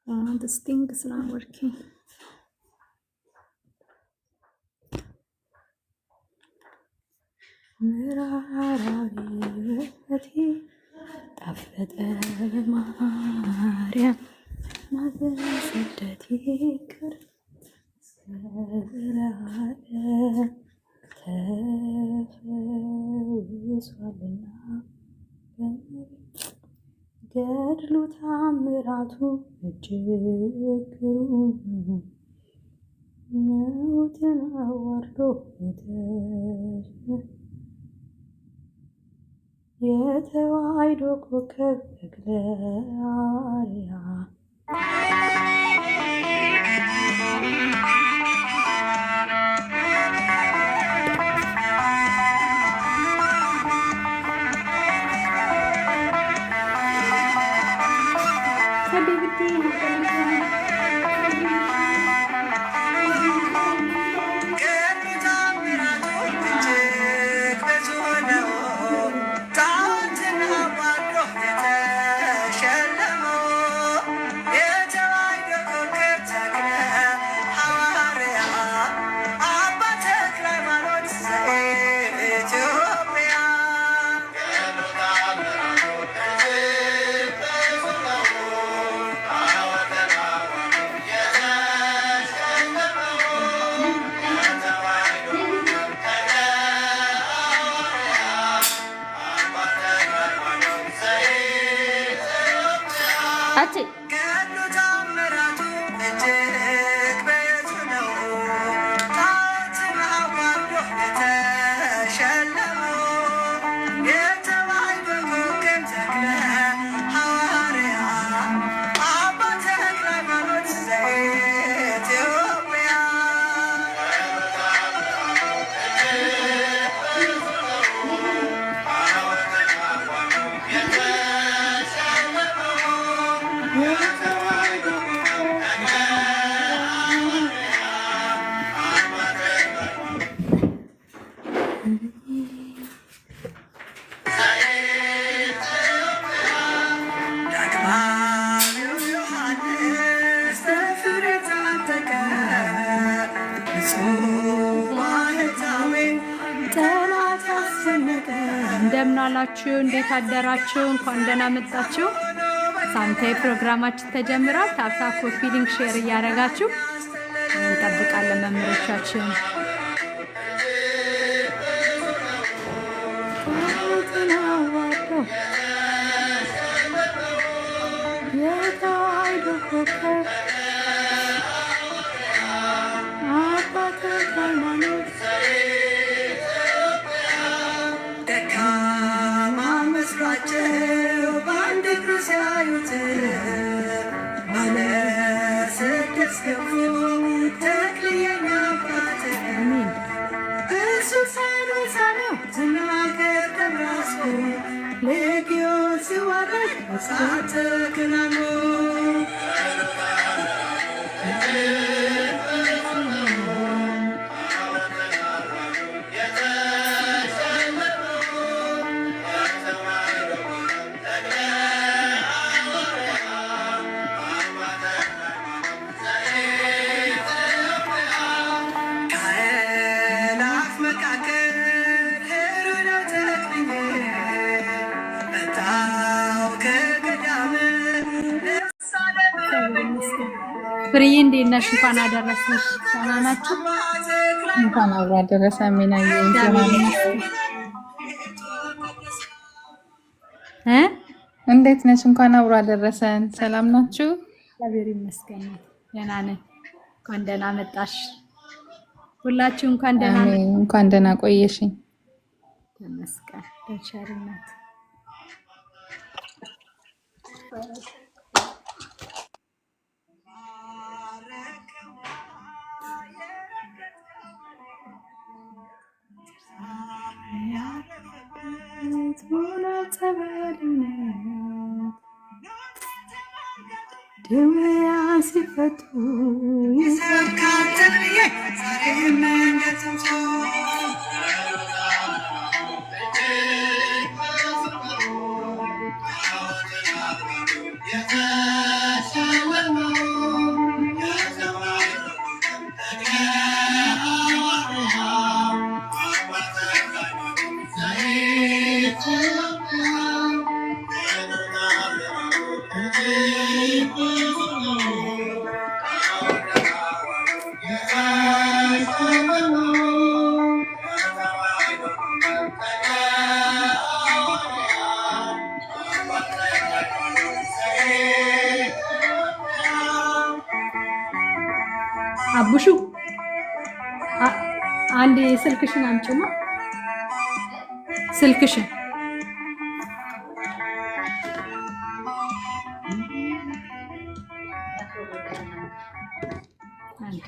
This thing is not working. ምራራዊ ሕይወቴ ጣፈጠ ማርያም ማዘን ስደት ይቅር እስከ ዘላለም ተፈውሷልና ገድሉ ታምራቱ እጅግ ግሩም ሞትን አዋርዶ የተዋሕዶ ኮከብ ተክለ ሐዋርያ። ገድሉ ታምራቱ እጅግ ብዙ ነው። ጣዖትን አዋርዶ የተሸለመው የተዋሕዶ ኮከብ ተክለ ሐዋርያ አባ ተክለ ሃይማኖት ዘኢትዮጵያ። አቼ ገድሉ ታምራቱ እጅግ ብዙ ነው። ጣዖትን አዋርዶ የተሸለመው የተዋሕዶ ኮከብ ተክለ ሐዋርያ አባ ተክለ ሃይማኖት ዘኢትዮጵያ። የተዋሕዶ ኮከብ ዳግማዊው ዮሐንስ በፍሬ ታጠቀ ንጹሕ ባህታዊ ጠላት አስጨነቀ። እንደምን አላችሁ? እንዴት አደራችሁ? እንኳን ደህና መጣችሁ። ሳምንታዊ ፕሮግራማችን ተጀምሯል። Tap tap፣ copy link፣ share እያደረጋችሁ እንጠብቃለን መምህሮቻችን። ጣዖትን አዋርዶ የተዋሕዶ ኮከብ አባ ተክለ ሃይማኖት። ደካማ መስሏቸው በአንድ እግሩ ሲያዩት ባለ ስድስት ክንፉ ተክልዬን አባት አሜን። እሱ ሳይነሳ ነው ዝናገር ደብራሱ ሌጊዮን ሲዋረድ እሳት ተከናንቦ። ከአእላፍ መካከል ኅሩይ ነው ተክልዬ መጣሁ ከገዳም እግዚአብሔር ይመስገን። ፍርዬ እንዴት ነሽ? እንኳን አደረሰሽ። ደህና ናችሁ? እንኳን አብሮ አደረሰ። ሚናዬ እግዚአብሔር ይመስገን እ እንዴት ነሽ? እንኳን አብሮ አደረሰን። ሰላም ናችሁ? እግዚአብሔር ይመስገን ደህና ነን። እንኳን ደህና መጣሽ። ሁላችሁ እንኳን ደህና አሜን። እንኳን ደህና ቆየሽኝ። ተመስገን በቸርነት። ጸበልነት ድውያን ሲፈቱ ይሰብካል ተክልዬ ዛሬም እንደ ጥንቱ። አቡሹ አንድ ስልክሽን አምጪማ፣ ስልክሽን። አንድ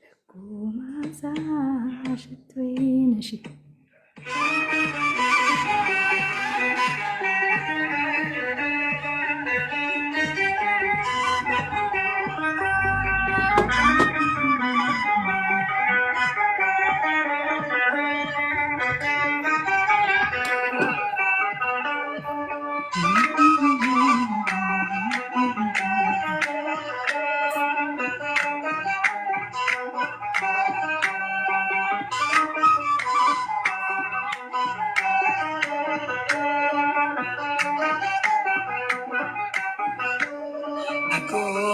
በጎ መዓዛ ሽቶዬ ነሽ። በጎ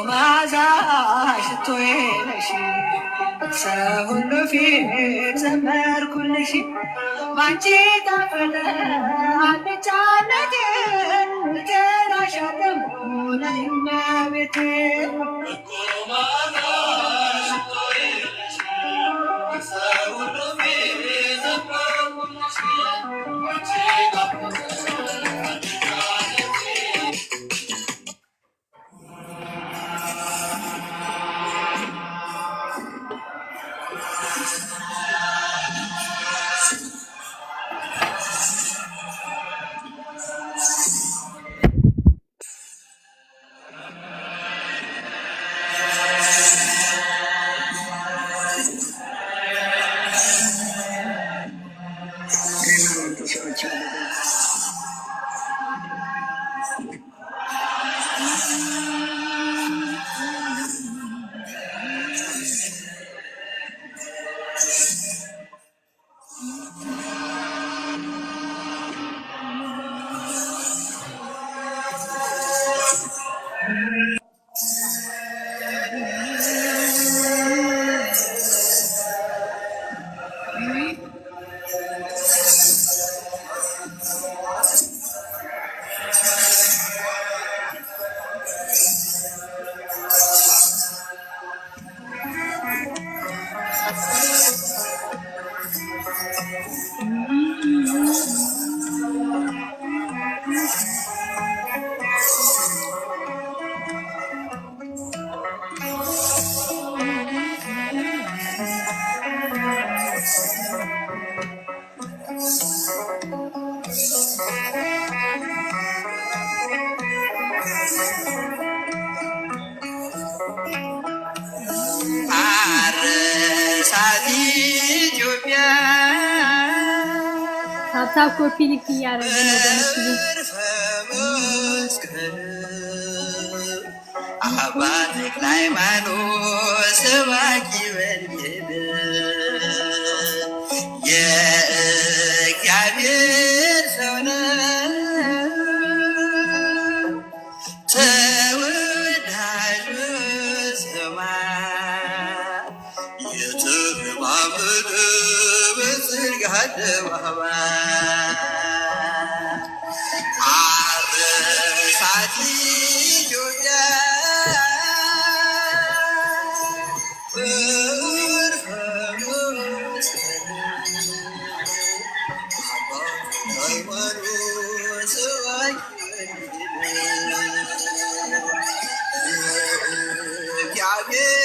መዓዛ ሽቶዬ ነሽ፣ ሰው ሁሉ ፊት ዘመርኩልሽ። ባንቺ ጣፈጠ አልጫነቴ፣ እጠራሻለሁ እመቤቴ። አረሳት ኢትዮጵያ Tap tap copy link እያደረገ ነው ወገኖች። በዕርፈ መስቀል አባ ተክለ ሃይማኖት ሰባኪ ወንጌል፣ የእግዚአብሔር ሰው ነው፣ ተወዳጅ በሰማይ፣ የተለማመደ በጽድቅ አደባባይ። አረሳት ኢትዮጵያ በዕርፈ መስቀል አባ ሃይማኖት ሰባኪ እግዚአብሔር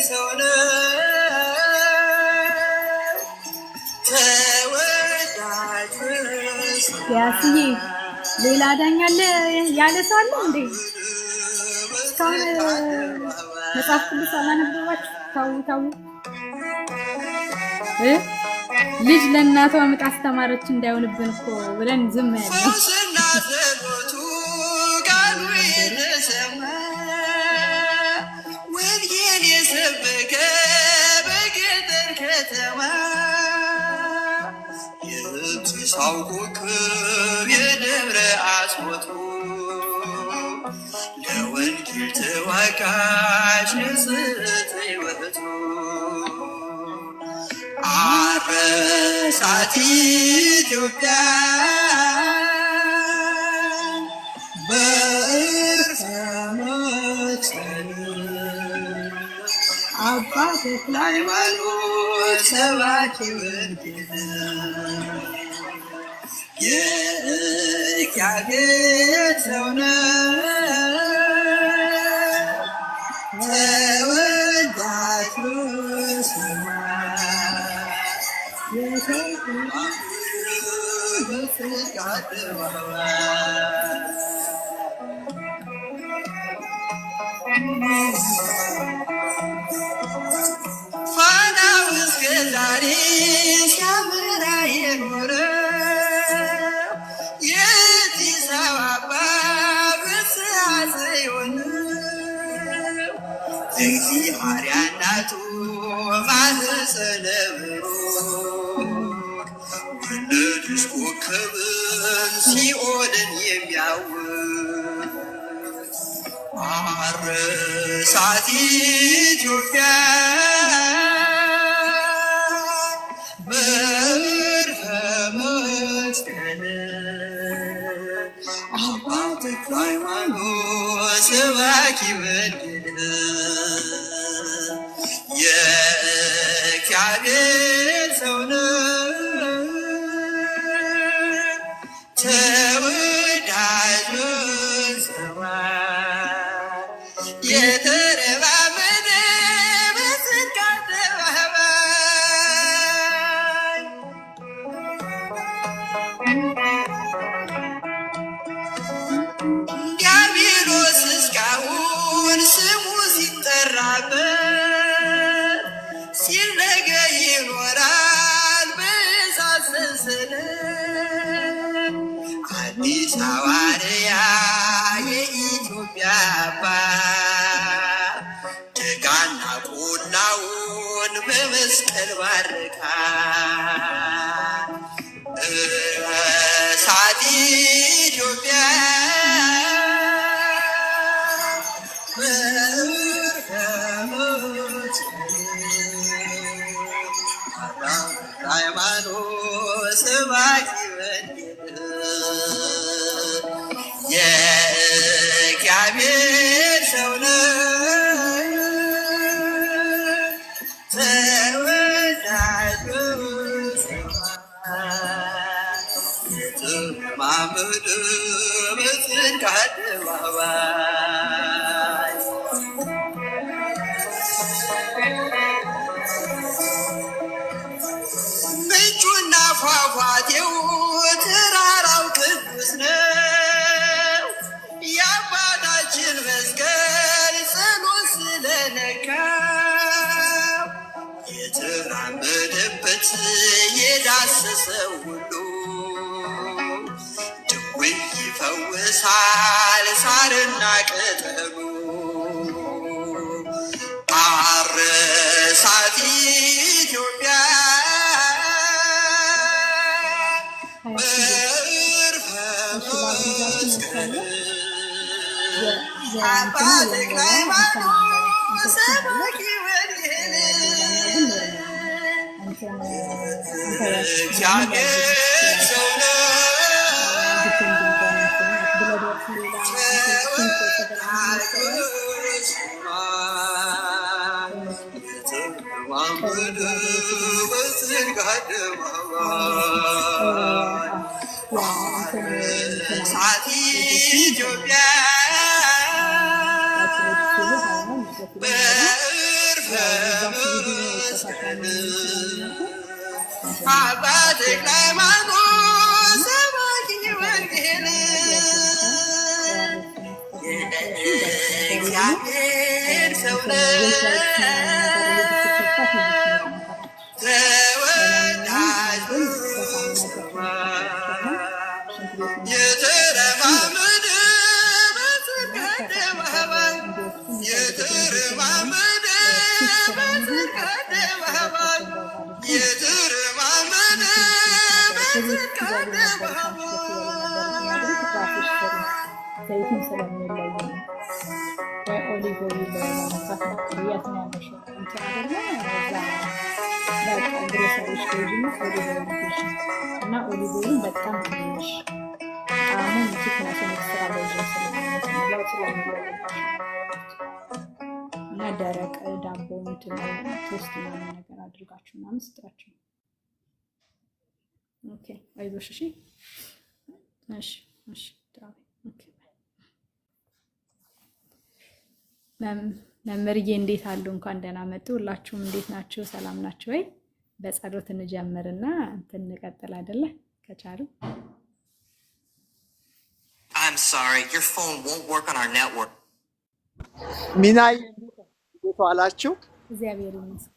ሰው ነው፣ ተወዳጅ ያስዬ ሌላ ዳኛ አለ ያለ ሰው አለ እንዴ? እስካሁን መጽሐፍ ቅዱስ አላነበባችሁ? ታው ታው እ ልጅ ለእናቷ ምጥ አስተማረች እንዳይሆንብን እኮ ብለን ዝም ያልነው። ፈውስና ጸሎቱ ቃሉ የተሰማ፣ ወንጌል የሰበከ በገጠር ከተማ። የጢሳው ኮከብ የደብረ አስቦቱ ለወንጌል ተዋጋች ንጽሕት ሕይወቱ አረሳት ኢትዮጵያ በእርፈ መስቀል አባ ተክለ ሃይማኖት ሰባኪ ወንጌል የእግዚአብሔር ሰው ነው ተወዳጅ ፋናው እስከ ዛሬ ሲያበራ የኖረው የጢስ አበባ ፍስሐ ጽዮን እግዚአብሔር እናቱ ማኅፀነ ብሩክ ወለደች ኮከብን ሲኦልን የሚያውቅ አረሳት ኢትዮጵያ በዕርፈ መስቀል አባ ተክለ ሃይማኖት ሰባኪ ወንጌል የእግዚአብሔር ሰው ነው ተወዳጅ ሰማይ የተረማመደ በጽድቅ አደባባይ ዲያብሎስ እስካሁን ስሙ ሲጠራበት ሲነገር ይኖራል በእሳት ሰንሰለት። አዲስ ሐዋርያ የኢትዮጵያ አባት ደጋና ቆላውን በመስቀል ባረካ። እሳት ኢትዮጵያ ሃይማኖት ሰባኪ ወንጌል የእግዚአብሔር ሰው ነው ተወዳጁ የተማመደ በጽድቅ አደባባይ ምንጩና ፏፏቴው ተራራው ቅዱስ ነው። የአባታችን መስቀል ጸሎት ስለነካው የተራመደበት የዳሰሰው ሁሉ ድውይ ይፈውሳል ሳርና ቅጠሉ። አረሳት ኢትዮጵያ ሀያት በዕርፈ እሺ ለአብሪዛችን መስቀል ለምሳሌ አባ የእንትኑ ተክለ የሞላው ሃይማኖት እንትን አለ ኢንፌክሽን አለ። ሰባኪ ወንጌል ሌላኛው ግን ኖርማል ነው። እንትን አንታይቫይረስ ምናምን እግዚአብሔር ሊያግዝ ይችላል። ሰው ነው ዲፔንዲንግ ኦን እንትን ብለድ ወርክ ሌላ ኢንፌክሽን ከተገናኘ መሰለኝ ያ እንትን እንትን አለ ሳቲ ኢንፌክሽን ኢትዮጵያ ያችሎች ሲሉ ሀያ ነው ኔጌቲቭ ነው። በዕርፈ ያው እዛ ሲቪዲ መስቀል ተሳሳሚ ስለሚመጡ እንትን አባ ተክለ ሃይማኖት እና ሰባኪ አንታይቫይረስ ወንጌል ያስፈልጋል። ኦአርኤስ መስጠት ነው። እግዚአብሔር ሰው እንትን ዌት ዋይፕስ ምናምን ነገር እየተሰጠ ይዙት ነበረ። ለማንኛውም ተወዳጁ ግን በሳሙና እጃችሁን መታጠብ እና ሽንት ቤት ምናምን የተረማመደ እና በጽድቅ ከፈሳሽ ጋር አደባባይ እንዲወስዱ የሚፈልጉትን ጊዜ ምናምን የተረማመደ ፊት ስለሚሆን በጽድቅ አደባባይ እጃቸውን በውሃ አድርገው መታጠብ የተረማመደ እና ትንሽ ትንሽ ነገሮችን ከዚህ በፊት ትበሉ ነበር፣ ከአንቺ ጋር ትበሉ ነበር የሚያደርግ ራስሽ ስሪ። ዘይቱን ስለሚለይ ነው። ወይ olive oil ለመግዛት ሞክሪ። የት ነው ያለሽው? እንትን አይደለ እዛ በቃ ግሮሰሪዎች ገዢ olive oil ግዢ እና olive oil ን በጣም ትንሽ ጣዕሙን thickness ኡን extra virgin ስለሚለው ስለሚለይባቸው እና ደረቅ ዳቦ እንትን toast ምናምን ነገር አድርጋችሁ ምናምን ስጧቸው። Okay፣ አይዞሽ። እሺ፣ እሺ፣ እሺ። Okay። መምህርዬ እንዴት አሉ? እንኳን ደህና መጡ። ሁላችሁም እንዴት ናችሁ? ሰላም ናችሁ ወይ? በጸሎት እንጀምርና እንትን እንቀጥል አይደለ? ከቻሉ። I'm sorry, your phone won't work on our network. ሚናይ እንዴት ዋላችሁ? እግዚአብሔር ይመስገን።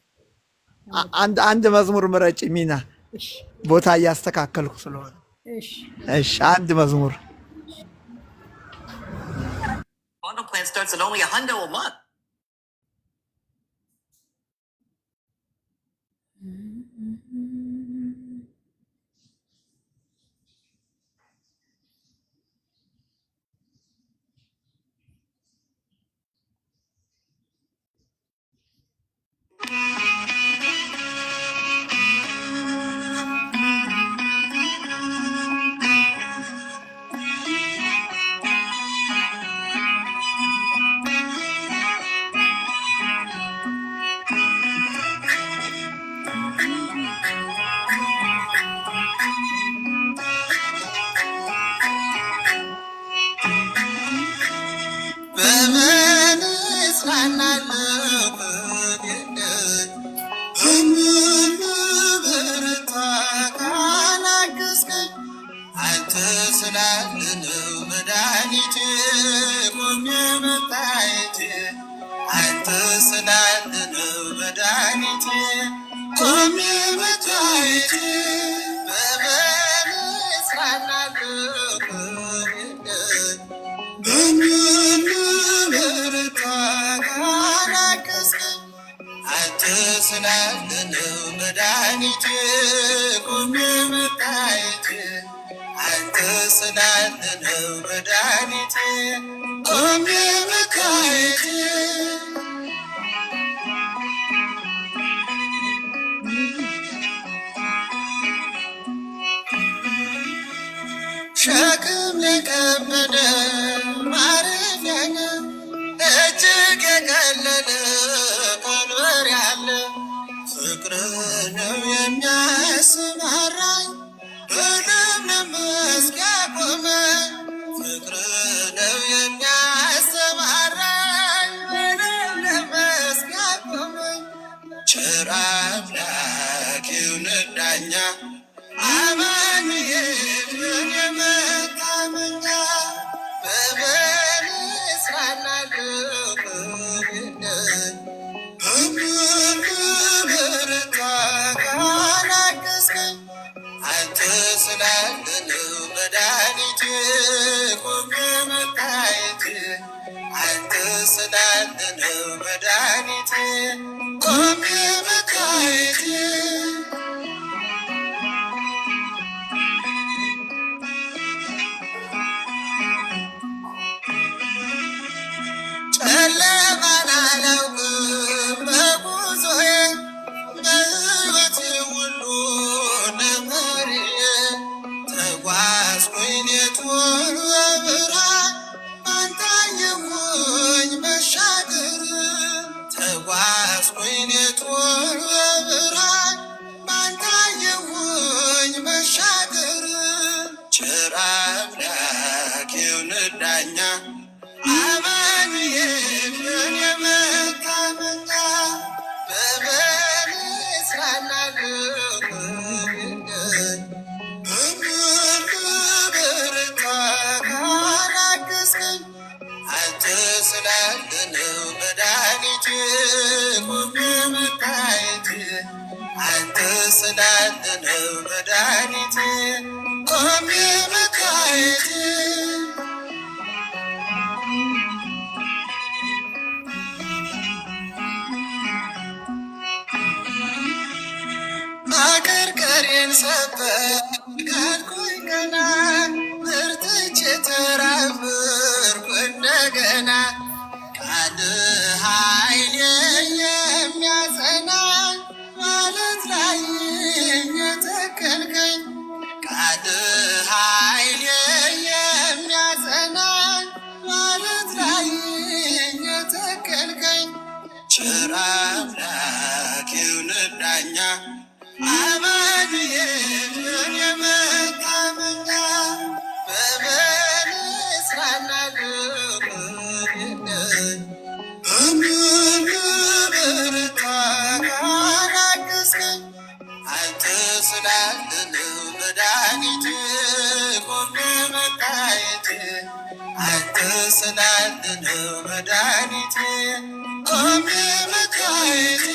አንድ መዝሙር ምረጭ ሚና፣ እሺ። ቦታ እያስተካከልኩ ስለሆነ። እሺ። እሺ፣ አንድ መዝሙር። Bundle plan starts at only a hundo a month. በምን እጽናናለሁ? በምን ልበረታ? ካላገዝከኝ አንተ ስላለህ ነው መድኃኒቴ፣ ቆሜ መታየቴ። አንተ ስላለህ ነው መድኃኒቴ፣ ቆሜ መታየቴ። በምን እጽናናለሁ? በምን ልበረታ? ካላገዝከኝ አንተ ስላለህ ነው መድኃኒቴ፣ ቆሜ መታየቴ። አንተ ስላለህ ነው መድኃኒቴ፣ ቆሜ መታየቴ። ሸክም ለከበደ ማረፊያ ነው፣ እጅግ የቀለለ ቀንበር ያለ ፍቅር ነው የሚያሰማራኝ፣ በለምለም መስክ ያቆመኝ። ፍቅር ነው የሚያሰማራኝ፣ በለምለም መስክ ያቆመኝ። ቸር አምላክ ይሁን ዳኛ፣ አማኑኤል የኔ መታመኛ። በምን እጽናናለሁ? በምን ልበረታ? ካላገዝከኝ አንተ ስላለህ ነው መድኃኒቴ፣ ቆሜ መታየቴ። አንተ ስላለህ ነው መድኃኒቴ፣ ቆሜ መታየቴ። ጨለማን አላውቅም በጉዞዬ፣ በሕይወቴ ሁሉ ነመሪዬ። ተጓዝኩኝ ሌቱን በብርሃን፣ ባንተ አየሁኝ መሻገር። ተጓዝኩኝ ሌቱን በብርሃን፣ ባንተ አየሁኝ መሻገር። ቸር አምላክ ይሁን ዳኛ፣ አማኑኤል የኔ መታመኛ። በምን እጽናናለሁ? በምን ልበረታ? ካላገዝከኝ አንተ ስላለህ ነው መድኃኒቴ፣ ቆሜ መታየቴ። አንተ ስላለህ ነው መድኃኒቴ፣ ቆሜ መታየቴ። ማቀርቀር ቀንበሬን ሰበር ካልኩኝ ቀና በርትቼ ተራመድኩ እንደገና። ቃል ኃይል የሚያጸና ማለት ላይ የተከልከኝ፣ ቃል ኃይል የሚያጸና ማለት ላይ የተከልከኝ፣ ቸር አምላክ ይሁን ዳኛ አማኑኤል የመታመኛ። በምን እጽናናለሁ? በምን ልበረታ? ካላገዝከኝ አንተ ስላለህ መድኃኒቴ ቆሜ መታየቴ፣ አንተ ስላለህ መድኃኒቴ ቆሜ መታየቴ።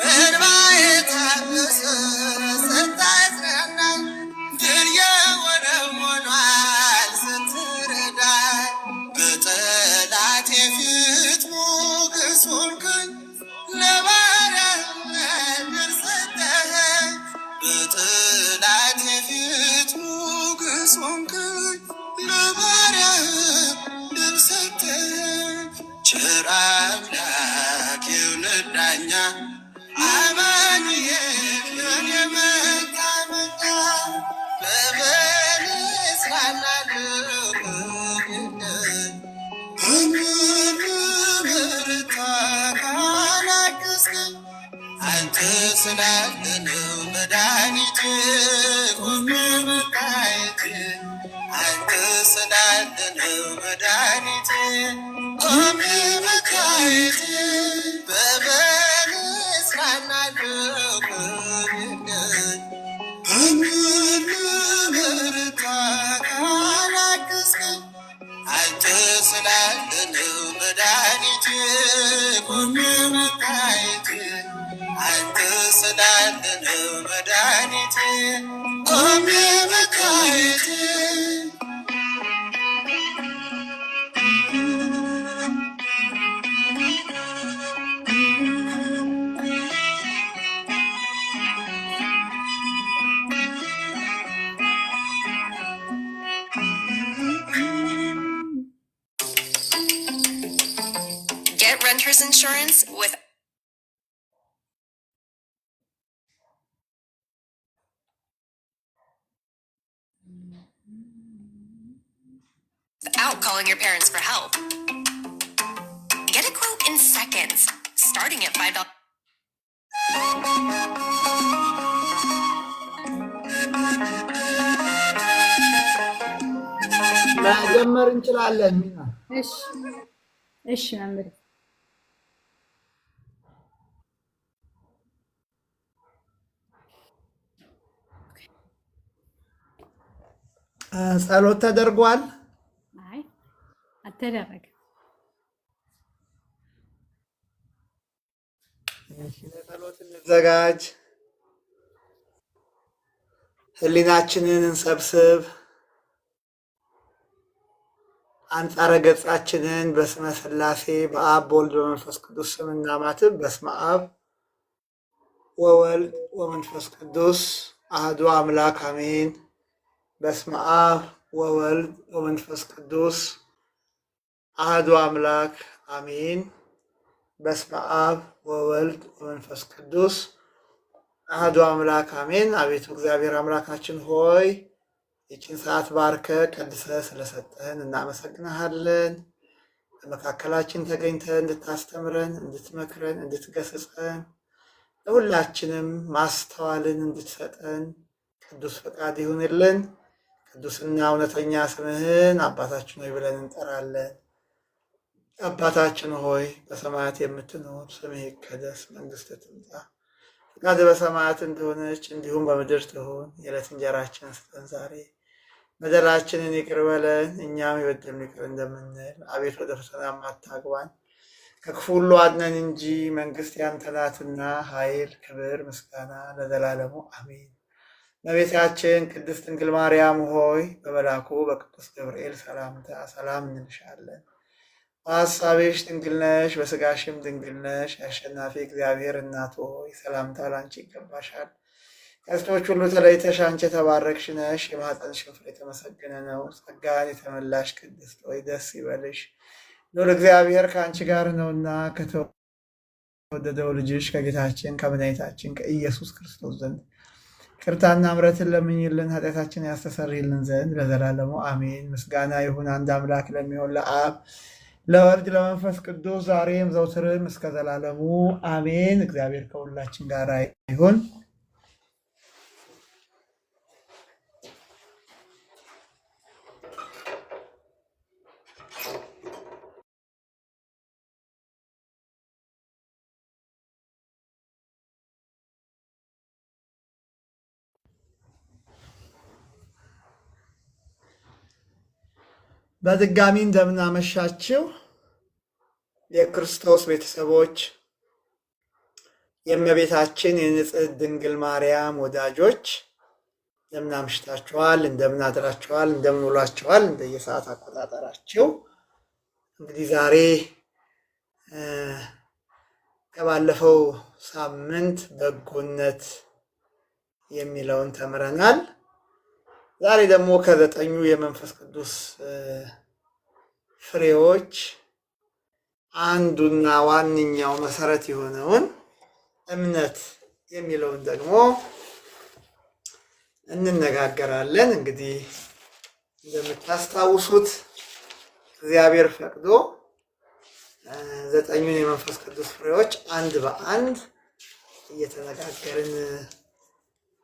እንባዬ ታብሶ ስታጽናናኝ ድል የሆነ ሆኗል ስትረዳኝ፣ በጠላቴ ፊት ሞገስ ሆንክኝ፣ ለባሪያህ ድል ሰጠኸኝ። በጠላቴ ፊት ሞገስ ሆንክኝ፣ ለባሪያህ ድል ሰጠኸኝ። ቸር አምላክ ይሁን ዳኛ አማኑኤል የመታመኛ። በምን እጽናናለሁ? በምን ልበረታ? ካላገዝከኝ አንተ ስላለህ መድኃኒቴ ቆሜ መታየቴ፣ አንተ ስላለህ መድኃኒቴ ቆሜ መታየቴ። በምን እጽናናለሁ? በምን ልበረታ? ካላገዝከኝ አንተ ስላለህ መድኃኒቴ ቆሜ መታየቴ፣ አንተ ስላለህ መድኃኒቴ ቆሜ መታየቴ። Get renter's insurance without calling your parents for help. Get a quote in seconds, starting at $5. መጀመር እንችላለን ሚና። እሺ እሺ መምህር። ጸሎት ተደርጓል። አይ አልተደረገም። እሺ፣ ለጸሎት እንዘጋጅ። ህሊናችንን እንሰብስብ። አንጻረ ገጻችንን በስመ ሥላሴ በአብ በወልድ በመንፈስ ቅዱስ ስም እናማትብ። በስመ አብ ወወልድ ወመንፈስ ቅዱስ አህዱ አምላክ አሜን። በስመ አብ ወወልድ ወመንፈስ ቅዱስ አህዱ አምላክ አሜን። በስመ አብ ወወልድ ወመንፈስ ቅዱስ አህዱ አምላክ አሜን። አቤቱ እግዚአብሔር አምላካችን ሆይ ይህችን ሰዓት ባርከ ቀድሰ ስለሰጠህን እናመሰግንሃለን። በመካከላችን ተገኝተህ እንድታስተምረን፣ እንድትመክረን፣ እንድትገስጸን፣ ለሁላችንም ማስተዋልን እንድትሰጠን ቅዱስ ፈቃድ ይሁንልን። ቅዱስና እውነተኛ ስምህን አባታችን ሆይ ብለን እንጠራለን። አባታችን ሆይ በሰማያት የምትኖር፣ ስምህ ይቀደስ፣ መንግስትህ ትምጣ፣ ፈቃድህ በሰማያት እንደሆነች እንዲሁም በምድር ትሁን። የዕለት እንጀራችንን ስጠን ዛሬ፣ በደላችንን ይቅር በለን እኛም የበደሉንን ይቅር እንደምንል፣ አቤት ወደ ፈተና አታግባን፣ ከክፉ ሁሉ አድነን እንጂ መንግስት ያንተ ናትና፣ ኃይል፣ ክብር፣ ምስጋና ለዘላለሙ አሜን። እመቤታችን ቅድስት ድንግል ማርያም ሆይ በመልአኩ በቅዱስ ገብርኤል ሰላምታ ሰላም እንልሻለን። በሐሳብሽ ድንግል ነሽ፣ በሥጋሽም ድንግል ነሽ። የአሸናፊ እግዚአብሔር እናት ሆይ ሰላምታ ላንቺ ይገባሻል። ከሴቶች ሁሉ ተለይተሽ አንቺ የተባረክሽ ነሽ፣ የማኅፀንሽ ፍሬ የተመሰገነ ነው። ጸጋን የተመላሽ ቅድስት ሆይ ደስ ይበልሽ፣ ልዑል እግዚአብሔር ከአንቺ ጋር ነውና ከተወደደው ልጅሽ ከጌታችን ከመድኃኒታችን ከኢየሱስ ክርስቶስ ዘንድ ይቅርታና ምሕረትን ለምኝልን ኃጢአታችንን ያስተሰርይልን ዘንድ ለዘላለሙ አሜን። ምስጋና ይሁን አንድ አምላክ ለሚሆን ለአብ ለወልድ ለመንፈስ ቅዱስ ዛሬም ዘውትርም እስከ ዘላለሙ አሜን። እግዚአብሔር ከሁላችን ጋር ይሁን። በድጋሚ እንደምናመሻችው የክርስቶስ ቤተሰቦች፣ የእመቤታችን የንጽሕት ድንግል ማርያም ወዳጆች እንደምን አምሽታችኋል? እንደምን አድራችኋል? እንደምን ውሏችኋል? እንደየሰዓት አቆጣጠራችሁ። እንግዲህ ዛሬ ከባለፈው ሳምንት በጎነት የሚለውን ተምረናል። ዛሬ ደግሞ ከዘጠኙ የመንፈስ ቅዱስ ፍሬዎች አንዱና ዋነኛው መሰረት የሆነውን እምነት የሚለውን ደግሞ እንነጋገራለን። እንግዲህ እንደምታስታውሱት እግዚአብሔር ፈቅዶ ዘጠኙን የመንፈስ ቅዱስ ፍሬዎች አንድ በአንድ እየተነጋገርን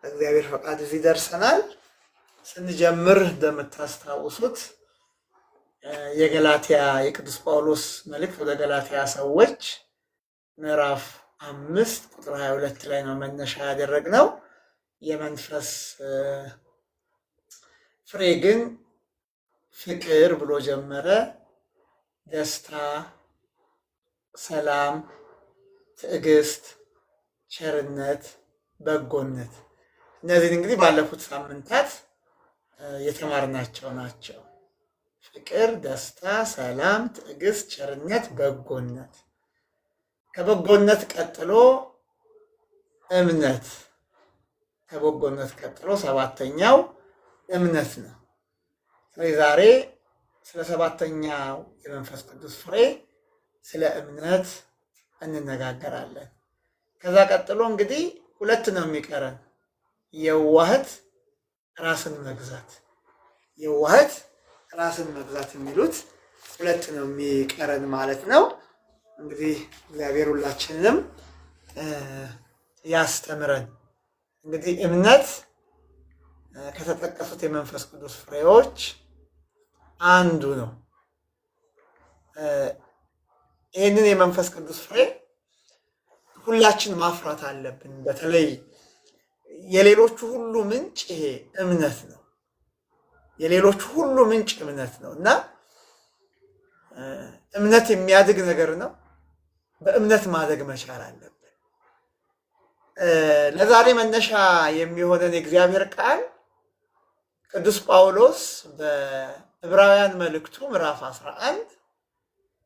በእግዚአብሔር ፈቃድ እዚህ ደርሰናል። ስንጀምር እንደምታስታውሱት የገላትያ የቅዱስ ጳውሎስ መልእክት ወደ ገላትያ ሰዎች ምዕራፍ 5 ቁጥር 22 ላይ ነው መነሻ ያደረግነው። የመንፈስ ፍሬ ግን ፍቅር ብሎ ጀመረ፣ ደስታ፣ ሰላም፣ ትዕግስት፣ ቸርነት፣ በጎነት። እነዚህን እንግዲህ ባለፉት ሳምንታት የተማርናቸው ናቸው። ፍቅር፣ ደስታ፣ ሰላም፣ ትዕግስት፣ ቸርነት፣ በጎነት። ከበጎነት ቀጥሎ እምነት። ከበጎነት ቀጥሎ ሰባተኛው እምነት ነው። ስለዚህ ዛሬ ስለ ሰባተኛው የመንፈስ ቅዱስ ፍሬ ስለ እምነት እንነጋገራለን። ከዛ ቀጥሎ እንግዲህ ሁለት ነው የሚቀረን፣ የዋህት ራስን መግዛት። የዋህት ራስን መግዛት የሚሉት ሁለት ነው የሚቀረን ማለት ነው። እንግዲህ እግዚአብሔር ሁላችንንም ያስተምረን። እንግዲህ እምነት ከተጠቀሱት የመንፈስ ቅዱስ ፍሬዎች አንዱ ነው። ይህንን የመንፈስ ቅዱስ ፍሬ ሁላችን ማፍራት አለብን። በተለይ የሌሎቹ ሁሉ ምንጭ ይሄ እምነት ነው። የሌሎቹ ሁሉ ምንጭ እምነት ነው እና እምነት የሚያድግ ነገር ነው። በእምነት ማደግ መቻል አለብን። ለዛሬ መነሻ የሚሆነን የእግዚአብሔር ቃል ቅዱስ ጳውሎስ በዕብራውያን መልእክቱ ምዕራፍ 11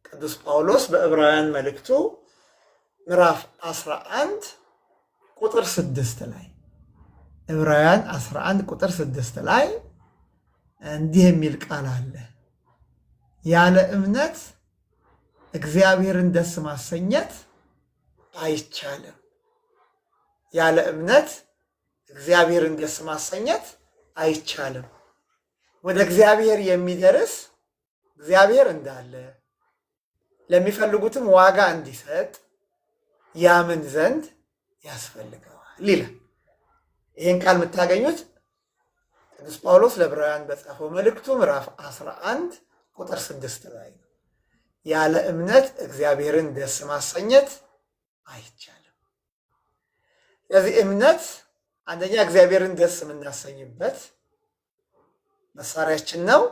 ቅዱስ ጳውሎስ በዕብራውያን መልእክቱ ምዕራፍ 11 ቁጥር 6 ላይ ዕብራውያን 11 ቁጥር 6 ላይ እንዲህ የሚል ቃል አለ። ያለ እምነት እግዚአብሔርን ደስ ማሰኘት አይቻልም። ያለ እምነት እግዚአብሔርን ደስ ማሰኘት አይቻልም። ወደ እግዚአብሔር የሚደርስ እግዚአብሔር እንዳለ ለሚፈልጉትም ዋጋ እንዲሰጥ ያምን ዘንድ ያስፈልገዋል ይላል። ይህን ቃል የምታገኙት ቅዱስ ጳውሎስ ለዕብራውያን በጻፈው መልእክቱ ምዕራፍ 11 ቁጥር 6 ላይ ነው። ያለ እምነት እግዚአብሔርን ደስ ማሰኘት አይቻልም። ስለዚህ እምነት አንደኛ እግዚአብሔርን ደስ የምናሰኝበት መሳሪያችን ነው።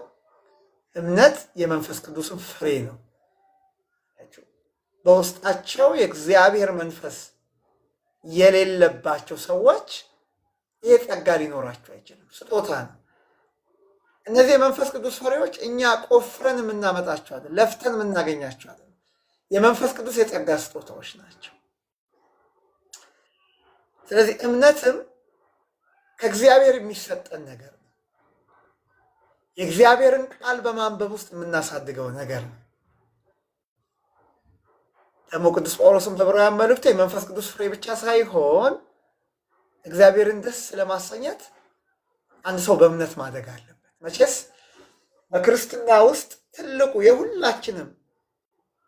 እምነት የመንፈስ ቅዱስን ፍሬ ነው። በውስጣቸው የእግዚአብሔር መንፈስ የሌለባቸው ሰዎች ይሄ ጸጋ ሊኖራችሁ አይችልም። ስጦታ ነው። እነዚህ የመንፈስ ቅዱስ ፍሬዎች እኛ ቆፍረን የምናመጣቸው አይደለም፣ ለፍተን የምናገኛቸው አይደለም። የመንፈስ ቅዱስ የጸጋ ስጦታዎች ናቸው። ስለዚህ እምነትም ከእግዚአብሔር የሚሰጠን ነገር ነው። የእግዚአብሔርን ቃል በማንበብ ውስጥ የምናሳድገው ነገር ነው። ደግሞ ቅዱስ ጳውሎስም በዕብራውያን መልእክቱ የመንፈስ ቅዱስ ፍሬ ብቻ ሳይሆን እግዚአብሔርን ደስ ለማሰኘት አንድ ሰው በእምነት ማደግ አለበት። መቼስ በክርስትና ውስጥ ትልቁ የሁላችንም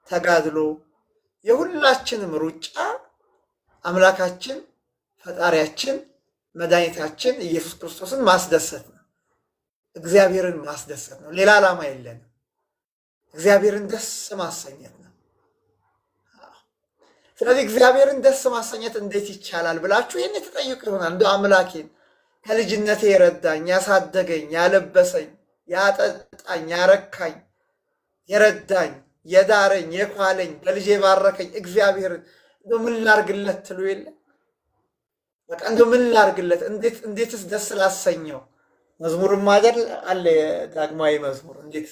ተጋድሎ የሁላችንም ሩጫ አምላካችን ፈጣሪያችን መድኃኒታችን ኢየሱስ ክርስቶስን ማስደሰት ነው። እግዚአብሔርን ማስደሰት ነው። ሌላ ዓላማ የለንም። እግዚአብሔርን ደስ ማሰኘት ነው። ስለዚህ እግዚአብሔርን ደስ ማሰኘት እንዴት ይቻላል ብላችሁ ይህን የተጠየቁ ይሆናል። እንደ አምላኬን ከልጅነቴ የረዳኝ፣ ያሳደገኝ፣ ያለበሰኝ፣ ያጠጣኝ፣ ያረካኝ፣ የረዳኝ፣ የዳረኝ፣ የኳለኝ፣ በልጄ የባረከኝ እግዚአብሔርን እንደው ምን ላርግለት ትሉ የለ በቃ እንደው ምን ላርግለት፣ እንዴትስ ደስ ላሰኘው። መዝሙርም አይደል አለ ዳግማዊ መዝሙር እንዴት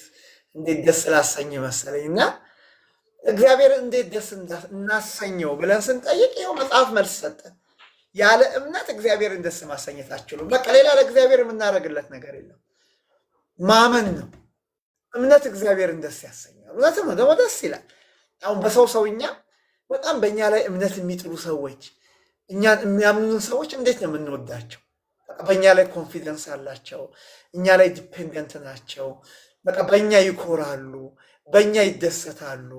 እንዴት ደስ ላሰኝ መሰለኝ እና እግዚአብሔርን እንዴት ደስ እናሰኘው ብለን ስንጠይቅ ይኸው መጽሐፍ መልስ ሰጠን። ያለ እምነት እግዚአብሔርን ደስ ማሰኘት አትችሉም። በቃ ሌላ ለእግዚአብሔር የምናደርግለት ነገር የለም። ማመን ነው። እምነት እግዚአብሔርን ደስ ያሰኛል። እውነትም ነው፣ ደግሞ ደስ ይላል። አሁን በሰው ሰውኛ በጣም በእኛ ላይ እምነት የሚጥሉ ሰዎች፣ እኛን የሚያምኑን ሰዎች እንዴት ነው የምንወዳቸው? በቃ በእኛ ላይ confidence አላቸው፣ እኛ ላይ dependent ናቸው። በቃ በእኛ ይኮራሉ፣ በእኛ ይደሰታሉ።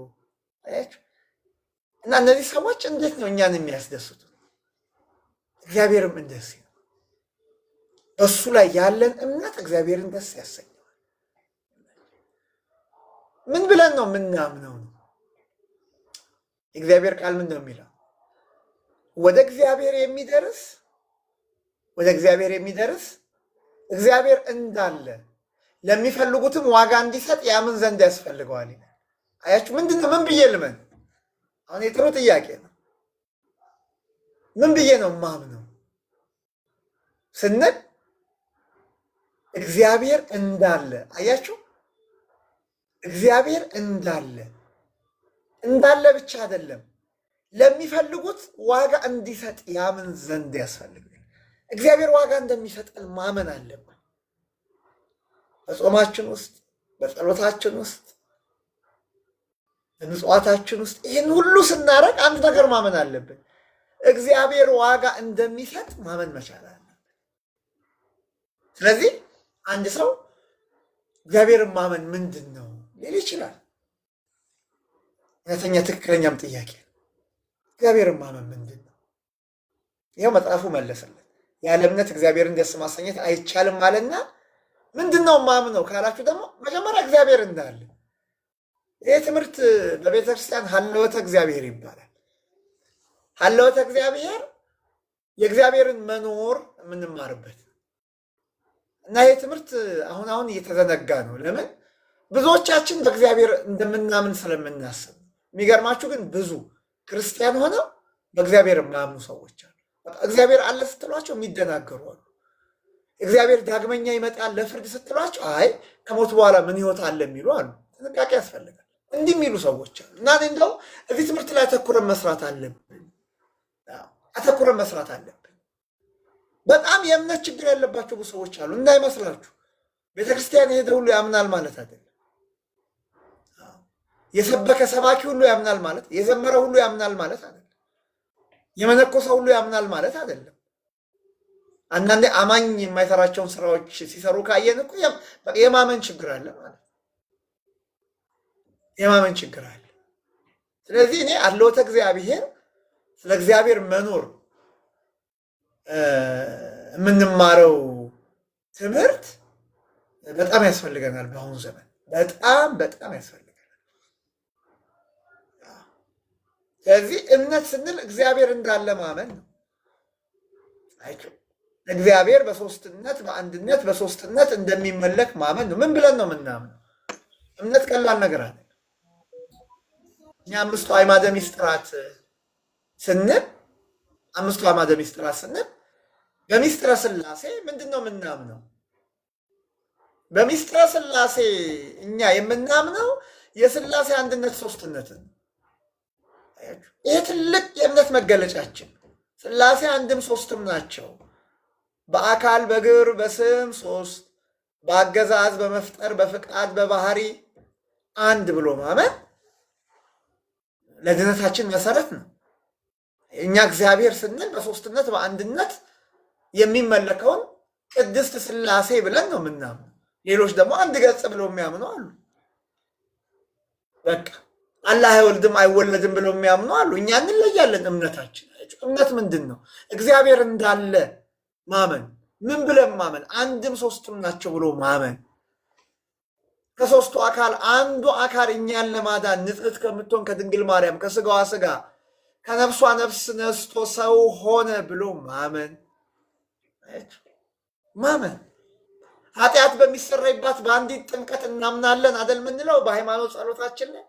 አያችሁ? እና እነዚህ ሰዎች እንዴት ነው እኛን የሚያስደስቱት? እግዚአብሔርም እንደዚህ ነው። በእሱ ላይ ያለን እምነት እግዚአብሔርን ደስ ያሰኘዋል። ምን ብለን ነው የምናምነው? ነው የእግዚአብሔር ቃል ምን ነው የሚለው? ወደ እግዚአብሔር የሚደርስ ወደ እግዚአብሔር የሚደርስ እግዚአብሔር እንዳለ ለሚፈልጉትም ዋጋ እንዲሰጥ ያምን ዘንድ ያስፈልገዋል ይላል። አያችሁ፣ ምንድን ነው? ምን ብዬ ልመን? አሁን የጥሩ ጥያቄ ነው። ምን ብዬ ነው ማምነው ስንል እግዚአብሔር እንዳለ አያችሁ፣ እግዚአብሔር እንዳለ እንዳለ ብቻ አይደለም ለሚፈልጉት ዋጋ እንዲሰጥ ያምን ዘንድ ያስፈልጋል። እግዚአብሔር ዋጋ እንደሚሰጠን ማመን አለብን። በጾማችን ውስጥ፣ በጸሎታችን ውስጥ፣ በምጽዋታችን ውስጥ ይህን ሁሉ ስናደርግ አንድ ነገር ማመን አለብን። እግዚአብሔር ዋጋ እንደሚሰጥ ማመን መቻል አለብን። ስለዚህ አንድ ሰው እግዚአብሔርን ማመን ምንድን ነው ሊል ይችላል። እውነተኛ ትክክለኛም ጥያቄ ነው። እግዚአብሔርን ማመን ምንድን ነው? ይኸው መጽሐፉ መለሰለት። ያለ እምነት እግዚአብሔርን ደስ ማሰኘት አይቻልም አለና ምንድን ነው ማምነው ካላችሁ ደግሞ መጀመሪያ እግዚአብሔር እንዳለ። ይህ ትምህርት በቤተክርስቲያን ሀለወተ እግዚአብሔር ይባላል። ሀለወተ እግዚአብሔር የእግዚአብሔርን መኖር የምንማርበት እና ይህ ትምህርት አሁን አሁን እየተዘነጋ ነው። ለምን? ብዙዎቻችን በእግዚአብሔር እንደምናምን ስለምናስብ። የሚገርማችሁ ግን ብዙ ክርስቲያን ሆነው በእግዚአብሔር የማያምኑ ሰዎች አሉ። በቃ እግዚአብሔር አለ ስትሏቸው የሚደናገሩ አሉ። እግዚአብሔር ዳግመኛ ይመጣል ለፍርድ ስትሏቸው አይ ከሞት በኋላ ምን ሕይወት አለ የሚሉ አሉ። ጥንቃቄ ያስፈልጋል። እንዲህ የሚሉ ሰዎች አሉ። እና እኔ እንደው እዚህ ትምህርት ላይ አተኩረን መስራት አለብን። አተኩረን መስራት አለብን። በጣም የእምነት ችግር ያለባቸው ብዙ ሰዎች አሉ። እንዳይመስላችሁ ቤተክርስቲያን የሄደ ሁሉ ያምናል ማለት አይደለም። የሰበከ ሰባኪ ሁሉ ያምናል ማለት፣ የዘመረ ሁሉ ያምናል ማለት አይደለም። የመነኮሰ ሁሉ ያምናል ማለት አይደለም። አንዳንዴ አማኝ የማይሰራቸውን ስራዎች ሲሰሩ ካየን እኮ የማመን ችግር አለ ማለት የማመን ችግር አለ። ስለዚህ እኔ አለወተ እግዚአብሔር ስለ እግዚአብሔር መኖር የምንማረው ትምህርት በጣም ያስፈልገናል። በአሁኑ ዘመን በጣም በጣም ያስፈልገናል። ስለዚህ እምነት ስንል እግዚአብሔር እንዳለ ማመን ነው። አይቸው እግዚአብሔር በሶስትነት በአንድነት በሶስትነት እንደሚመለክ ማመን ነው። ምን ብለን ነው የምናምነው? እምነት ቀላል ነገር አለ። እኛ አምስቱ አዕማደ ምስጢራት ስንል አምስቱ አዕማደ ምስጢራት ስንል በሚስጥረ ሥላሴ ምንድን ነው የምናምነው? በሚስጥረ ሥላሴ እኛ የምናምነው የሥላሴ አንድነት ሶስትነትን። ይህ ትልቅ የእምነት መገለጫችን። ሥላሴ አንድም ሶስትም ናቸው። በአካል በግብር በስም ሶስት፣ በአገዛዝ በመፍጠር በፍቃድ በባህሪ አንድ ብሎ ማመን ለድነታችን መሰረት ነው። እኛ እግዚአብሔር ስንል በሶስትነት በአንድነት የሚመለከውን ቅድስት ሥላሴ ብለን ነው የምናምነው። ሌሎች ደግሞ አንድ ገጽ ብለው የሚያምኑ አሉ። በቃ አላህ አይወልድም አይወለድም ብለው የሚያምኑ አሉ። እኛ እንለያለን። እምነታችን እምነት ምንድን ነው? እግዚአብሔር እንዳለ ማመን። ምን ብለን ማመን? አንድም ሶስትም ናቸው ብሎ ማመን። ከሶስቱ አካል አንዱ አካል እኛን ለማዳን ንጽሕት ከምትሆን ከድንግል ማርያም ከስጋዋ ስጋ ከነፍሷ ነፍስ ነስቶ ሰው ሆነ ብሎ ማመን ማመን። ኃጢአት በሚሰረይባት በአንዲት ጥምቀት እናምናለን አደል የምንለው በሃይማኖት ጸሎታችን ላይ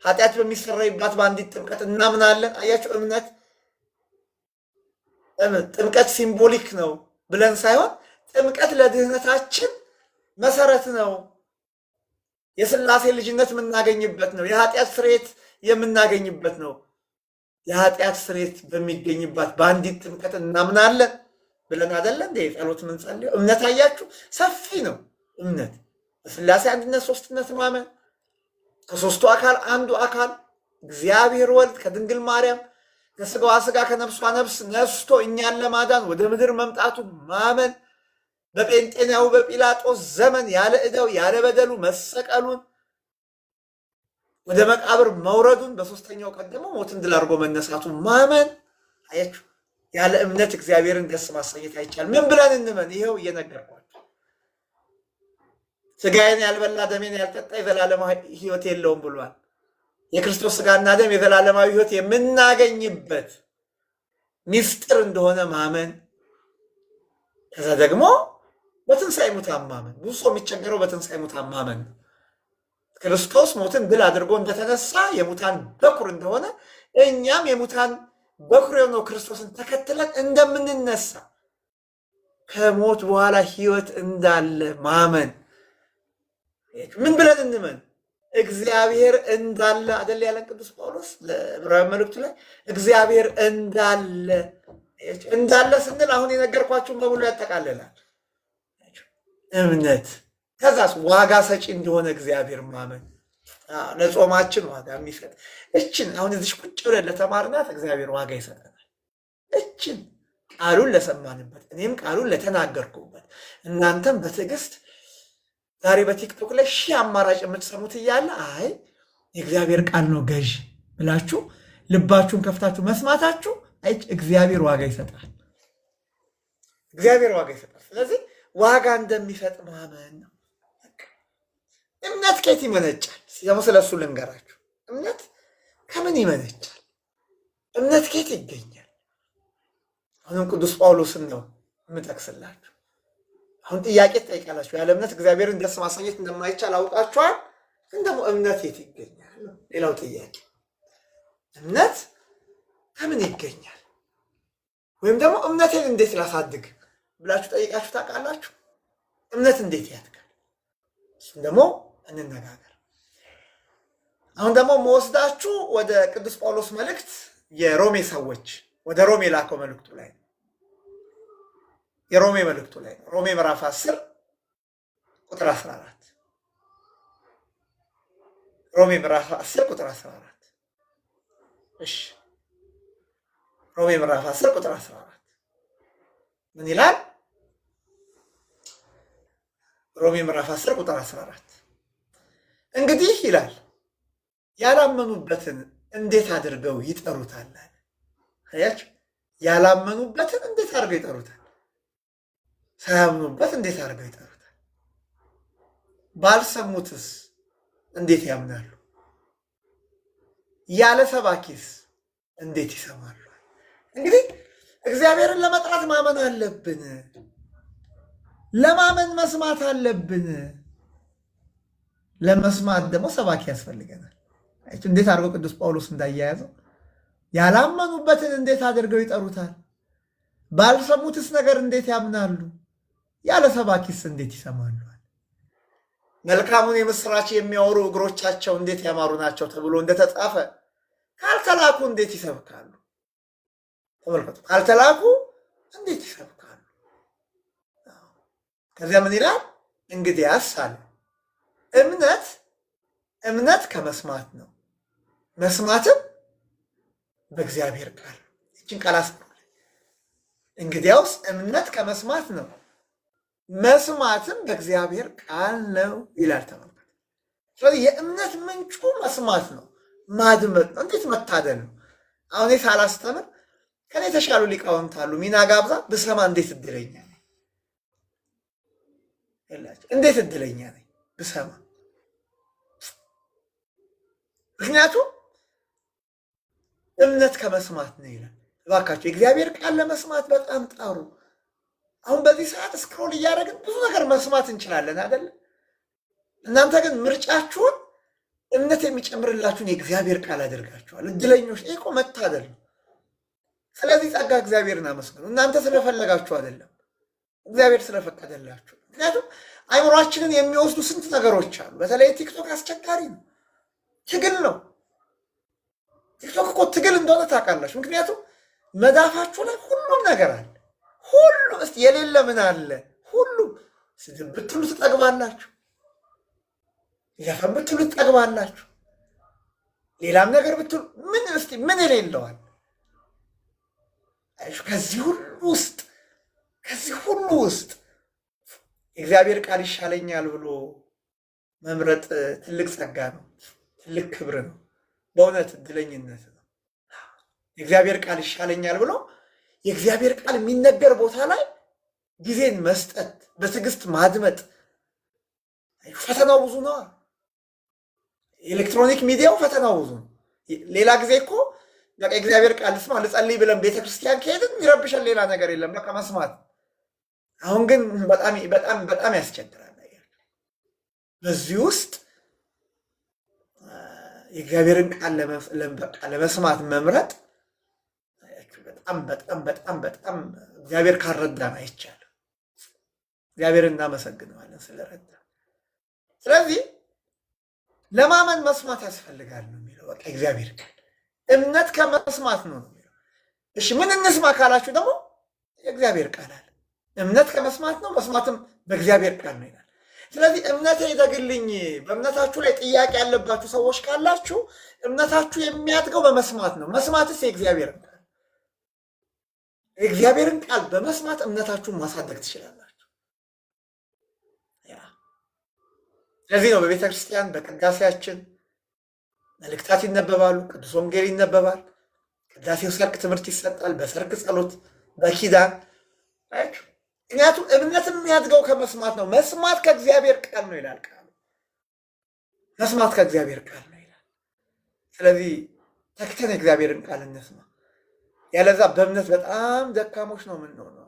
ኃጢአት በሚሰረይባት በአንዲት ጥምቀት እናምናለን። አያችሁ፣ እምነት ጥምቀት symbolic ነው ብለን ሳይሆን ጥምቀት ለድህነታችን መሰረት ነው። የሥላሴ ልጅነት የምናገኝበት ነው። የኃጢአት ስርየት የምናገኝበት ነው። የኃጢአት ስርየት በሚገኝባት በአንዲት ጥምቀት እናምናለን ብለን አደለ እንደ ጸሎት የምንጸልየው? እምነት አያችሁ ሰፊ ነው። እምነት በሥላሴ አንድነት ሶስትነት ማመን፣ ከሶስቱ አካል አንዱ አካል እግዚአብሔር ወልድ ከድንግል ማርያም ከስጋዋ ስጋ ከነፍሷ ነፍስ ነስቶ እኛን ለማዳን ወደ ምድር መምጣቱ ማመን፣ በጴንጤናዊ በጲላጦስ ዘመን ያለ ዕዳው ያለ በደሉ መሰቀሉን ወደ መቃብር መውረዱን በሶስተኛው ቀን ደግሞ ሞትን ድል አድርጎ መነሳቱ ማመን። አያችሁ፣ ያለ እምነት እግዚአብሔርን ደስ ማሰኘት አይቻልም። ምን ብለን እንመን? ይኸው እየነገርኳቸው፣ ስጋዬን ያልበላ ደሜን ያልጠጣ የዘላለማዊ ሕይወት የለውም ብሏል። የክርስቶስ ስጋና ደም የዘላለማዊ ሕይወት የምናገኝበት ሚስጥር እንደሆነ ማመን። ከዛ ደግሞ በትንሣኤ ሙታን ማመን። ብዙ ሰው የሚቸገረው በትንሣኤ ሙታን ማመን ነው። ክርስቶስ ሞትን ድል አድርጎ እንደተነሳ የሙታን በኩር እንደሆነ እኛም የሙታን በኩር የሆነው ክርስቶስን ተከትለን እንደምንነሳ ከሞት በኋላ ሕይወት እንዳለ ማመን። ምን ብለን እንመን? እግዚአብሔር እንዳለ አደል ያለን ቅዱስ ጳውሎስ ለዕብራውያን መልእክቱ ላይ እግዚአብሔር እንዳለ። እንዳለ ስንል አሁን የነገርኳችሁን በሙሉ ያጠቃልላል። እምነት ከዛስ ዋጋ ሰጪ እንደሆነ እግዚአብሔር ማመን። ለጾማችን ዋጋ የሚሰጥ እችን አሁን እዚሽ ቁጭ ብለን ለተማርናት እግዚአብሔር ዋጋ ይሰጠናል። እችን ቃሉን ለሰማንበት፣ እኔም ቃሉን ለተናገርኩበት፣ እናንተም በትዕግስት ዛሬ በቲክቶክ ላይ ሺህ አማራጭ የምትሰሙት እያለ አይ የእግዚአብሔር ቃል ነው ገዥ ብላችሁ ልባችሁን ከፍታችሁ መስማታችሁ አይ እግዚአብሔር ዋጋ ይሰጣል። እግዚአብሔር ዋጋ ይሰጣል። ስለዚህ ዋጋ እንደሚሰጥ ማመን ነው። እምነት ከየት ይመነጫል? ደግሞ ስለ እሱ ልንገራችሁ። እምነት ከምን ይመነጫል? እምነት ከየት ይገኛል? አሁንም ቅዱስ ጳውሎስን ነው የምጠቅስላችሁ። አሁን ጥያቄ ትጠይቃላችሁ። ያለ እምነት እግዚአብሔርን ደስ ማሰኘት እንደማይቻል አውቃችኋል። ግን ደግሞ እምነት የት ይገኛል? ሌላው ጥያቄ እምነት ከምን ይገኛል? ወይም ደግሞ እምነቴን እንዴት ላሳድግ ብላችሁ ጠይቃችሁ ታውቃላችሁ? እምነት እንዴት ያድጋል? እሱም ደግሞ እንነጋገር። አሁን ደግሞ መወስዳችሁ ወደ ቅዱስ ጳውሎስ መልእክት የሮሜ ሰዎች ወደ ሮሜ ላከው መልእክቱ ላይ ነው። የሮሜ መልእክቱ ላይ ነው። ሮሜ ምዕራፍ 10 ቁጥር 14፣ ሮሜ ምዕራፍ 10 ቁጥር 14። እሺ፣ ሮሜ ምዕራፍ 10 ቁጥር 14 ምን ይላል? ሮሜ ምዕራፍ 10 ቁጥር 14 እንግዲህ ይላል፣ ያላመኑበትን እንዴት አድርገው ይጠሩታል? አያችሁ፣ ያላመኑበትን እንዴት አድርገው ይጠሩታል? ሳያምኑበት እንዴት አድርገው ይጠሩታል? ባልሰሙትስ እንዴት ያምናሉ? ያለ ሰባኪስ እንዴት ይሰማሉ? እንግዲህ እግዚአብሔርን ለመጥራት ማመን አለብን። ለማመን መስማት አለብን። ለመስማት ደግሞ ሰባኪ ያስፈልገናል። እንዴት አድርገው ቅዱስ ጳውሎስ እንዳያያዘው፣ ያላመኑበትን እንዴት አድርገው ይጠሩታል? ባልሰሙትስ ነገር እንዴት ያምናሉ? ያለ ሰባኪስ እንዴት ይሰማሉ? መልካሙን የምስራች የሚያወሩ እግሮቻቸው እንዴት ያማሩ ናቸው ተብሎ እንደተጻፈ ካልተላኩ እንዴት ይሰብካሉ? ተመልከቱ፣ ካልተላኩ እንዴት ይሰብካሉ? ከዚያ ምን ይላል? እንግዲያስ አለ እምነት እምነት ከመስማት ነው፣ መስማትም በእግዚአብሔር ቃል። ይህችን ቃል አስምሩ። እንግዲያውስ እምነት ከመስማት ነው፣ መስማትም በእግዚአብሔር ቃል ነው ይላል። ተመልከቱ። ስለዚህ የእምነት ምንጩ መስማት ነው፣ ማድመጥ ነው። እንዴት መታደል ነው! አሁን እኔ ሳላስተምር ከኔ የተሻሉ ሊቃውንት አሉ። ሚና ጋብዛ ብሰማ እንዴት እድለኛ ነኝ! እንዴት እድለኛ ነኝ ብሰማ። ምክንያቱም እምነት ከመስማት ነው ይላል። እባካችሁ የእግዚአብሔር ቃል ለመስማት በጣም ጣሩ። አሁን በዚህ ሰዓት scroll እያደረግን ብዙ ነገር መስማት እንችላለን አይደለ? እናንተ ግን ምርጫችሁን እምነት የሚጨምርላችሁን የእግዚአብሔር ቃል አድርጋችኋል። እድለኞች። ይህ እኮ መታደል ነው። ስለዚህ ጸጋ እግዚአብሔርን አመስግኑ። እናንተ ስለፈለጋችሁ አይደለም፣ እግዚአብሔር ስለፈቀደላችሁ። ምክንያቱም አይምሯችንን የሚወስዱ ስንት ነገሮች አሉ። በተለይ ቲክቶክ አስቸጋሪ ነው፣ ትግል ነው። ቲክቶክ እኮ ትግል እንደሆነ ታውቃላችሁ። ምክንያቱም መዳፋችሁ ላይ ሁሉም ነገር አለ። ሁሉም እስኪ የሌለ ምን አለ? ሁሉም ስድብ ብትሉ ትጠግባላችሁ፣ ዘፈን ብትሉ ትጠግባላችሁ፣ ሌላም ነገር ብትሉ ምን እስኪ ምን የሌለዋል? ከዚህ ሁሉ ውስጥ ከዚህ ሁሉ ውስጥ የእግዚአብሔር ቃል ይሻለኛል ብሎ መምረጥ ትልቅ ጸጋ ነው፣ ትልቅ ክብር ነው። በእውነት እድለኝነት ነው። የእግዚአብሔር ቃል ይሻለኛል ብሎ የእግዚአብሔር ቃል የሚነገር ቦታ ላይ ጊዜን መስጠት፣ በትዕግስት ማድመጥ። ፈተናው ብዙ ነዋ። ኤሌክትሮኒክ ሚዲያው ፈተናው ብዙ ነው። ሌላ ጊዜ እኮ በቃ የእግዚአብሔር ቃል ልስማ ልጸልይ ብለን ቤተክርስቲያን ከሄድን የሚረብሸን ሌላ ነገር የለም፣ በቃ መስማት። አሁን ግን በጣም በጣም በጣም ያስቸግራል ነገር። በዚህ ውስጥ የእግዚአብሔርን ቃል ለመስማት መምረጥ በጣም በጣም በጣም በጣም እግዚአብሔር ካልረዳን አይቻልም። እግዚአብሔርን እናመሰግነዋለን ስለረዳ። ስለዚህ ለማመን መስማት ያስፈልጋል ነው የሚለው። በቃ እግዚአብሔር ቃል እምነት ከመስማት ነው ነው የሚለው። እሺ ምን እንስማ ካላችሁ ደግሞ የእግዚአብሔር ቃል አለ። እምነት ከመስማት ነው፣ መስማትም በእግዚአብሔር ቃል ነው ይላል። ስለዚህ እምነቴ ይደግልኝ። በእምነታችሁ ላይ ጥያቄ ያለባችሁ ሰዎች ካላችሁ እምነታችሁ የሚያድገው በመስማት ነው። መስማትስ የእግዚአብሔርን ቃል የእግዚአብሔርን ቃል በመስማት እምነታችሁን ማሳደግ ትችላላችሁ። ያ ስለዚህ ነው በቤተ ክርስቲያን በቅዳሴያችን መልእክታት ይነበባሉ፣ ቅዱስ ወንጌል ይነበባል፣ ቅዳሴው ሰርክ ትምህርት ይሰጣል፣ በሰርክ ጸሎት፣ በኪዳን። ምክንያቱም እምነት የሚያድገው ከመስማት ነው። መስማት ከእግዚአብሔር ቃል ነው ይላል ቃሉ። መስማት ከእግዚአብሔር ቃል ነው ይላል። ስለዚህ ተግተን የእግዚአብሔርን ቃል እንስማ። ያለዛ በእምነት በጣም ደካሞች ነው የምንሆነው።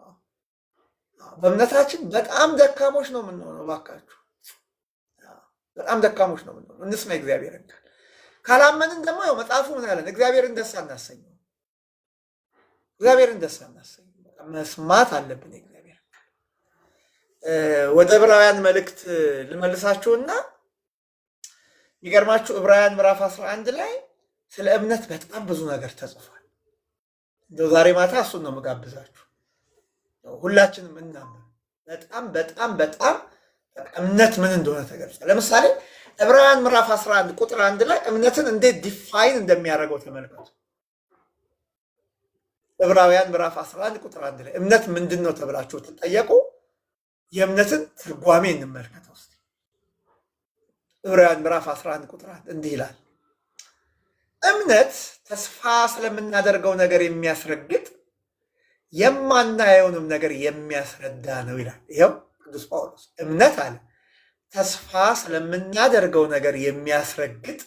በእምነታችን በጣም ደካሞች ነው የምንሆነው። እባካችሁ በጣም ደካሞች ነው የምንሆነው። እንስማ የእግዚአብሔርን ቃል። ካላመንን ደግሞ ያው መጽሐፉ ምን አለን? እግዚአብሔርን ደስ አናሰኘው። እግዚአብሔርን ደስ አናሰኘው። መስማት አለብን የእግዚአብሔርን ቃል። ወደ ዕብራውያን መልእክት ልመልሳችሁና የሚገርማችሁ ዕብራውያን ምዕራፍ 11 ላይ ስለ እምነት በጣም ብዙ ነገር ተጽፏል። እንደው ዛሬ ማታ እሱን ነው የምጋብዛችሁ። ሁላችንም እናምን። በጣም በጣም በጣም እምነት ምን እንደሆነ ተገልጿል። ለምሳሌ ዕብራውያን ምዕራፍ 11 ቁጥር 1 ላይ እምነትን እንዴት define እንደሚያደርገው ተመልከቱ። ዕብራውያን ምዕራፍ 11 ቁጥር 1 ላይ እምነት ምንድን ነው ተብላችሁ ትጠየቁ፣ የእምነትን ትርጓሜ እንመልከተው እስኪ። ዕብራውያን ምዕራፍ 11 ቁጥር 1 እንዲህ ይላል፣ እምነት ተስፋ ስለምናደርገው ነገር የሚያስረግጥ የማናየውንም ነገር የሚያስረዳ ነው ይላል። ይኸው ቅዱስ ጳውሎስ እምነት አለ ተስፋ ስለምናደርገው ነገር የሚያስረግጥ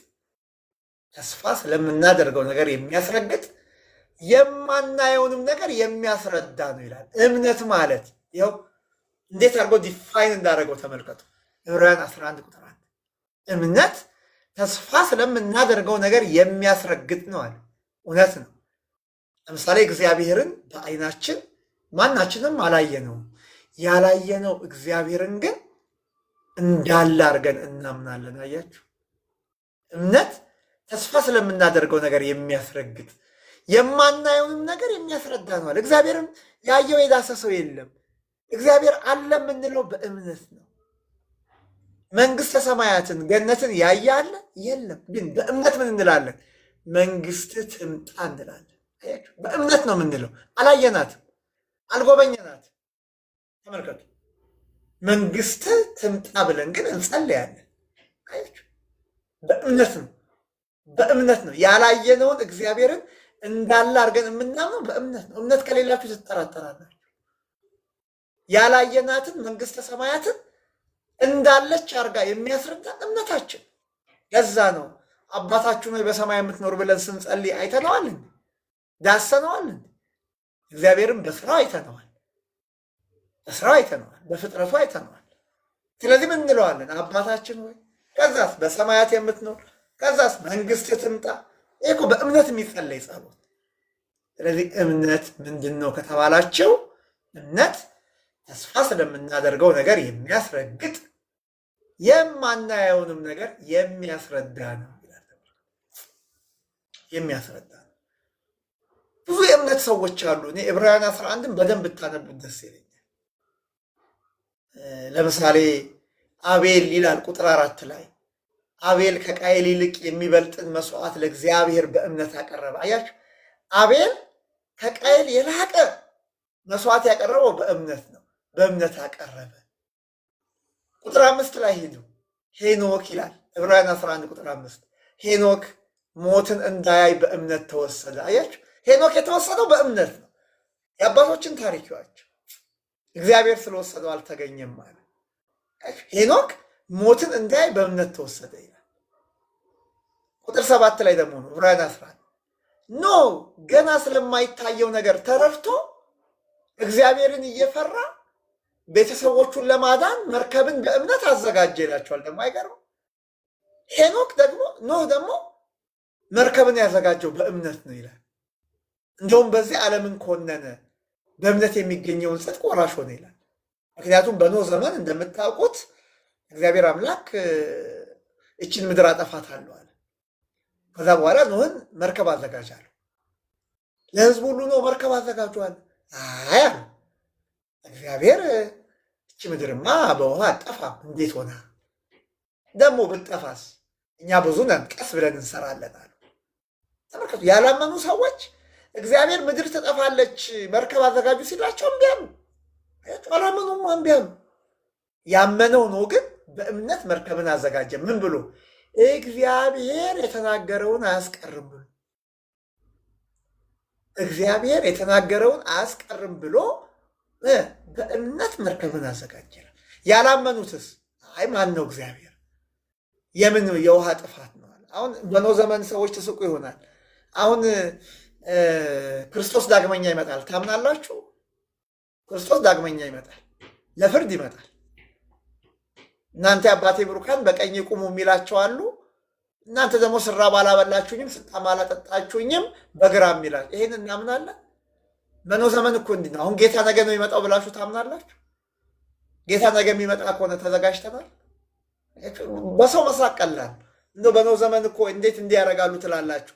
ተስፋ ስለምናደርገው ነገር የሚያስረግጥ የማናየውንም ነገር የሚያስረዳ ነው ይላል። እምነት ማለት ይኸው እንዴት አድርጎ define እንዳደረገው ተመልከቱ። ዕብራውያን 11 ቁጥር 1 እምነት ተስፋ ስለምናደርገው ነገር የሚያስረግጥ ነው አለ። እውነት ነው። ለምሳሌ እግዚአብሔርን በዓይናችን ማናችንም አላየነውም። ያላየነው እግዚአብሔርን ግን እንዳለ አድርገን እናምናለን። አያችሁ፣ እምነት ተስፋ ስለምናደርገው ነገር የሚያስረግጥ የማናየውንም ነገር የሚያስረዳ ነው። እግዚአብሔርን ያየው የዳሰሰው የለም። እግዚአብሔር አለ የምንለው በእምነት ነው። መንግስተ ሰማያትን ገነትን ያየ አለ የለም። ግን በእምነት ምን እንላለን? መንግስት ትምጣ እንላለን። አያችሁ፣ በእምነት ነው የምንለው። አላየናትም፣ አልጎበኘናትም። ተመልከቱ፣ መንግስት ትምጣ ብለን ግን እንጸልያለን። አያችሁ፣ በእምነት ነው፣ በእምነት ነው። ያላየነውን እግዚአብሔርን እንዳለ አድርገን የምናምነው በእምነት ነው። እምነት ከሌላችሁ ትጠራጠራላችሁ። ያላየናትን መንግስተ ሰማያትን እንዳለች አድርጋ የሚያስረዳ እምነታችን። ለዛ ነው አባታችን ሆይ በሰማይ የምትኖር ብለን ስንጸልይ አይተነዋል፣ ዳሰነዋል። እግዚአብሔርን በስራው አይተነዋል፣ በስራው አይተነዋል፣ በፍጥረቱ አይተነዋል። ስለዚህ ምን እንለዋለን? አባታችን ሆይ፣ ከዛስ በሰማያት የምትኖር፣ ከዛስ መንግስት ትምጣ። ይህ እኮ በእምነት የሚጸለይ ጸሎት። ስለዚህ እምነት ምንድን ነው ከተባላቸው እምነት ተስፋ ስለምናደርገው ነገር የሚያስረግጥ የማናየውንም ነገር የሚያስረዳ ነው ይላል። የሚያስረዳ ነው። ብዙ የእምነት ሰዎች አሉ። እኔ ዕብራውያን 11ን በደንብ ብታነቡት ደስ ይለኛል። ለምሳሌ አቤል ይላል ቁጥር 4 ላይ አቤል ከቃየል ይልቅ የሚበልጥን መስዋዕት ለእግዚአብሔር በእምነት አቀረበ። አያችሁ፣ አቤል ከቃየል የላቀ መስዋዕት ያቀረበው በእምነት ነው። በእምነት አቀረበ። ቁጥር 5 ላይ ሂዱ። ሄኖክ ይላል ዕብራውያን 11 ቁጥር 5 ሄኖክ ሞትን እንዳያይ በእምነት ተወሰደ። አያችሁ፣ ሄኖክ የተወሰደው በእምነት ነው። የአባቶችን ታሪክ ይዋቸው። እግዚአብሔር ስለወሰደው አልተገኘም አለ። ሄኖክ ሞትን እንዳያይ በእምነት ተወሰደ ይላል። ቁጥር 7 ላይ ደግሞ ነው ዕብራውያን 11 ኖህ ገና ስለማይታየው ነገር ተረድቶ እግዚአብሔርን እየፈራ ቤተሰቦቹን ለማዳን መርከብን በእምነት አዘጋጀ ይላቸዋል። ደግሞ አይገርም? ሄኖክ ደግሞ ኖህ ደግሞ መርከብን ያዘጋጀው በእምነት ነው ይላል። እንደውም በዚህ ዓለምን ኮነነ፣ በእምነት የሚገኘውን ጽድቅ ወራሽ ሆነ ይላል። ምክንያቱም በኖህ ዘመን እንደምታውቁት እግዚአብሔር አምላክ እችን ምድር አጠፋታለሁ አለ። ከዛ በኋላ ኖህን መርከብ አዘጋጅ አለው። ለሕዝቡ ሁሉ ኖህ መርከብ አዘጋጇል። አይ አሉ እግዚአብሔር፣ እቺ ምድርማ በውሃ አጠፋም፣ እንዴት ሆና ደግሞ ብትጠፋስ እኛ ብዙ ነን፣ ቀስ ብለን እንሰራለን አሉ። ተመልከቱ፣ ያላመኑ ሰዎች እግዚአብሔር ምድር ትጠፋለች መርከብ አዘጋጁ ሲላቸው እምቢ አሉ። አላመኑም፣ እምቢ አሉ። ያመነው ኖህ ግን በእምነት መርከብን አዘጋጀ። ምን ብሎ? እግዚአብሔር የተናገረውን አያስቀርም ብሎ፣ እግዚአብሔር የተናገረውን አያስቀርም ብሎ በእምነት መርከብን አዘጋጀ። ያላመኑትስ አይ ማን ነው እግዚአብሔር? የምን የውሃ ጥፋት ነው አለ። አሁን በኖህ ዘመን ሰዎች ትስቁ ይሆናል። አሁን ክርስቶስ ዳግመኛ ይመጣል ታምናላችሁ? ክርስቶስ ዳግመኛ ይመጣል፣ ለፍርድ ይመጣል። እናንተ የአባቴ ብሩካን በቀኝ ቁሙ የሚላቸው አሉ። እናንተ ደግሞ ስራብ አላበላችሁኝም፣ ስጠማ አላጠጣችሁኝም በግራ የሚላቸው። ይሄን እናምናለን። በኖህ ዘመን እኮ እንዲህ ነው። አሁን ጌታ ነገ ነው የሚመጣው ብላችሁ ታምናላችሁ? ጌታ ነገ የሚመጣ ከሆነ ተዘጋጅተናል? በሰው መሳቅ ቀላል። እንደው በኖህ ዘመን እኮ እንዴት እንዲህ ያደርጋሉ ትላላችሁ።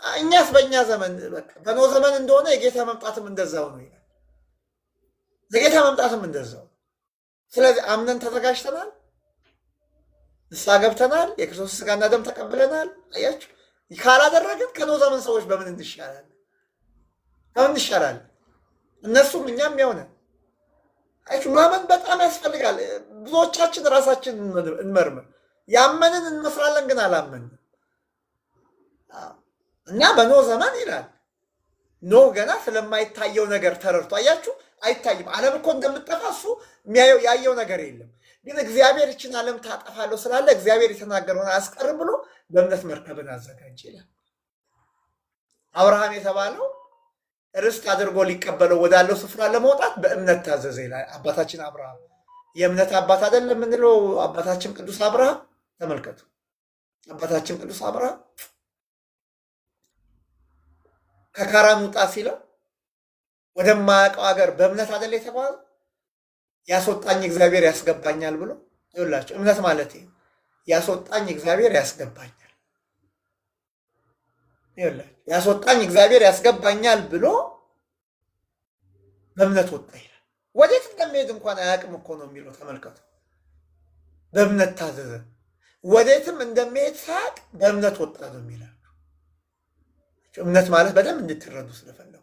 እኛስ በእኛ ዘመን በቃ በኖህ ዘመን እንደሆነ የጌታ መምጣትም እንደዛው ነው ይላል። የጌታ መምጣትም እንደዛው ነው። ስለዚህ አምነን ተዘጋጅተናል፣ ንስሐ ገብተናል፣ የክርስቶስ ሥጋና ደም ተቀብለናል። አያችሁ፣ ካላደረግን ከኖህ ዘመን ሰዎች በምን እንሻላለን? በምን እንሻላለን? እነሱም እኛም ያው ነን። አያችሁ፣ ማመን በጣም ያስፈልጋል። ብዙዎቻችን ራሳችን እንመርምር። ያመንን እንመስላለን፣ ግን አላመንም። እና በኖህ ዘመን ይላል ኖህ ገና ስለማይታየው ነገር ተረድቶ፣ አያችሁ፣ አይታይም። ዓለም እኮ እንደምጠፋ እሱ የሚያየው ያየው ነገር የለም። ግን እግዚአብሔር ይችን ዓለም ታጠፋለሁ ስላለ እግዚአብሔር የተናገረውን አያስቀርም ብሎ በእምነት መርከብን አዘጋጀ ይላል። አብርሃም የተባለው ርስት አድርጎ ሊቀበለው ወዳለው ስፍራ ለመውጣት በእምነት ታዘዘ ይላል። አባታችን አብርሃም የእምነት አባት አይደለም የምንለው አባታችን ቅዱስ አብርሃም። ተመልከቱ፣ አባታችን ቅዱስ አብርሃም ከካራን ውጣ ሲለው ወደማያውቀው ሀገር በእምነት አይደል የተጓዘ? ያስወጣኝ እግዚአብሔር ያስገባኛል ብሎ ይኸውላችሁ፣ እምነት ማለት ይሄ ያስወጣኝ እግዚአብሔር ያስገባኛል። ይኸውላችሁ ያስወጣኝ እግዚአብሔር ያስገባኛል ብሎ በእምነት ወጣ ይላል። ወዴት እንደሚሄድ እንኳን አያውቅም እኮ ነው የሚለው። ተመልከቱ። በእምነት ታዘዘ። ወዴትም እንደሚሄድ ሳያውቅ በእምነት ወጣ ነው የሚላችሁ። እምነት ማለት በደንብ እንድትረዱ ስለፈለኩ።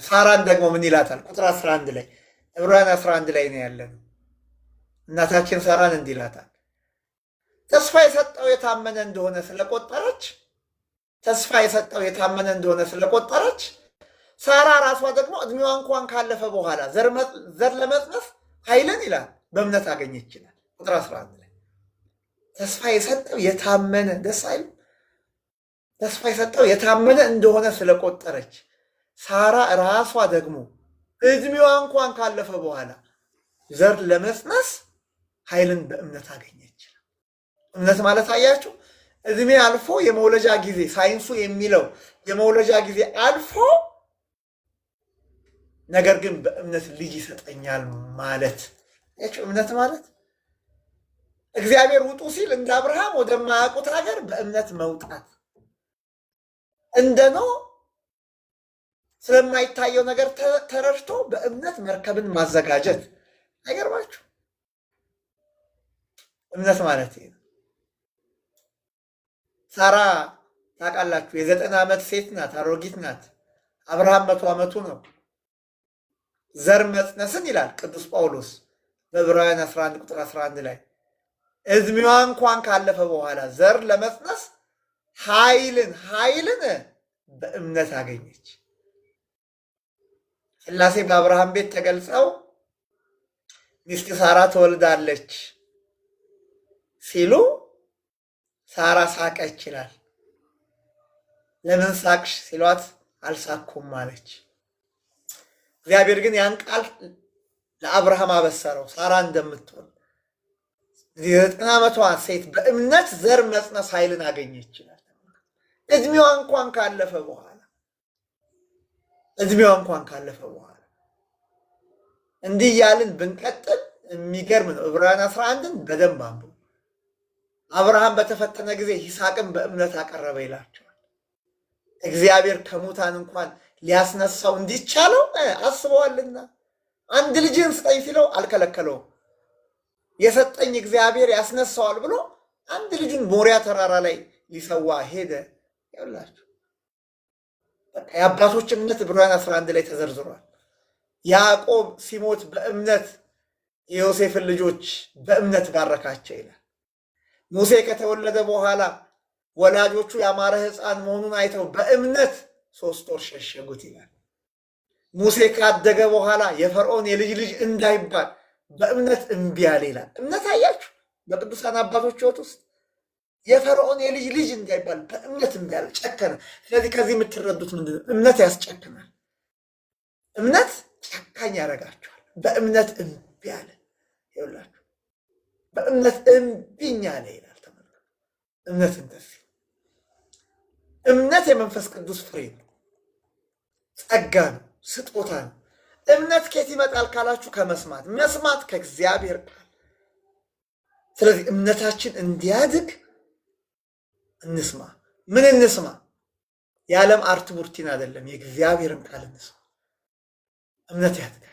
ሳራን ደግሞ ምን ይላታል? ቁጥር 11 ላይ፣ ዕብራውያን 11 ላይ ነው ያለነው። እናታችን ሳራን እንዲህ ይላታል፣ ተስፋ የሰጠው የታመነ እንደሆነ ስለቆጠረች፣ ተስፋ የሰጠው የታመነ እንደሆነ ስለቆጠረች፣ ሳራ ራሷ ደግሞ እድሜዋ እንኳን ካለፈ በኋላ ዘር ለመጽነስ ኃይልን ይላል በእምነት አገኘች ይላል። ቁጥር 11 ላይ ተስፋ የሰጠው የታመነ፣ ደስ አይልም? ተስፋ የሰጠው የታመነ እንደሆነ ስለቆጠረች ሳራ ራሷ ደግሞ እድሜዋ እንኳን ካለፈ በኋላ ዘር ለመጽነስ ኃይልን በእምነት አገኘች። እምነት ማለት አያችሁ፣ እድሜ አልፎ የመውለጃ ጊዜ፣ ሳይንሱ የሚለው የመውለጃ ጊዜ አልፎ፣ ነገር ግን በእምነት ልጅ ይሰጠኛል ማለት። አያችሁ፣ እምነት ማለት እግዚአብሔር ውጡ ሲል እንደ አብርሃም ወደማያውቁት ሀገር በእምነት መውጣት፣ እንደ ኖህ ስለማይታየው ነገር ተረድቶ በእምነት መርከብን ማዘጋጀት። አይገርማችሁ? እምነት ማለት ይሄ ነው። ሳራ ታውቃላችሁ፣ የ90 ዓመት ሴት ናት፣ አሮጊት ናት። አብርሃም 100 ዓመቱ ነው። ዘር መጽነስን ይላል ቅዱስ ጳውሎስ በዕብራውያን 11 ቁጥር 11 ላይ፣ እድሜዋ እንኳን ካለፈ በኋላ ዘር ለመጽነስ ኃይልን በእምነት አገኘች። ሥላሴ በአብርሃም ቤት ተገልጸው ሚስት ሳራ ትወልዳለች ሲሉ ሳራ ሳቀች ይላል። ለምን ሳቅሽ ሲሏት አልሳኩም አለች። እግዚአብሔር ግን ያን ቃል ለአብርሃም አበሰረው ሳራ እንደምትወልድ። የ90 ዓመቷ ሴት በእምነት ዘር መጽነስ ኃይልን አገኘች ይላል። እድሜዋ እንኳን ካለፈ በኋላ፣ እድሜዋ እንኳን ካለፈ በኋላ። እንዲህ እያልን ብንቀጥል የሚገርም ነው። ዕብራውያን 11ን በደንብ አንብቡ። አብርሃም በተፈተነ ጊዜ ይስሐቅን በእምነት አቀረበ ይላቸዋል። እግዚአብሔር ከሙታን እንኳን ሊያስነሳው እንዲቻለው አስበዋልና አንድ ልጅህን ስጠኝ ሲለው አልከለከለውም። የሰጠኝ እግዚአብሔር ያስነሳዋል ብሎ አንድ ልጁን ሞሪያ ተራራ ላይ ሊሰዋ ሄደ። ይኸውላችሁ በቃ የአባቶች እምነት ዕብራውያን 11 ላይ ተዘርዝሯል። ያዕቆብ ሲሞት በእምነት የዮሴፍን ልጆች በእምነት ባረካቸው ይላል። ሙሴ ከተወለደ በኋላ ወላጆቹ ያማረ ሕፃን መሆኑን አይተው በእምነት 3 ወር ሸሸጉት ይላል። ሙሴ ካደገ በኋላ የፈርዖን የልጅ ልጅ እንዳይባል በእምነት እምቢ አለ ይላል። እምነት አያችሁ፣ በቅዱሳን አባቶች ሕይወት ውስጥ የፈርዖን የልጅ ልጅ እንዳይባል በእምነት እምቢ አለ፣ ጨከነ። ስለዚህ ከዚህ የምትረዱት ምንድን ነው? እምነት ያስጨክናል። እምነት ጨካኝ ያደርጋቸዋል። በእምነት እምቢ አለ። ይኸውላችሁ በእምነት እምቢኝ አለ ይላል። ተመልከቱ። እምነት እንደዚህ፣ እምነት የመንፈስ ቅዱስ ፍሬ ነው፣ ጸጋ ነው፣ ስጦታ ነው። እምነት ከየት ይመጣል ካላችሁ ከመስማት፣ መስማት ከእግዚአብሔር ቃል። ስለዚህ እምነታችን እንዲያድግ እንስማ። ምን እንስማ? የዓለም አርት ቡርቲን አይደለም፣ የእግዚአብሔርን ቃል እንስማ። እምነት ያድጋል።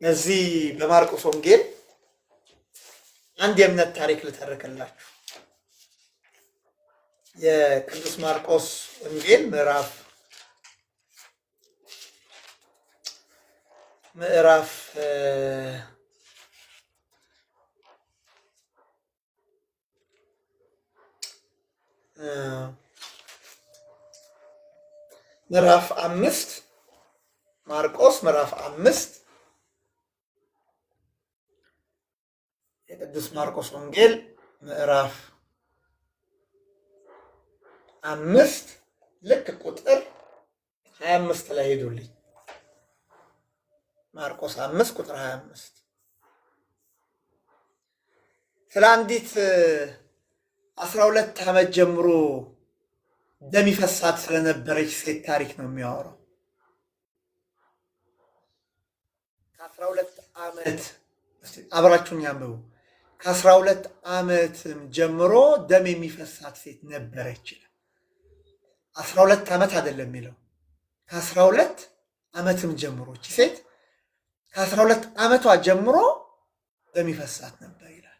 እዚህ በማርቆስ ወንጌል አንድ የእምነት ታሪክ ልተርክላችሁ። የቅዱስ ማርቆስ ወንጌል ምዕራፍ ምዕራፍ 5፣ ማርቆስ ምዕራፍ 5፣ የቅዱስ ማርቆስ ወንጌል ምዕራፍ 5 ልክ ቁጥር 25 ላይ ሄዱልኝ። ማርቆስ 5 ቁጥር 25 ስለ አንዲት 12 ዓመት ጀምሮ ደም ይፈሳት ስለነበረች ሴት ታሪክ ነው የሚያወራው። ከ12 ዓመት አብራችሁን ያንብቡ። ከ12 ዓመትም ጀምሮ ደም የሚፈሳት ሴት ነበረች ይላል። 12 ዓመት አይደለም የሚለው፣ ከ12 ዓመትም ጀምሮ እቺ ሴት ከ12 ዓመቷ ጀምሮ ደም ይፈሳት ነበር ይላል።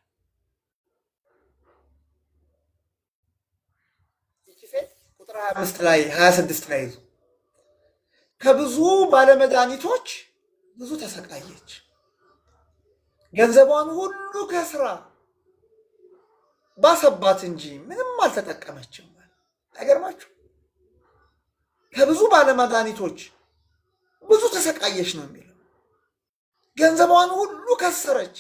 ይቺ ሴት ቁጥር 25 ላይ 26 ላይ ይዙ ከብዙ ባለመድኃኒቶች ብዙ ተሰቃየች። ገንዘቧን ሁሉ ከስራ ባሰባት እንጂ ምንም አልተጠቀመችም። አይገርማችሁ? ከብዙ ባለመድኃኒቶች ብዙ ተሰቃየች ነው የሚለው። ገንዘቧን ሁሉ ከሰረች፣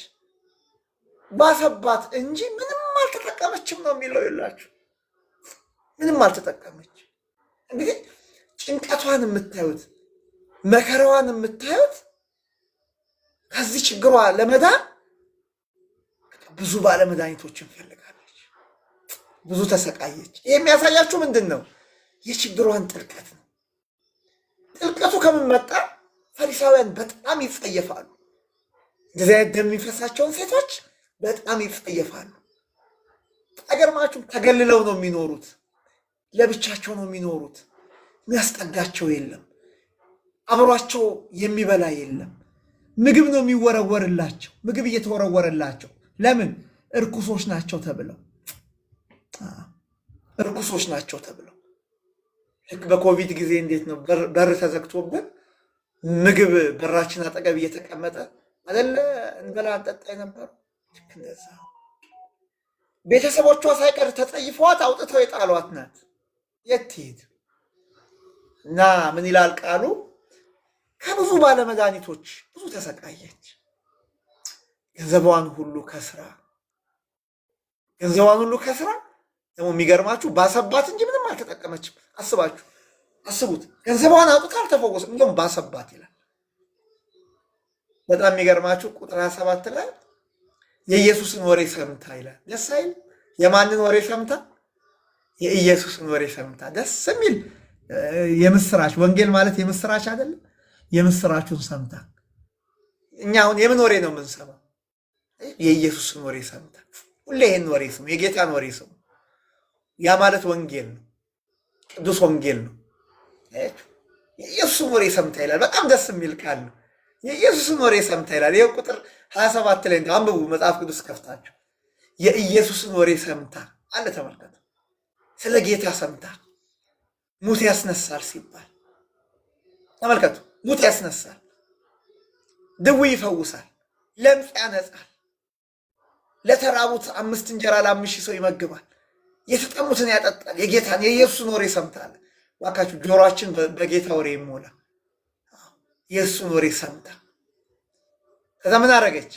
ባሰባት እንጂ ምንም አልተጠቀመችም ነው የሚለው። ይላችሁ ምንም አልተጠቀመች። እንግዲህ ጭንቀቷን የምታዩት መከራዋን የምታዩት ከዚህ ችግሯ ለመዳን ብዙ ባለመድኃኒቶችን ፈልጋለች፣ ብዙ ተሰቃየች። ይህ የሚያሳያችሁ ምንድን ነው? የችግሯን ጥልቀት ነው። ጥልቀቱ ከምን መጣ? ፈሪሳውያን በጣም ይጸየፋሉ። እንደዚህ አይነት ደም የሚፈሳቸውን ሴቶች በጣም ይጸየፋሉ። አይገርማችሁም? ተገልለው ነው የሚኖሩት፣ ለብቻቸው ነው የሚኖሩት። የሚያስጠጋቸው የለም፣ አብሯቸው የሚበላ የለም። ምግብ ነው የሚወረወርላቸው፣ ምግብ እየተወረወረላቸው። ለምን? እርኩሶች ናቸው ተብለው፣ እርኩሶች ናቸው ተብለው። ልክ በኮቪድ ጊዜ እንዴት ነው በር ተዘግቶብን ምግብ በራችን አጠገብ እየተቀመጠ አይደለ እንበላ እንጠጣ የነበረው? ልክ እንደዛ ቤተሰቦቿ ሳይቀር ተጸይፈዋት አውጥተው የጣሏት ናት። የት ትሂድ? እና ምን ይላል ቃሉ? ከብዙ ባለመድኃኒቶች ብዙ ተሰቃየች። ገንዘቧን ሁሉ ከስራ ገንዘቧን ሁሉ ከስራ ደግሞ የሚገርማችሁ ባሰባት እንጂ ምንም አልተጠቀመችም። አስባችሁ አስቡት። ገንዘቧን አውጥታ አልተፈወሰም፣ እንደውም ባሰባት ይላል። በጣም የሚገርማችሁ ቁጥር 27 ላይ የኢየሱስን ወሬ ሰምታ ይላል። ደስ አይል? የማንን ወሬ ሰምታ? የኢየሱስን ወሬ ሰምታ። ደስ የሚል የምስራች። ወንጌል ማለት የምስራች አይደለም? የምስራቹን ሰምታ። እኛ አሁን የምን ወሬ ነው የምንሰማው? የኢየሱስን ወሬ ሰምታ። ሁሌ ይህን ወሬ ስሙ፣ የጌታን ወሬ ስሙ። ያ ማለት ወንጌል ነው፣ ቅዱስ ወንጌል ነው። የኢየሱስን ወሬ ሰምታ ይላል። በጣም ደስ የሚል ቃል ነው። የኢየሱስን ወሬ ሰምታ ይላል። ይኸው ቁጥር 27 ላይ አንብቡ፣ መጽሐፍ ቅዱስ ከፍታችሁ። የኢየሱስን ወሬ ሰምታ አለ። ተመልከቱ። ስለ ጌታ ሰምታ ሙት ያስነሳል ሲባል ተመልከቱ። ሙት ያስነሳል፣ ድውይ ይፈውሳል፣ ለምጽ ያነጻል፣ ለተራቡት 5 እንጀራ ለ5,000 ሰው ይመግባል፣ የተጠሙትን ያጠጣል። የጌታን የኢየሱስን ወሬ ሰምታለ። እባካችሁ ጆሮአችን በጌታ ወሬ ይሞላ። የእሱን ወሬ ሰምታ ከዛ ምን አደረገች?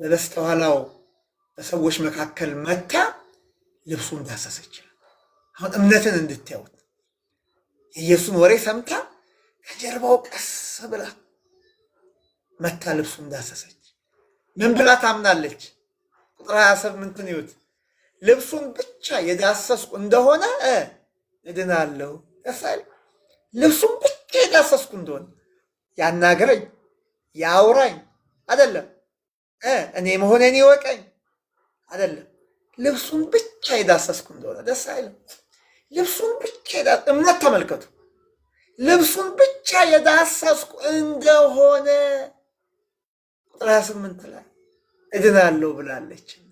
በበስተኋላው በሰዎች መካከል መታ ልብሱን ዳሰሰች። አሁን እምነትን እንድታዩት የኢየሱስን ወሬ ሰምታ ከጀርባው ቀስ ብላ መታ ልብሱን ዳሰሰች። ምን ብላ ታምናለች? ቁጥር 28 ይዩት። ልብሱን ብቻ የዳሰስኩ እንደሆነ እድናለሁ። ደስ አይልም? ልብሱን ብቻ የዳሰስኩ እንደሆነ ያናግረኝ ያውራኝ አይደለም፣ እኔ መሆኔን ይወቀኝ አይደለም። ልብሱን ብቻ የዳሰስኩ እንደሆነ ደስ አይልም? ልብሱን ብቻ እምነት ተመልከቱ። ልብሱን ብቻ የዳሰስኩ እንደሆነ ቁጥር 28 ላይ እድናለሁ ብላለችና።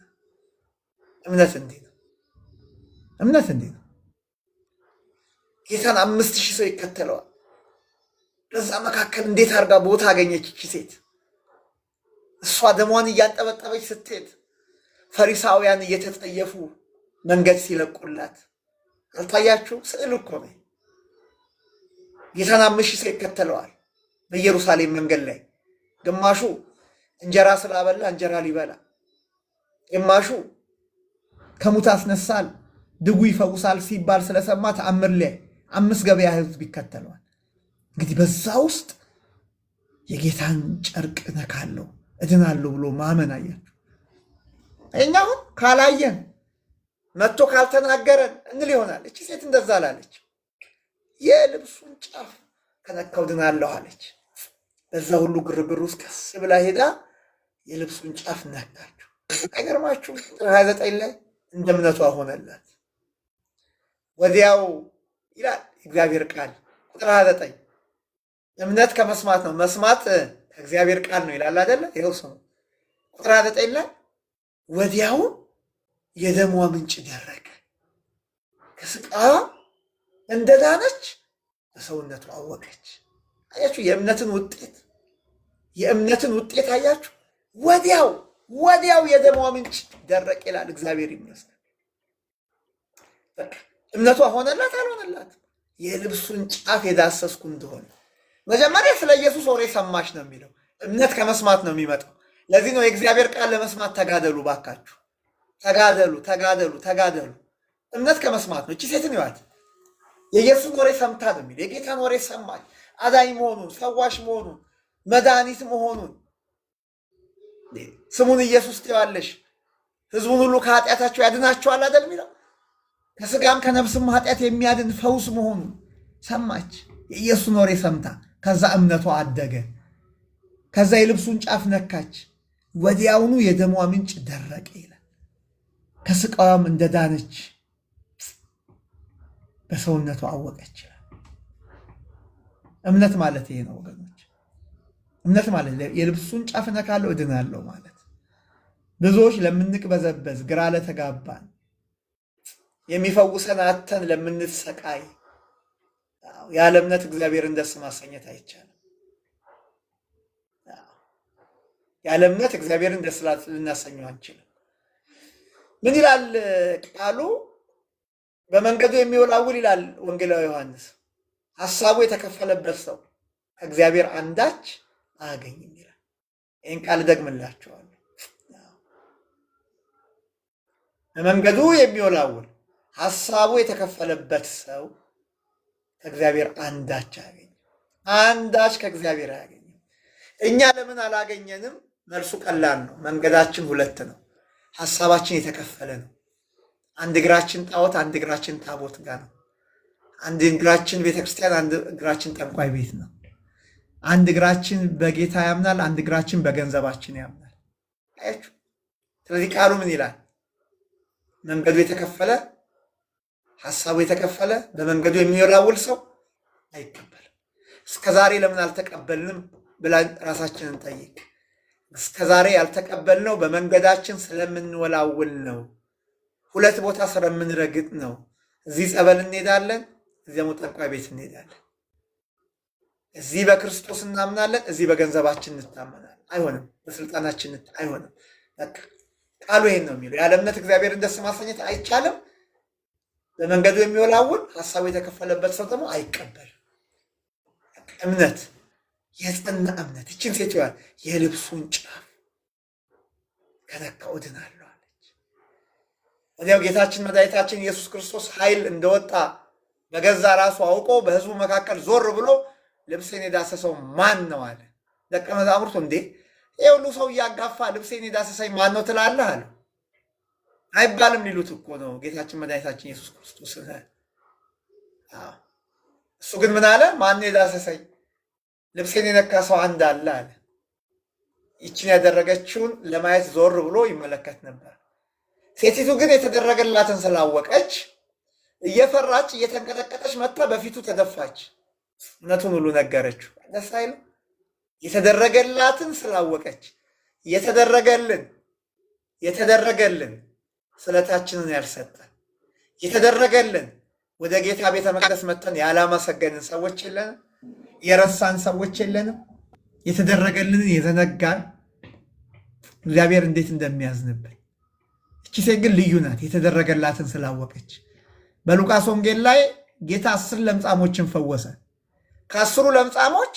እምነት እንዲህ ነው። እምነት እንዲህ ነው። ጌታን 5,000 ሰው ይከተለዋል። በዛ መካከል እንዴት አድርጋ ቦታ አገኘች ይቺ ሴት? እሷ ደሟን እያንጠበጠበች ስትሄድ ፈሪሳውያን እየተጠየፉ መንገድ ሲለቁላት አልታያችሁ? ስዕል እኮ ነው። ጌታን 5,000 ሰው ይከተለዋል በኢየሩሳሌም መንገድ ላይ። ግማሹ እንጀራ ስላበላ እንጀራ ሊበላ፣ ግማሹ ከሙት አስነሳል ድውይ ይፈውሳል ሲባል ስለሰማ ተአምር ላይ 5 ገበያ ህዝብ ይከተለዋል። እንግዲህ በዛ ውስጥ የጌታን ጨርቅ ነካለሁ እድናለሁ ብሎ ማመን አያችሁ። እኛ አሁን ካላየን መጥቶ ካልተናገረን እንል ይሆናል። እቺ ሴት እንደዛ አላለች። የልብሱን ጫፍ ከነካው ድናለሁ አለች። በዛ ሁሉ ግርግር ውስጥ ቀስ ብላ ሄዳ የልብሱን ጫፍ ነካችው። አይገርማችሁ? ቁጥር 29 ላይ እንደ እምነቷ ሆነላት። ወዲያው ይላል እግዚአብሔር ቃል ቁጥር 29 እምነት ከመስማት ነው፣ መስማት ከእግዚአብሔር ቃል ነው ይላል አይደለ? ይኸው ስሙ። ቁጥር 29 ላይ ወዲያውም የደሟ ምንጭ ደረቀ፣ ከስቃዋ እንደዳነች በሰውነቱ አወቀች። አያችሁ፣ የእምነትን ውጤት የእምነትን ውጤት አያችሁ። ወዲያው ወዲያው የደሟ ምንጭ ደረቅ ይላል። እግዚአብሔር ይመስገን። በቃ እምነቷ ሆነላት አልሆነላት፣ የልብሱን ጫፍ የዳሰስኩ እንደሆነ መጀመሪያ ስለ ኢየሱስ ወሬ ሰማች ነው የሚለው። እምነት ከመስማት ነው የሚመጣው። ለዚህ ነው የእግዚአብሔር ቃል ለመስማት ተጋደሉ፣ ባካችሁ ተጋደሉ፣ ተጋደሉ፣ ተጋደሉ። እምነት ከመስማት ነው። እቺ ሴትን ይዋት የኢየሱስን ወሬ ሰምታ ነው የሚለው። የጌታን ወሬ ሰማች። አዳኝ መሆኑን፣ ፈዋሽ መሆኑን፣ መድኃኒት መሆኑን ስሙን ኢየሱስ ትይዋለሽ፣ ሕዝቡን ሁሉ ከኃጢአታቸው ያድናቸዋል አይደል የሚለው ከስጋም ከነፍስም ኃጢአት የሚያድን ፈውስ መሆኑን ሰማች። የኢየሱስን ወሬ ሰምታ ከዛ እምነቷ አደገ። ከዛ የልብሱን ጫፍ ነካች። ወዲያውኑ የደሟ ምንጭ ደረቀ ይላል። ከስቃዋም እንደዳነች በሰውነቷ አወቀች ይላል። እምነት ማለት ይሄ ነው ወገኖች። እምነት ማለት የልብሱን ጫፍ ነካለሁ እድናለሁ ማለት። ብዙዎች ለምንቅበዘበዝ፣ ግራ ለተጋባን፣ የሚፈውሰን አተን ለምንሰቃይ ያለ እምነት እግዚአብሔርን ደስ ማሰኘት አይቻልም። ያለ እምነት እግዚአብሔርን ደስ ልናሰኘው አንችልም። ምን ይላል ቃሉ? በመንገዱ የሚወላውል ይላል ወንጌላዊ ዮሐንስ፣ ሀሳቡ የተከፈለበት ሰው ከእግዚአብሔር አንዳች አያገኝም ይላል። ይህን ቃል እደግምላችኋለሁ። በመንገዱ የሚወላውል ሀሳቡ የተከፈለበት ሰው ከእግዚአብሔር አንዳች አያገኝም። አንዳች ከእግዚአብሔር አያገኝም። እኛ ለምን አላገኘንም? መልሱ ቀላል ነው። መንገዳችን ሁለት ነው። ሀሳባችን የተከፈለ ነው። አንድ እግራችን ጣዖት፣ አንድ እግራችን ታቦት ጋር ነው። አንድ እግራችን ቤተክርስቲያን፣ አንድ እግራችን ጠንቋይ ቤት ነው። አንድ እግራችን በጌታ ያምናል፣ አንድ እግራችን በገንዘባችን ያምናል። አያችሁ? ስለዚህ ቃሉ ምን ይላል? መንገዱ የተከፈለ ሀሳቡ የተከፈለ በመንገዱ የሚወላውል ሰው አይቀበልም። እስከ ዛሬ ለምን አልተቀበልንም ብለን ራሳችንን ጠይቅ። እስከ ዛሬ ያልተቀበልነው በመንገዳችን ስለምንወላውል ነው። ሁለት ቦታ ስለምንረግጥ ነው። እዚህ ጸበል እንሄዳለን፣ እዚህ ደግሞ ጠንቋይ ቤት እንሄዳለን። እዚህ በክርስቶስ እናምናለን፣ እዚህ በገንዘባችን እንታመናለን። አይሆንም። በስልጣናችን አይሆንም። በቃ ቃሉ ይሄን ነው የሚለው። ያለ እምነት እግዚአብሔርን ደስ ማሰኘት አይቻልም። በመንገዱ የሚወላውል ሀሳቡ የተከፈለበት ሰው ደግሞ አይቀበልም። እምነት የጸና እምነት። ይችን ሴት ይዋል የልብሱን ጫፍ ከነካው እድናለሁ አለች። ወዲያው ጌታችን መድኃኒታችን ኢየሱስ ክርስቶስ ኃይል እንደወጣ በገዛ ራሱ አውቆ በሕዝቡ መካከል ዞር ብሎ ልብሴን የዳሰሰው ማን ነው አለ። ደቀ መዛሙርቱ እንዴ ይህ ሁሉ ሰው እያጋፋ ልብሴን የዳሰሰኝ ማን ነው ትላለህ? አለው። አይባልም ሊሉት እኮ ነው ጌታችን መድኃኒታችን ኢየሱስ ክርስቶስ። እሱ ግን ምን አለ? ማን ነው የዳሰሰኝ? ልብሴን የነካ ሰው አንድ አለ አለ። ይችን ያደረገችውን ለማየት ዞር ብሎ ይመለከት ነበር። ሴቲቱ ግን የተደረገላትን ስላወቀች እየፈራች እየተንቀጠቀጠች መጥታ በፊቱ ተደፋች። እውነቱን ሁሉ ነገረችው። ደስ አይልም? የተደረገላትን ስላወቀች የተደረገልን የተደረገልን ስለታችንን ያልሰጠን የተደረገልን ወደ ጌታ ቤተ መቅደስ መጥተን ያላመሰገንን ሰዎች የለንም። የረሳን ሰዎች የለንም። የተደረገልንን የዘነጋን እግዚአብሔር እንዴት እንደሚያዝንብን። እቺ ሴት ግን ልዩ ናት፣ የተደረገላትን ስላወቀች። በሉቃስ ወንጌል ላይ ጌታ 10 ለምጻሞችን ፈወሰ። ከ10ሩ ለምጻሞች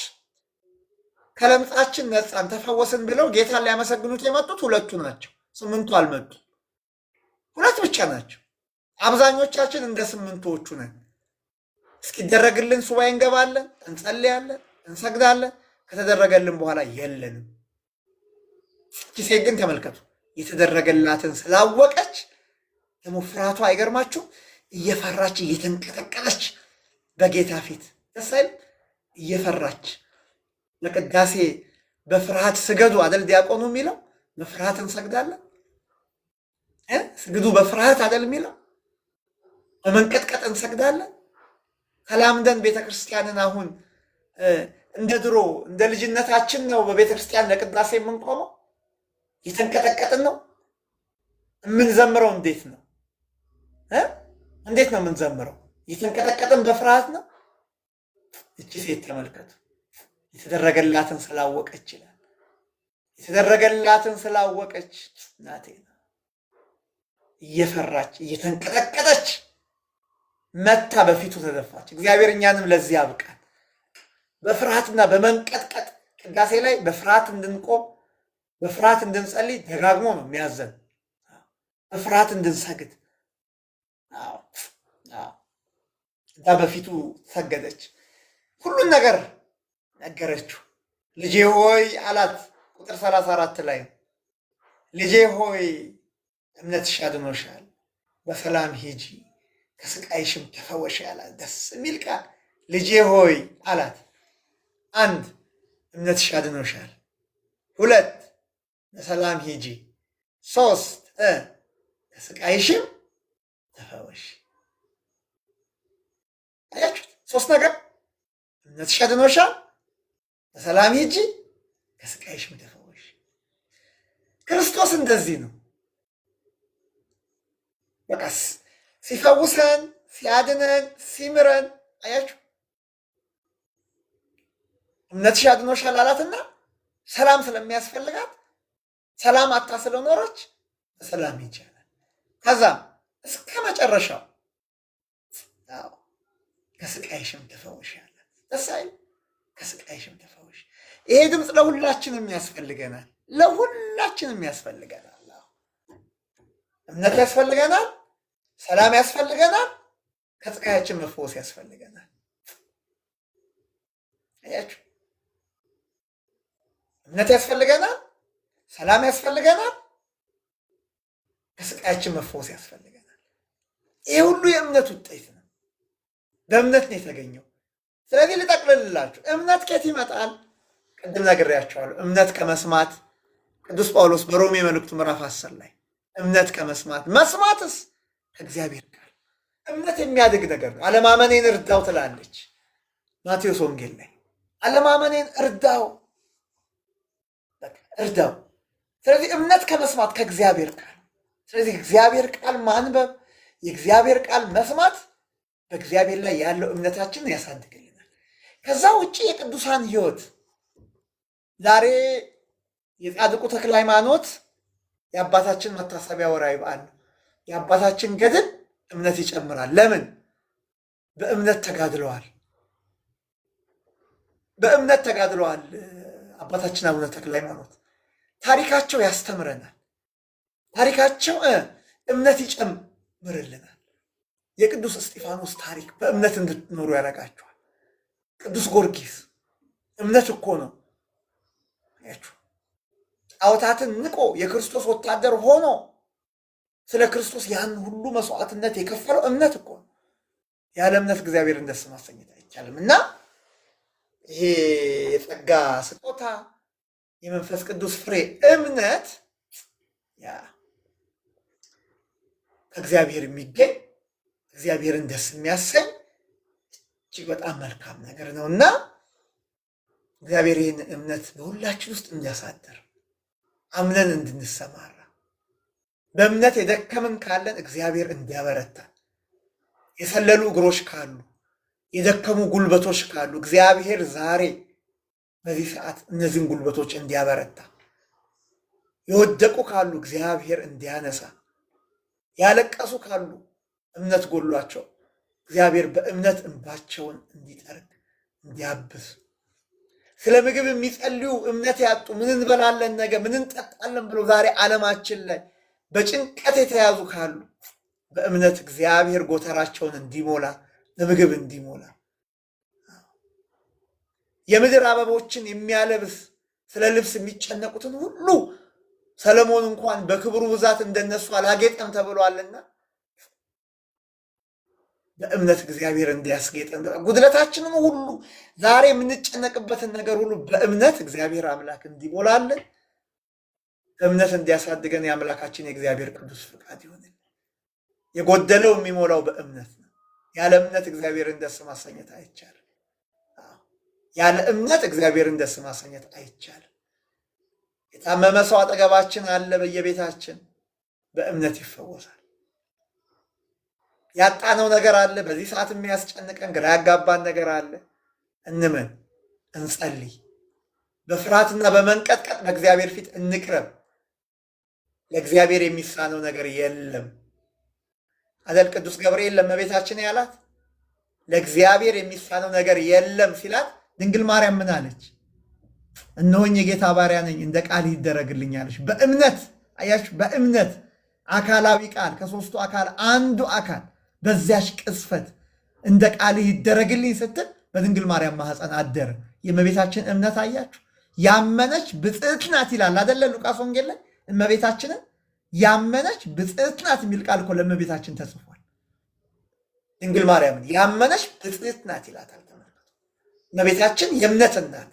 ከለምጻችን ነጻን ተፈወስን ብለው ጌታን ሊያመሰግኑት የመጡት ሁለቱ ናቸው። 8ቱ አልመጡ፣ ሁለት ብቻ ናቸው። አብዛኞቻችን እንደ 8ቶቹ ነን። እስኪደረግልን ሱባኤ እንገባለን፣ እንጸልያለን፣ እንሰግዳለን። ከተደረገልን በኋላ የለንም። እቺ ሴት ግን ተመልከቱ፣ የተደረገላትን ስላወቀች ደግሞ ፍርሃቷ አይገርማችሁ? እየፈራች እየተንቀጠቀጠች በጌታ ፊት ደስ አይልም? እየፈራች ለቅዳሴ በፍርሃት ስገዱ አደል ዲያቆኑ የሚለው? በፍርሃት እንሰግዳለን። ስግዱ በፍርሃት አደል የሚለው? በመንቀጥቀጥ እንሰግዳለን። ተላምደን ቤተክርስቲያንን አሁን እንደ ድሮ እንደ ልጅነታችን ነው በቤተክርስቲያን ለቅዳሴ የምንቆመው። እየተንቀጠቀጥን ነው የምንዘምረው። እንዴት ነው እንዴት ነው የምንዘምረው? እየተንቀጠቀጥን በፍርሃት ነው። እቺ ሴት ተመልከቱ፣ የተደረገላትን ስላወቀች ይላል። የተደረገላትን ስላወቀች እናቴ እየፈራች እየተንቀጠቀጠች መታ በፊቱ ተደፋች። እግዚአብሔር እኛንም ለዚህ ያብቃል። በፍርሃትና በመንቀጥቀጥ ቅዳሴ ላይ በፍርሃት እንድንቆም በፍርሃት እንድንጸልይ ደጋግሞ ነው የሚያዘን። በፍርሃት እንድንሰግድ እና በፊቱ ሰገደች። ሁሉን ነገር ነገረችው። ልጄ ሆይ አላት። ቁጥር 34 ላይ ልጄ ሆይ እምነትሽ አድኖሻል፣ በሰላም ሂጂ ከስቃይሽም ተፈወሽ አላት። ደስ የሚል ቃል። ልጄ ሆይ አላት። አንድ እምነትሽ አድኖሻል፣ ሁለት በሰላም ሂጂ፣ ሶስት ከስቃይሽም ተፈወሽ። አያችሁት? ሶስት ነገር እምነትሽ አድኖሻል፣ በሰላም ሂጂ፣ ከስቃይሽም ተፈወሽ። ክርስቶስ እንደዚህ ነው። በቃ ሲፈውሰን፣ ሲያድነን፣ ሲምረን አያችሁ እምነትሽ አድኖሻል አላትና ሰላም ስለሚያስፈልጋት ሰላም አታ ስለኖረች በሰላም ሂጂ አላት። ከዛም እስከ መጨረሻው ከስቃይሽም ተፈወሽ አላት። ደስ አይልም? ከስቃይሽም ተፈወሽ። ይሄ ድምፅ ለሁላችንም ያስፈልገናል። ለሁላችንም ያስፈልገናል። እምነት ያስፈልገናል። ሰላም ያስፈልገናል። ከስቃያችን መፈወስ ያስፈልገናል። አያችሁ፣ እምነት ያስፈልገናል። ሰላም ያስፈልገናል። ከስቃያችን መፈወስ ያስፈልገናል። ይሄ ሁሉ የእምነት ውጤት ነው። በእምነት ነው የተገኘው። ስለዚህ ልጠቅልልላችሁ፣ እምነት ከየት ይመጣል? ቅድም ነግሬያቸዋለሁ። እምነት ከመስማት ቅዱስ ጳውሎስ በሮሜ መልእክቱ ምዕራፍ 10 ላይ እምነት ከመስማት መስማትስ ከእግዚአብሔር ቃል። እምነት የሚያድግ ነገር ነው። አለማመኔን እርዳው ትላለች ማቴዎስ ወንጌል ላይ አለማመኔን እርዳው እርዳው። ስለዚህ እምነት ከመስማት ከእግዚአብሔር ቃል። ስለዚህ እግዚአብሔር ቃል ማንበብ፣ የእግዚአብሔር ቃል መስማት በእግዚአብሔር ላይ ያለው እምነታችንን ያሳድግልናል። ከዛ ውጭ የቅዱሳን ሕይወት ዛሬ የጻድቁ ተክለ ሃይማኖት የአባታችን መታሰቢያ ወርሃዊ በዓል ነው። የአባታችን ገድል እምነት ይጨምራል። ለምን? በእምነት ተጋድለዋል። በእምነት ተጋድለዋል። አባታችን አቡነ ተክለ ሃይማኖት ታሪካቸው ያስተምረናል። ታሪካቸው እምነት ይጨምርልናል። የቅዱስ እስጢፋኖስ ታሪክ በእምነት እንድትኖሩ ያደርጋቸዋል። ቅዱስ ጊዮርጊስ እምነት እኮ ነው። አያችሁ፣ ጣዖታትን ንቆ የክርስቶስ ወታደር ሆኖ ስለ ክርስቶስ ያን ሁሉ መስዋዕትነት የከፈለው እምነት እኮ ነው። ያለ እምነት እግዚአብሔርን ደስ ማሰኘት አይቻልም። እና ይሄ የጸጋ ስጦታ የመንፈስ ቅዱስ ፍሬ እምነት ያ ከእግዚአብሔር የሚገኝ እግዚአብሔርን ደስ የሚያሰኝ እጅግ በጣም መልካም ነገር ነው እና እግዚአብሔር ይህን እምነት በሁላችን ውስጥ እንዲያሳድር አምነን እንድንሰማራ በእምነት የደከምን ካለን እግዚአብሔር እንዲያበረታን፣ የሰለሉ እግሮች ካሉ፣ የደከሙ ጉልበቶች ካሉ እግዚአብሔር ዛሬ በዚህ ሰዓት እነዚህን ጉልበቶች እንዲያበረታ፣ የወደቁ ካሉ እግዚአብሔር እንዲያነሳ፣ ያለቀሱ ካሉ እምነት ጎሏቸው እግዚአብሔር በእምነት እንባቸውን እንዲጠርግ እንዲያብስ፣ ስለ ምግብ የሚጸልዩ እምነት ያጡ ምን እንበላለን ነገ ምን እንጠጣለን ብሎ ዛሬ ዓለማችን ላይ በጭንቀት የተያዙ ካሉ በእምነት እግዚአብሔር ጎተራቸውን እንዲሞላ በምግብ እንዲሞላ፣ የምድር አበቦችን የሚያለብስ ስለ ልብስ የሚጨነቁትን ሁሉ ሰለሞን እንኳን በክብሩ ብዛት እንደነሱ አላጌጠም ተብሏልና በእምነት እግዚአብሔር እንዲያስጌጠን ጉድለታችንን ሁሉ ዛሬ የምንጨነቅበትን ነገር ሁሉ በእምነት እግዚአብሔር አምላክ እንዲሞላልን እምነት እንዲያሳድገን የአምላካችን የእግዚአብሔር ቅዱስ ፍቃድ ይሆንልን። የጎደለው የሚሞላው በእምነት ነው። ያለ እምነት እግዚአብሔርን ደስ ማሰኘት አይቻልም። ያለ እምነት እግዚአብሔርን ደስ ማሰኘት አይቻልም። የታመመ ሰው አጠገባችን አለ፣ በየቤታችን በእምነት ይፈወሳል። ያጣነው ነገር አለ፣ በዚህ ሰዓት የሚያስጨንቀን ግራ ያጋባን ነገር አለ። እንመን፣ እንጸልይ፣ በፍርሃትና በመንቀጥቀጥ በእግዚአብሔር ፊት እንቅረብ። ለእግዚአብሔር የሚሳነው ነገር የለም። አደል ቅዱስ ገብርኤል ለእመቤታችን ያላት ለእግዚአብሔር የሚሳነው ነገር የለም ሲላት ድንግል ማርያም ምን አለች? እነሆኝ የጌታ ባሪያ ነኝ፣ እንደ ቃል ይደረግልኝ አለች። በእምነት አያችሁ፣ በእምነት አካላዊ ቃል ከሶስቱ አካል አንዱ አካል በዚያች ቅጽበት እንደ ቃል ይደረግልኝ ስትል በድንግል ማርያም ማህፀን አደረ። የእመቤታችን እምነት አያችሁ፣ ያመነች ብፅዕት ናት ይላል አደለ ሉቃስ ወንጌል ላይ እመቤታችንን ያመነች ብፅዕት ናት የሚል ቃል እኮ ለእመቤታችን ተጽፏል። ድንግል ማርያምን ያመነች ብፅዕት ናት ይላታል። ተመልከቱ። እመቤታችን የእምነት እናት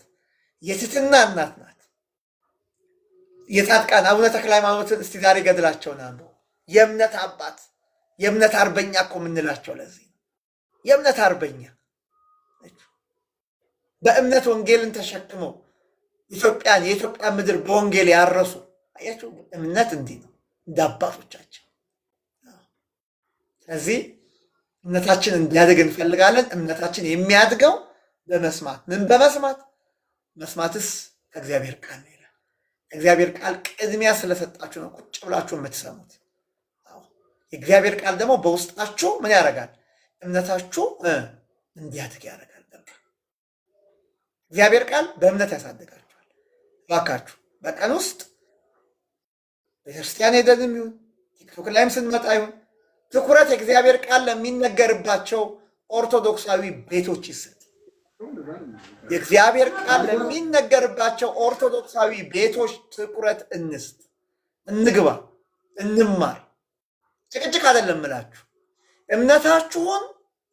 የትሕትና እናት ናት። የጻድቃን አቡነ ተክለ ሃይማኖትን እስቲ ዛሬ ገድላቸውን አንብቡ። የእምነት አባት የእምነት አርበኛ እኮ የምንላቸው ለዚህ ነው። የእምነት አርበኛ በእምነት ወንጌልን ተሸክመው ኢትዮጵያን የኢትዮጵያ ምድር በወንጌል ያረሱ አያቸው። እምነት እንዲህ ነው እንደ አባቶቻችን። ስለዚህ እምነታችን እንዲያድግ እንፈልጋለን። እምነታችን የሚያድገው በመስማት ምን በመስማት መስማትስ ከእግዚአብሔር ቃል ነው ይላል። እግዚአብሔር ቃል ቅድሚያ ስለሰጣችሁ ነው ቁጭ ብላችሁ የምትሰሙት። የእግዚአብሔር ቃል ደግሞ በውስጣችሁ ምን ያደርጋል? እምነታችሁ እንዲያድግ ያደርጋል። እግዚአብሔር ቃል በእምነት ያሳድጋችኋል። እባካችሁ በቀን ውስጥ ቤተክርስቲያን ሄደንም ይሁን ቲክቶክ ላይም ስንመጣ ይሁን ትኩረት የእግዚአብሔር ቃል ለሚነገርባቸው ኦርቶዶክሳዊ ቤቶች ይሰጥ። የእግዚአብሔር ቃል ለሚነገርባቸው ኦርቶዶክሳዊ ቤቶች ትኩረት እንስጥ፣ እንግባ፣ እንማር። ጭቅጭቅ አይደለም እምላችሁ፣ እምነታችሁን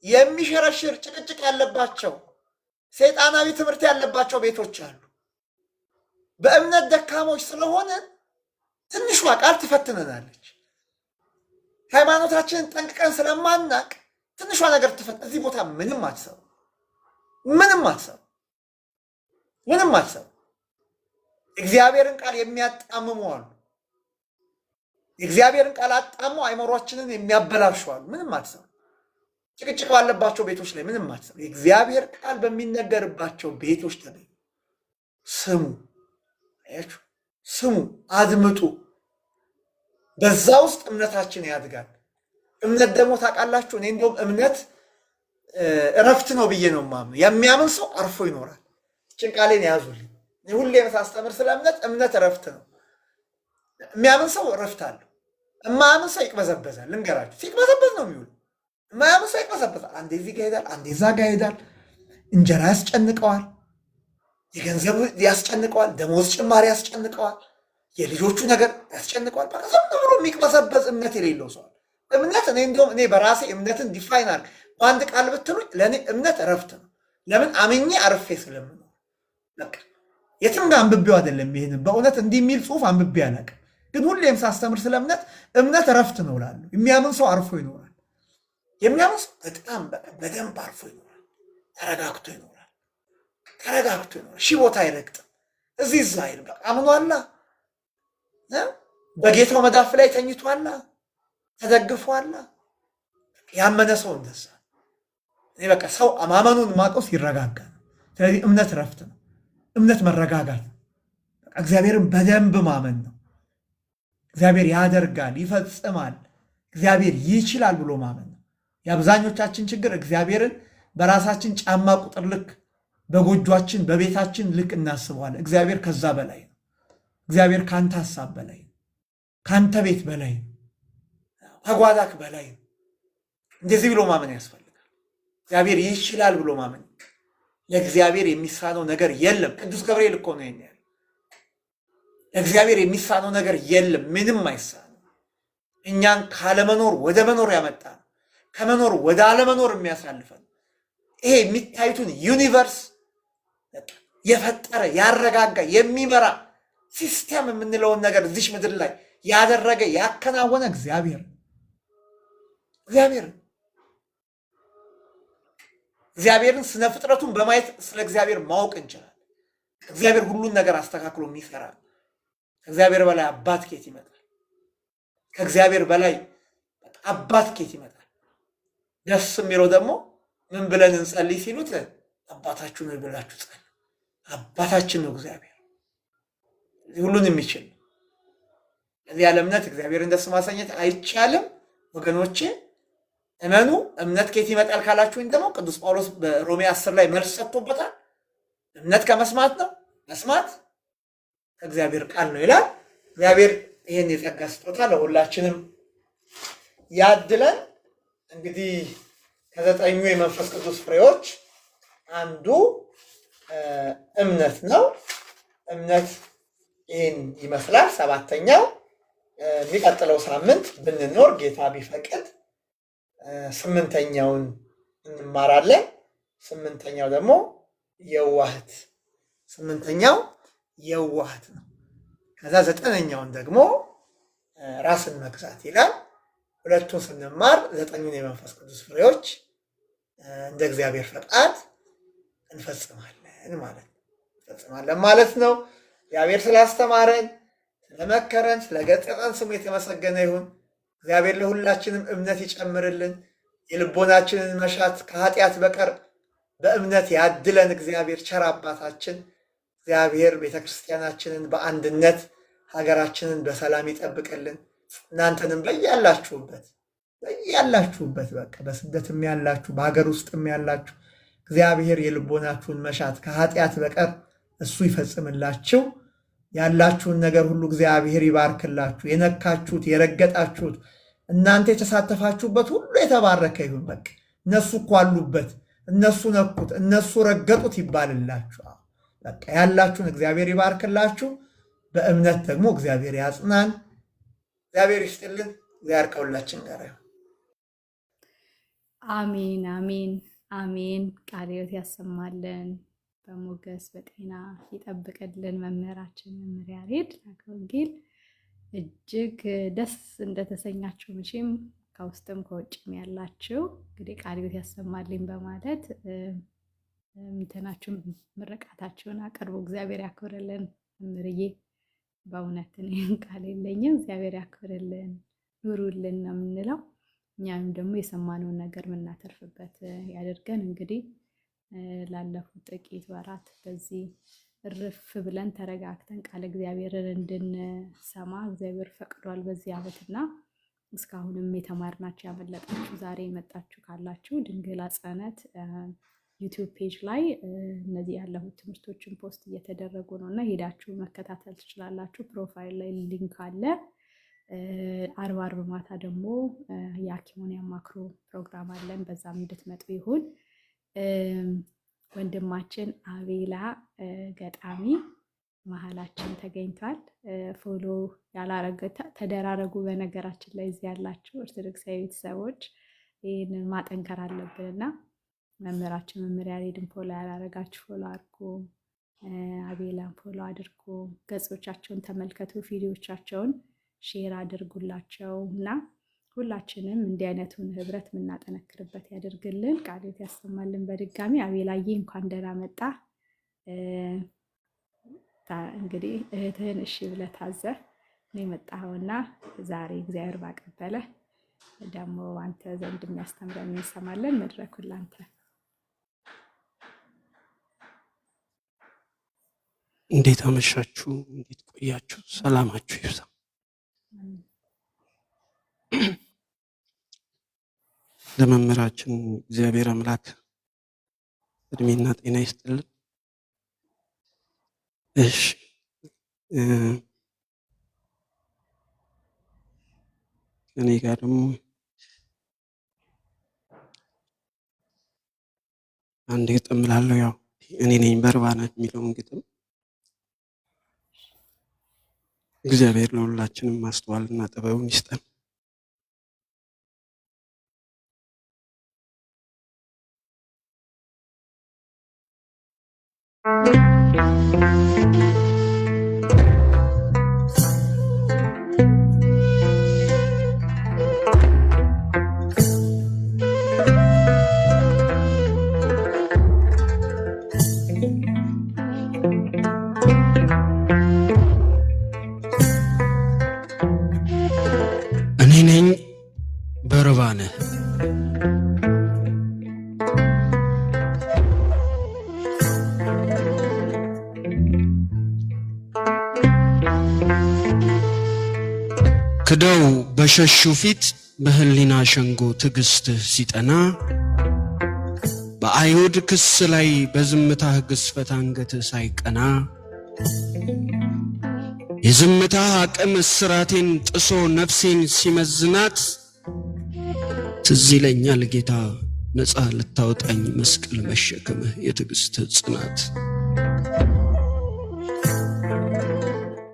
የሚሸረሽር ጭቅጭቅ ያለባቸው ሰይጣናዊ ትምህርት ያለባቸው ቤቶች አሉ። በእምነት ደካሞች ስለሆነ ትንሿ ቃል ትፈትነናለች። ሃይማኖታችንን ጠንቅቀን ስለማናቅ ትንሿ ነገር ትፈት እዚህ ቦታ ምንም አትሰሩ፣ ምንም አትሰሩ፣ ምንም አትሰሩ። እግዚአብሔርን ቃል የሚያጣምሙ አሉ። የእግዚአብሔርን ቃል አጣሙ አይምሯችንን የሚያበላሹ አሉ። ምንም አትሰሩ። ጭቅጭቅ ባለባቸው ቤቶች ላይ ምንም አትሰሩ። የእግዚአብሔር ቃል በሚነገርባቸው ቤቶች ተገኙ፣ ስሙ፣ አያችሁ፣ ስሙ፣ አድምጡ። በዛ ውስጥ እምነታችን ያድጋል። እምነት ደግሞ ታውቃላችሁ፣ እኔ እንደውም እምነት እረፍት ነው ብዬ ነው የማምነው። የሚያምን ሰው አርፎ ይኖራል። ጭንቃሌን ያዙልኝ። ሁሌ ሳስተምር ስለ እምነት፣ እምነት እረፍት ነው። የሚያምን ሰው እረፍት አለው። የማያምን ሰው ይቅበዘበዛል። ልንገራችሁ፣ ሲቅበዘበዝ ነው የሚውል። የማያምን ሰው ይቅበዘበዛል። አንዴ እዚህ ጋ ይሄዳል፣ አንዴ እዛ ጋ ይሄዳል። እንጀራ ያስጨንቀዋል፣ የገንዘብ ያስጨንቀዋል፣ ደሞዝ ጭማሪ ያስጨንቀዋል፣ የልጆቹ ነገር ያስጨንቀዋል። በቃ ዝም ብሎ የሚቅበዘበዝ እምነት የሌለው ሰው። እምነት እኔ እንደውም እኔ በራሴ እምነትን define አድርግ በአንድ ቃል ብትሉኝ ለእኔ እምነት እረፍት ነው። ለምን አምኜ አርፌ ስለምኖር። በቃ የትም ጋር አንብቤው አይደለም። ይሄንን በእውነት እንዲህ የሚል ጽሑፍ አንብቤ አላውቅም። ግን ሁሌም ሳስተምር ስለ እምነት እምነት እረፍት ነው እላለሁ። የሚያምን ሰው አርፎ ይኖራል። የሚያምን ሰው በጣም በቃ በደንብ አርፎ ይኖራል። ተረጋግቶ ይኖራል። ተረጋግቶ ይኖራል። ሺህ ቦታ አይረግጥም። እዚህ እዛ አይልም። በቃ አምኗላ፣ በጌታው መዳፍ ላይ ተኝቷላ፣ ተደግፏላ። ያመነ ሰው እንደዛ። እኔ በቃ ሰው ማመኑን ማቀው ሲረጋጋ ነው። ስለዚህ እምነት እረፍት ነው። እምነት መረጋጋት ነው። በቃ እግዚአብሔርን በደንብ ማመን ነው። እግዚአብሔር ያደርጋል፣ ይፈጽማል፣ እግዚአብሔር ይችላል ብሎ ማመን ነው። የአብዛኞቻችን ችግር እግዚአብሔርን በራሳችን ጫማ ቁጥር ልክ በጎጇችን በቤታችን ልክ እናስበዋለን። እግዚአብሔር ከዛ በላይ ነው። እግዚአብሔር ከአንተ ሀሳብ በላይ ነው። ከአንተ ቤት በላይ ነው። ከጓዳክ በላይ ነው። እንደዚህ ብሎ ማመን ያስፈልጋል። እግዚአብሔር ይችላል ብሎ ማመን። ለእግዚአብሔር የሚሳነው ነገር የለም። ቅዱስ ገብርኤል እኮ ነው ያለው። ለእግዚአብሔር የሚሳነው ነገር የለም፣ ምንም አይሳነው። እኛን ካለመኖር ወደ መኖር ያመጣ ነው። ከመኖር ወደ አለመኖር የሚያሳልፈን ይሄ የሚታዩትን universe የፈጠረ፣ ያረጋጋ፣ የሚመራ፣ system የምንለውን ነገር እዚች ምድር ላይ ያደረገ፣ ያከናወነ እግዚአብሔር እግዚአብሔር እግዚአብሔርን ስነ ፍጥረቱን በማየት ስለ እግዚአብሔር ማወቅ እንችላለን። እግዚአብሔር ሁሉን ነገር አስተካክሎ የሚሰራ። ከእግዚአብሔር በላይ አባት ኬት ይመጣል? ከእግዚአብሔር በላይ አባት ኬት ይመጣል? ደስ የሚለው ደግሞ ምን ብለን እንጸልይ ሲሉት አባታችሁ ነው ብላችሁ ጸልዩ። አባታችን ነው እግዚአብሔር፣ ሁሉን የሚችል ነው። እዚህ ያለ እምነት እግዚአብሔርን ደስ ማሰኘት አይቻልም ወገኖቼ፣ እመኑ። እምነት ከየት ይመጣል ካላችሁኝ ደግሞ ቅዱስ ጳውሎስ በሮሜ 10 ላይ መልስ ሰጥቶበታል። እምነት ከመስማት ነው፣ መስማት ከእግዚአብሔር ቃል ነው ይላል። እግዚአብሔር ይህን የጸጋ ስጦታ ለሁላችንም ያድለን። እንግዲህ ከዘጠኙ የመንፈስ ቅዱስ ፍሬዎች አንዱ እምነት ነው። እምነት ይህን ይመስላል። ሰባተኛው የሚቀጥለው ሳምንት ብንኖር፣ ጌታ ቢፈቅድ፣ ስምንተኛውን እንማራለን። ስምንተኛው ደግሞ የዋህት፣ ስምንተኛው የዋህት ነው። ከዛ ዘጠነኛውን ደግሞ ራስን መግዛት ይላል። ሁለቱን ስንማር ዘጠኙን የመንፈስ ቅዱስ ፍሬዎች እንደ እግዚአብሔር ፈቃድ እንፈጽማለን ማለት ነው። እንፈጽማለን ማለት ነው። እግዚአብሔር ስላስተማረን፣ ስለመከረን፣ ስለገሰጸን ስሙ የተመሰገነ ይሁን። እግዚአብሔር ለሁላችንም እምነት ይጨምርልን። የልቦናችንን መሻት ከኃጢአት በቀር በእምነት ያድለን። እግዚአብሔር ቸር አባታችን እግዚአብሔር ቤተክርስቲያናችንን በአንድነት፣ ሀገራችንን በሰላም ይጠብቅልን። እናንተንም በያላችሁበት በያላችሁበት፣ በቃ በስደትም ያላችሁ፣ በሀገር ውስጥም ያላችሁ፣ እግዚአብሔር የልቦናችሁን መሻት ከኃጢአት በቀር እሱ ይፈጽምላችሁ። ያላችሁን ነገር ሁሉ እግዚአብሔር ይባርክላችሁ። የነካችሁት፣ የረገጣችሁት፣ እናንተ የተሳተፋችሁበት ሁሉ የተባረከ ይሁን። በቃ እነሱ እኮ አሉበት፣ እነሱ ነኩት፣ እነሱ ረገጡት ይባልላችሁ። በቃ ያላችሁን እግዚአብሔር ይባርክላችሁ። በእምነት ደግሞ እግዚአብሔር ያጽናን። እግዚአብሔር ይስጥልን። እግዚአብሔር ከሁላችን ጋር ይሁን። አሜን፣ አሜን፣ አሜን። ቃለ ሕይወት ያሰማልን፣ በሞገስ በጤና ይጠብቅልን። መምህራችን መምህር ያሬድ ላከ ወንጌል፣ እጅግ ደስ እንደተሰኛችሁ መቼም ከውስጥም ከውጭም ያላችሁ እንግዲህ ቃለ ሕይወት ያሰማልኝ በማለት እንትናችሁን ምርቃታችሁን አቅርቡ። እግዚአብሔር ያክብርልን መምህርዬ። በእውነት እኔም ቃል የለኝም። እግዚአብሔር ያክብርልን፣ ኑሩልን ነው የምንለው። እኛም ደግሞ የሰማነውን ነገር የምናተርፍበት ያደርገን። እንግዲህ ላለፉት ጥቂት ወራት በዚህ እርፍ ብለን ተረጋግተን ቃለ እግዚአብሔርን እንድንሰማ እግዚአብሔር ፈቅዷል በዚህ ዓመትና እስካሁንም የተማርናችሁ ያመለጣችሁ፣ ዛሬ የመጣችሁ ካላችሁ ድንግል አጸነት YouTube page ላይ እነዚህ ያለፉት ትምህርቶችን post እየተደረጉ ነው እና ሄዳችሁ መከታተል ትችላላችሁ። Profile ላይ link አለ። አርብ አርብ ማታ ደግሞ የሐኪሙን ያማክሩ ፕሮግራም አለን። በዛም እንድትመጡ ይሁን። ወንድማችን አቤላ ገጣሚ መሀላችን ተገኝቷል። Follow ያላረገ ተደራረጉ። በነገራችን ላይ እዚህ ያላችሁ ኦርቶዶክሳዊ ቤተሰቦች ይህንን ማጠንከር አለብን እና መምህራችን መምህር ያሬድን follow ያላረጋችሁ follow አድርጉ። አቤላን follow አድርጉ። ገጾቻቸውን ተመልከቱ፣ ቪዲዮቻቸውን share አድርጉላቸው እና ሁላችንም እንዲህ አይነቱን ህብረት የምናጠነክርበት ያደርግልን። ቃለ ሕይወት ያሰማልን። በድጋሚ አቤላዬ እንኳን ደህና መጣ። እንግዲህ እህትህን እሺ ብለህ ታዘህ ነው የመጣኸውና ዛሬ እግዚአብሔር ባቀበለ ደግሞ አንተ ዘንድ የሚያስተምረን እንሰማለን። መድረኩን ላንተ። እንዴት አመሻችሁ? እንዴት ቆያችሁ? ሰላማችሁ ይብዛ። ለመምህራችን እግዚአብሔር አምላክ እድሜና ጤና ይስጥልን። እሺ፣ እኔ ጋር ደግሞ አንድ ግጥም እላለሁ። ያው እኔ ነኝ በርባና የሚለውን ግጥም። እግዚአብሔር ለሁላችንም ማስተዋልና ጥበቡን ይስጠን። እኔ ነኝ በርባንህ። ክደው በሸሹ ፊት በህሊና ሸንጎ ትዕግስትህ ሲጠና፣ በአይሁድ ክስ ላይ በዝምታህ ግዝፈት አንገትህ ሳይቀና፣ የዝምታህ አቅም እስራቴን ጥሶ ነፍሴን ሲመዝናት፣ ትዝ ይለኛል ጌታ ነፃ ልታወጣኝ መስቀል መሸከምህ የትዕግስትህ ጽናት።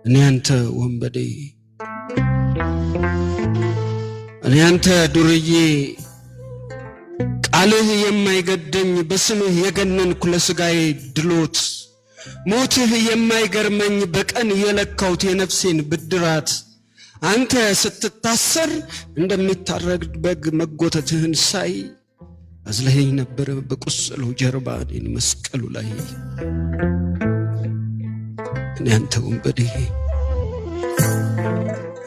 እኔ አንተ ወንበዴ፣ እኔ አንተ ዱርዬ፣ ቃልህ የማይገደኝ፣ በስምህ የገነንኩ፣ ለስጋዬ ድሎት ሞትህ የማይገርመኝ፣ በቀን የለካሁት የነፍሴን ብድራት፣ አንተ ስትታሰር እንደሚታረድ በግ መጎተትህን ሳይ፣ አዝለኸኝ ነበረ በቆሰለው ጀርባ እኔን መስቀሉ ላይ። እኔ አንተ ወንበዴ፣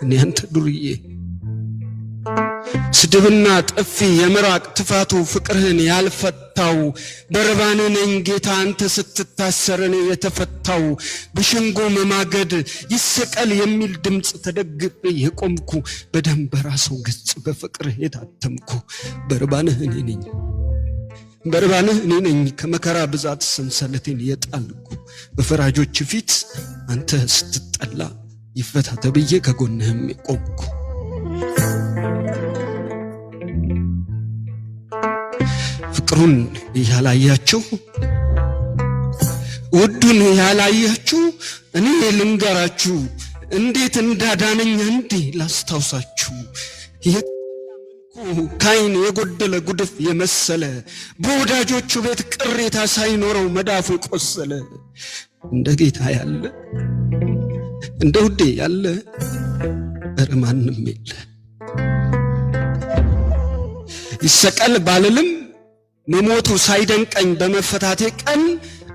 እኔ አንተ ዱርዬ፣ ስድብና ጥፊ የምራቅ ትፋቱ ፍቅርህን ያልፈታው፣ በርባን ነኝ ጌታ፣ አንተ ስትታሰር እኔ የተፈታው፣ በሸንጎ መማገድ ይሰቀል የሚል ድምፅ ተደግፌ የቆምኩ፣ በደም በራሰው ገጽ በፍቅርህ የታተምኩ፣ በርባንህ እኔ ነኝ። በርባንህ እኔ ነኝ። ከመከራ ብዛት ሰንሰለቴን የጣልኩ፣ በፈራጆች ፊት አንተ ስትጠላ ይፈታ ተብዬ ከጎንህም የቆምኩ። ፍቅሩን ያላያችሁ፣ ውዱን ያላያችሁ፣ እኔ ልንገራችሁ፣ እንዴት እንዳዳነኝ እንዴ ላስታውሳችሁ። ካይን የጎደለ ጉድፍ የመሰለ፣ በወዳጆቹ ቤት ቅሬታ ሳይኖረው መዳፉ የቆሰለ፣ እንደ ጌታ ያለ፣ እንደ ውዴ ያለ እረ ማንም የለ። ይሰቀል ባልልም መሞቱ ሳይደንቀኝ በመፈታቴ ቀን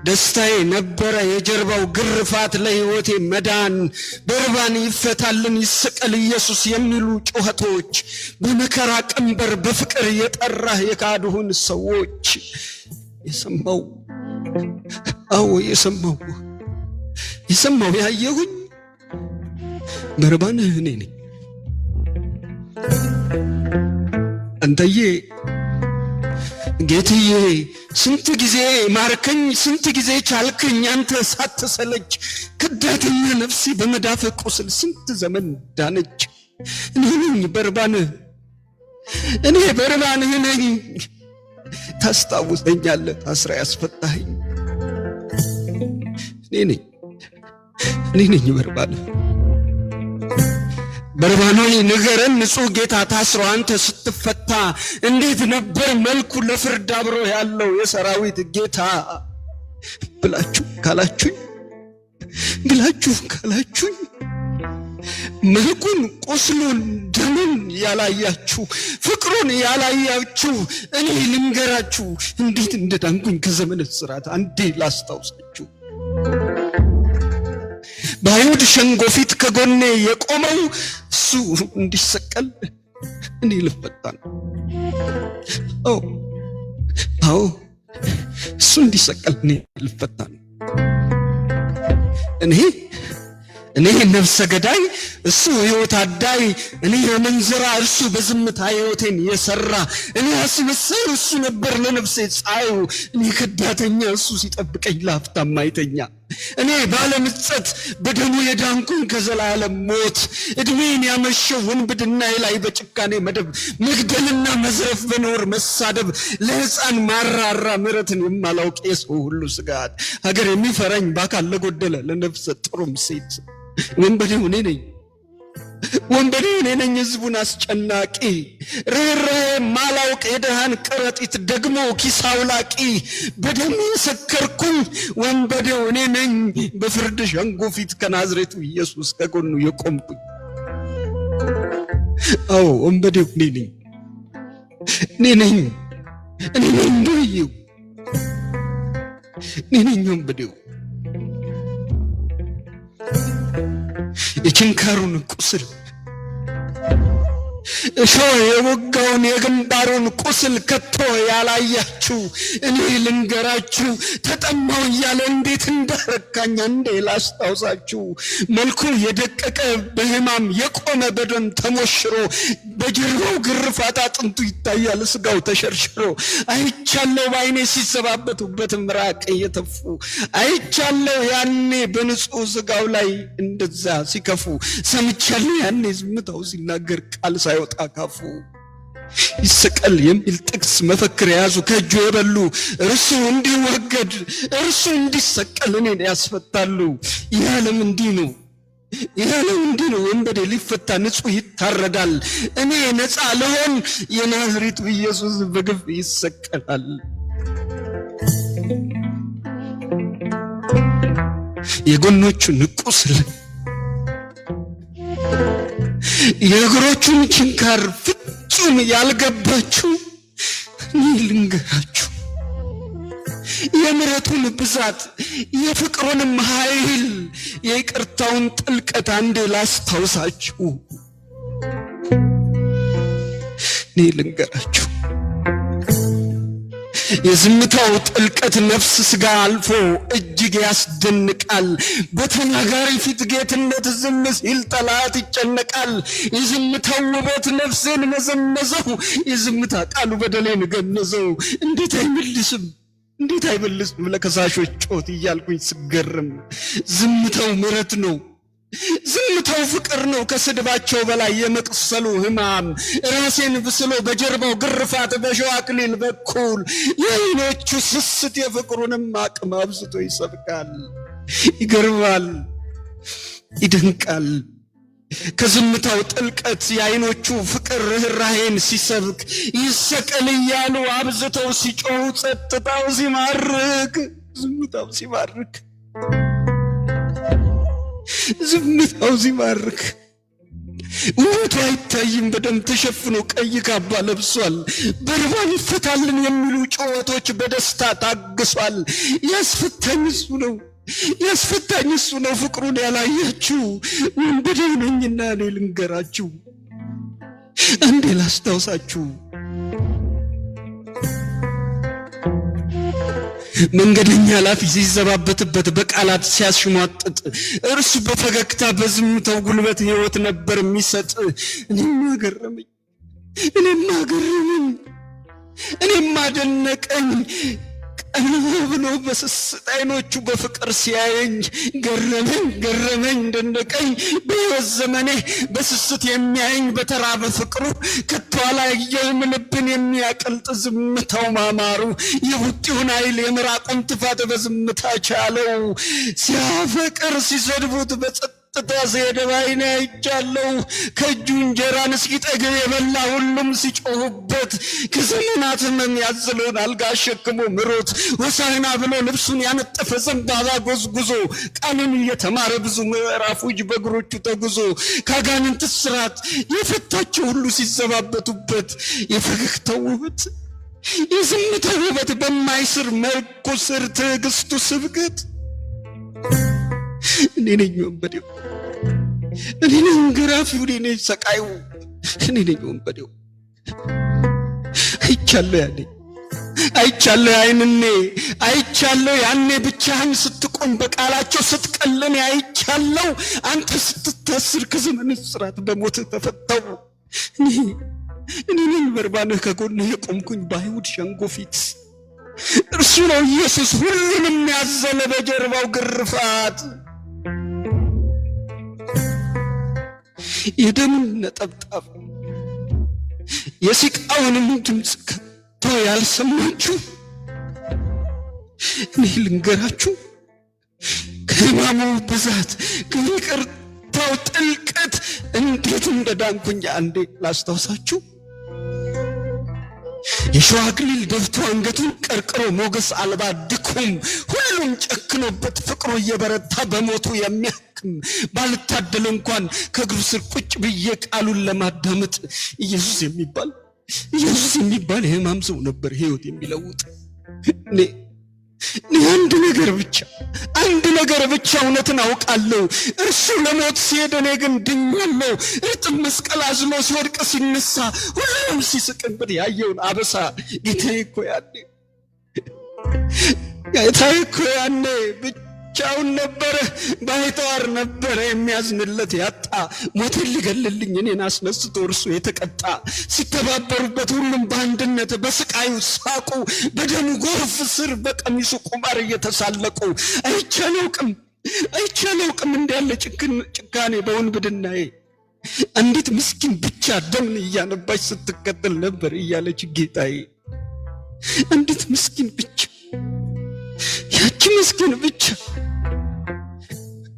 ደስታዬ ነበረ የጀርባው ግርፋት ለሕይወቴ መዳን። በርባን ይፈታልን፣ ይሰቀል ኢየሱስ የሚሉ ጩኸቶች፣ በመከራ ቀንበር በፍቅር የጠራህ የካዱህን ሰዎች የሰማው፣ አዎ የሰማው፣ የሰማው ያየሁኝ በርባንህ እኔ ነኝ። አንተዬ ጌትዬ፣ ስንት ጊዜ ማርከኝ፣ ስንት ጊዜ ቻልክኝ አንተ ሳትሰለች። ከዳተኛ ነፍሴ በመዳፈ ቁስል ስንት ዘመን ዳነች። እኔ ነኝ በርባንህ፣ እኔ በርባንህ ነኝ። ታስታውሰኛለህ ታስራ ያስፈታኸኝ። እኔ ነኝ፣ እኔ ነኝ በርባንህ። በርባኖይ ንገረን፣ ንጹሕ ጌታ ታስሮ አንተ ስትፈታ እንዴት ነበር መልኩ ለፍርድ አብሮ ያለው የሰራዊት ጌታ ብላችሁ ካላችሁኝ፣ ብላችሁ ካላችሁኝ፣ መልኩን፣ ቁስሉን፣ ደሙን ያላያችሁ፣ ፍቅሩን ያላያችሁ፣ እኔ ልንገራችሁ፣ እንዴት እንደዳንኩኝ ከዘመነ ስርዓት አንዴ ላስታውሳችሁ። በአይሁድ ሸንጎ ፊት ከጎኔ የቆመው እሱ እንዲሰቀል እኔ ልፈታ ነው። አዎ፣ አዎ፣ እሱ እንዲሰቀል እኔ ልፈታ ነው። እኔ ነፍሰ ገዳይ፣ እሱ ሕይወት አዳይ፣ እኔ የመንዘራ፣ እርሱ በዝምታ ሕይወቴን የሰራ፣ እኔ አስመሳይ፣ እሱ ነበር ለነፍሴ ፀሐዩ፣ እኔ ከዳተኛ፣ እሱ ሲጠብቀኝ ለአፍታም አይተኛ፣ እኔ ባለምጸት፣ በደሙ የዳንኩን ከዘላለም ሞት፣ ዕድሜን ያመሸው ውንብድናዬ ላይ በጭካኔ መደብ፣ መግደልና መዝረፍ በኖር መሳደብ፣ ለሕፃን ማራራ ምሕረትን የማላውቅ፣ የሰው ሁሉ ስጋት፣ ሀገር የሚፈራኝ፣ በአካል ለጎደለ ለነፍሰ ጥሩም ሴት ወንበዴው እኔ ነኝ። ወንበዴ እኔ ነኝ ሕዝቡን አስጨናቂ፣ ርኅራኄ ማላውቅ የድሃን ከረጢት ደግሞ ኪስ አውላቂ፣ በደም የሰከርኩኝ ወንበዴው እኔ ነኝ፣ በፍርድ ሸንጎ ፊት ከናዝሬቱ ኢየሱስ ከጎኑ የቆምኩኝ። አዎ ወንበዴው እኔ ነኝ፣ እኔ ነኝ፣ እኔ ነኝ ዱርዬው፣ እኔ ነኝ ወንበዴው። የችንካሩን ቁስል እሾህ የወጋውን የግንባሩን ቁስል ከቶ ያላያችሁ እኔ ልንገራችሁ፣ ተጠማው እያለ እንዴት እንዳረካኝ አንዴ ላስታውሳችሁ። መልኩ የደቀቀ በሕማም የቆመ በደም ተሞሽሮ በጀርባው ግርፋት አጥንቱ ይታያል ስጋው ተሸርሽሮ። አይቻለው በዓይኔ ሲዘባበቱበት ምራቅ እየተፉ፣ አይቻለው ያኔ በንጹሕ ስጋው ላይ እንደዛ ሲከፉ፣ ሰምቻለሁ ያኔ ዝምታው ሲናገር ቃል ሳይወጣ ካፉ። ይሰቀል የሚል ጥቅስ መፈክር የያዙ ከእጁ የበሉ እርሱ እንዲወገድ እርሱ እንዲሰቀል እኔን ያስፈታሉ። ይህ ዓለም እንዲህ ነው። ይህ ዓለም እንዲህ ነው። ወንበዴ ሊፈታ ንጹሕ ይታረዳል። እኔ ነፃ ልሆን የናዝሬቱ ኢየሱስ በግፍ ይሰቀላል። የጎኖቹን ቁስል የእግሮቹን ችንካር ፍጹም ያልገባችሁ እኔ ልንገራችሁ፣ የምሕረቱን ብዛት የፍቅሩንም ኃይል የይቅርታውን ጥልቀት አንዴ ላስታውሳችሁ። እኔ ልንገራችሁ፣ የዝምታው ጥልቀት ነፍስ ስጋ አልፎ እጅግ ያስደንቃል። በተናጋሪ ፊት ጌትነት ዝም ሲል ጠላት ይጨነቃል። የዝምታው ውበት ነፍሴን መዘመዘው፣ የዝምታ ቃሉ በደሌን ገነዘው። እንዴት አይመልስም እንዴት አይመልስም ለከሳሾች ጮት እያልኩኝ ስገርም፣ ዝምታው ምሕረት ነው። ዝምታው ፍቅር ነው። ከስድባቸው በላይ የመቅሰሉ ሕማም ራሴን ብስሎ በጀርባው ግርፋት በሸዋ አክሊል በኩል የዓይኖቹ ስስት የፍቅሩንም አቅም አብዝቶ ይሰብካል። ይገርማል፣ ይደንቃል። ከዝምታው ጥልቀት የዓይኖቹ ፍቅር ርኅራሄን ሲሰብክ ይሰቀል እያሉ አብዝተው ሲጮሁ ጸጥታው ሲማርክ፣ ዝምታው ሲማርክ፣ ዝምታው ሲማርክ፣ ውበቱ አይታይም በደም ተሸፍኖ ቀይ ካባ ለብሷል። በርባን ይፈታልን የሚሉ ጩኸቶች በደስታ ታግሷል። ያስፈታኝ እሱ ነው፣ ያስፈታኝ እሱ ነው። ፍቅሩን ያላያችሁ ወንበዴው ነኝና እኔ ልንገራችሁ፣ አንዴ ላስታውሳችሁ። መንገደኛ ላፊ ሲዘባበትበት በቃላት ሲያሽሟጥጥ እርሱ በፈገግታ በዝምታው ጉልበት ሕይወት ነበር የሚሰጥ። እኔማ ገረመኝ፣ እኔማ ገረመኝ፣ እኔማ ደነቀኝ። ቀና ብሎ በስስት ዓይኖቹ በፍቅር ሲያየኝ ገረመኝ፣ ገረመኝ፣ ደነቀኝ። በሕይወት ዘመኔ በስስት የሚያየኝ በተራበ ፍቅሩ ከቶ አላየውም። ልብን የሚያቀልጥ ዝምታው ማማሩ የቡጢውን ኃይል የምራቁን ትፋት በዝምታ ቻለው። ሲያፈቅር ሲሰድቡት በጸጥታ ሲሄድ ባይኔ አይቻለሁ። ከእጁ እንጀራን እስኪጠግብ የበላ ሁሉም ሲጮሁበት ከዘመናት ሕመም ያዘለውን አልጋ አሸክሞ ምሮት ሆሳዕና ብሎ ልብሱን ያነጠፈ ዘንባባ ጎዝጉዞ ቃሉን እየተማረ ብዙ ምዕራፎች በእግሮቹ ተጉዞ ከአጋንንት እስራት የፈታቸው ሁሉ ሲዘባበቱበት የፈገግታው ውበት የዝምታው ውበት በማይስር መልኩ ስር ትዕግስቱ ስብከት። እኔ ነኝ ወንበዴው፣ እኔ ነኝ ገራፊው፣ እኔ ነኝ ሰቃዩ፣ እኔ ነኝ ወንበዴው። አይቻለሁ ያኔ፣ አይቻለሁ አይንኔ፣ አይቻለሁ ያኔ ብቻህን ስትቆም በቃላቸው ስትቀልን አይቻለሁ። አንተ ስትታስር ከዘመን እስራት በሞት ተፈተው። እኔ ነኝ በርባንህ ከጎንህ የቆምኩኝ በአይሁድ ሸንጎ ፊት። እርሱ ነው ኢየሱስ ሁሉንም ያዘለ በጀርባው ግርፋት የደሙን ነጠብጣብ የሲቃውንም ድምፅ ከቶ ያልሰማችሁ እኔ ልንገራችሁ፣ ከሕማሙ ብዛት ከይቅርታው ጥልቀት እንዴት እንደዳንኩኝ አንዴ ላስታውሳችሁ። የሸዋ አክሊል ደፍቶ አንገቱን ቀርቅሮ ሞገስ አልባ ድኩም ሁሉም ጨክኖበት ፍቅሩ እየበረታ በሞቱ የሚያክም ባልታደል እንኳን ከእግሩ ስር ቁጭ ብዬ ቃሉን ለማዳመጥ ኢየሱስ የሚባል፣ ኢየሱስ የሚባል የህማም ሰው ነበር ህይወት የሚለውጥ። እኔ አንድ ነገር ብቻ፣ አንድ ነገር ብቻ እውነትን አውቃለሁ። እርሱ ለሞት ሲሄድ እኔ ግን ድኛለሁ። እርጥብ መስቀል አዝሎ ሲወድቅ ሲነሳ ሁሉም ሲስቅበት ያየውን አበሳ ጌታዬ እኮ ያኔ፣ ጌታዬ እኮ ያኔ ብቻውን ነበረ፣ ባይተዋር ነበረ፣ የሚያዝንለት ያጣ። ሞቴን ሊገልልኝ እኔን አስነስቶ እርሱ የተቀጣ። ሲተባበሩበት ሁሉም በአንድነት በስቃዩ ሳቁ፣ በደሙ ጎርፍ ስር በቀሚሱ ቁማር እየተሳለቁ። አይቼ አላውቅም፣ አይቼ አላውቅም እንዲያለ ጭካኔ በውንብድናዬ። አንዲት ምስኪን ብቻ ደምን እያነባች ስትከተል ነበር እያለች ጌታዬ። አንዲት ምስኪን ብቻ፣ ያቺ ምስኪን ብቻ።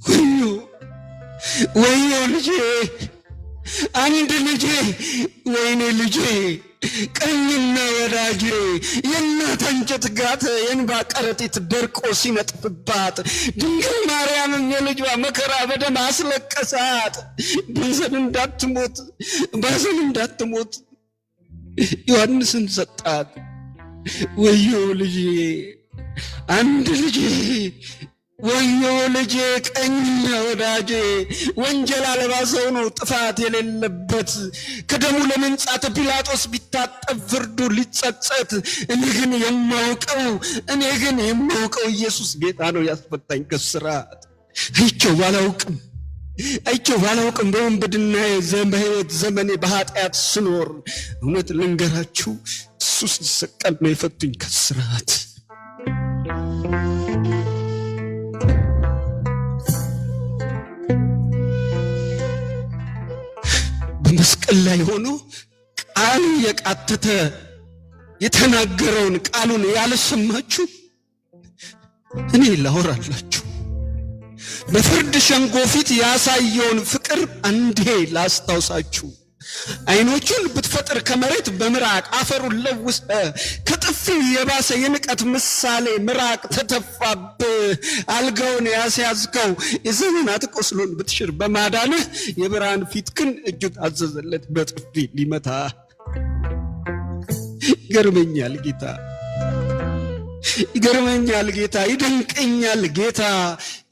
ወዮ ወዮ ልጄ፣ አንድ ልጄ፣ ወይኔ ልጄ፣ ቀኝና ወዳጄ። የእናት አንጀት ጋተ፣ የእንባ ከረጢት ደርቆ ሲነጥፍባት። ድንግል ማርያምም የልጇ መከራ በደም አስለቀሳት። ባዘን እንዳትሞት፣ ባዘን እንዳትሞት ዮሐንስን ሰጣት። ወዮ ልጄ፣ አንድ ልጄ፣ ወዮ ልጄ፣ ቀኝ ወዳጄ። ወንጀል አልባ ሰው ነው ጥፋት የሌለበት። ከደሙ ለመንጻት ጲላጦስ ቢታጠብ ፍርዱ ሊጸጸት። እኔ ግን የማውቀው፣ እኔ ግን የማውቀው ኢየሱስ ጌታ ነው ያስፈታኝ ከስራት። አይቼው ባላውቅም፣ አይቼው ባላውቅም በወንብድናዬ በሕይወት ዘመኔ በኃጢአት ስኖር እውነት ልንገራችሁ እሱ ሲሰቀል ነው የፈቱኝ ከስራት። በመስቀል ላይ ሆኖ ቃል የቃተተ የተናገረውን ቃሉን ያልሰማችሁ እኔ ላወራላችሁ። በፍርድ ሸንጎ ፊት ያሳየውን ፍቅር አንዴ ላስታውሳችሁ። አይኖቹን ብትፈጥር ከመሬት በምራቅ አፈሩን ለውሰ ከጥፊው የባሰ የንቀት ምሳሌ ምራቅ ተተፋብህ። አልጋውን ያስያዝከው የዘመናት ቁስሉን ብትሽር በማዳንህ የብርሃን ፊትክን እጁ ታዘዘለት በጥፊ ሊመታ። ይገርመኛል ጌታ፣ ይገርመኛል ጌታ፣ ይደንቀኛል ጌታ።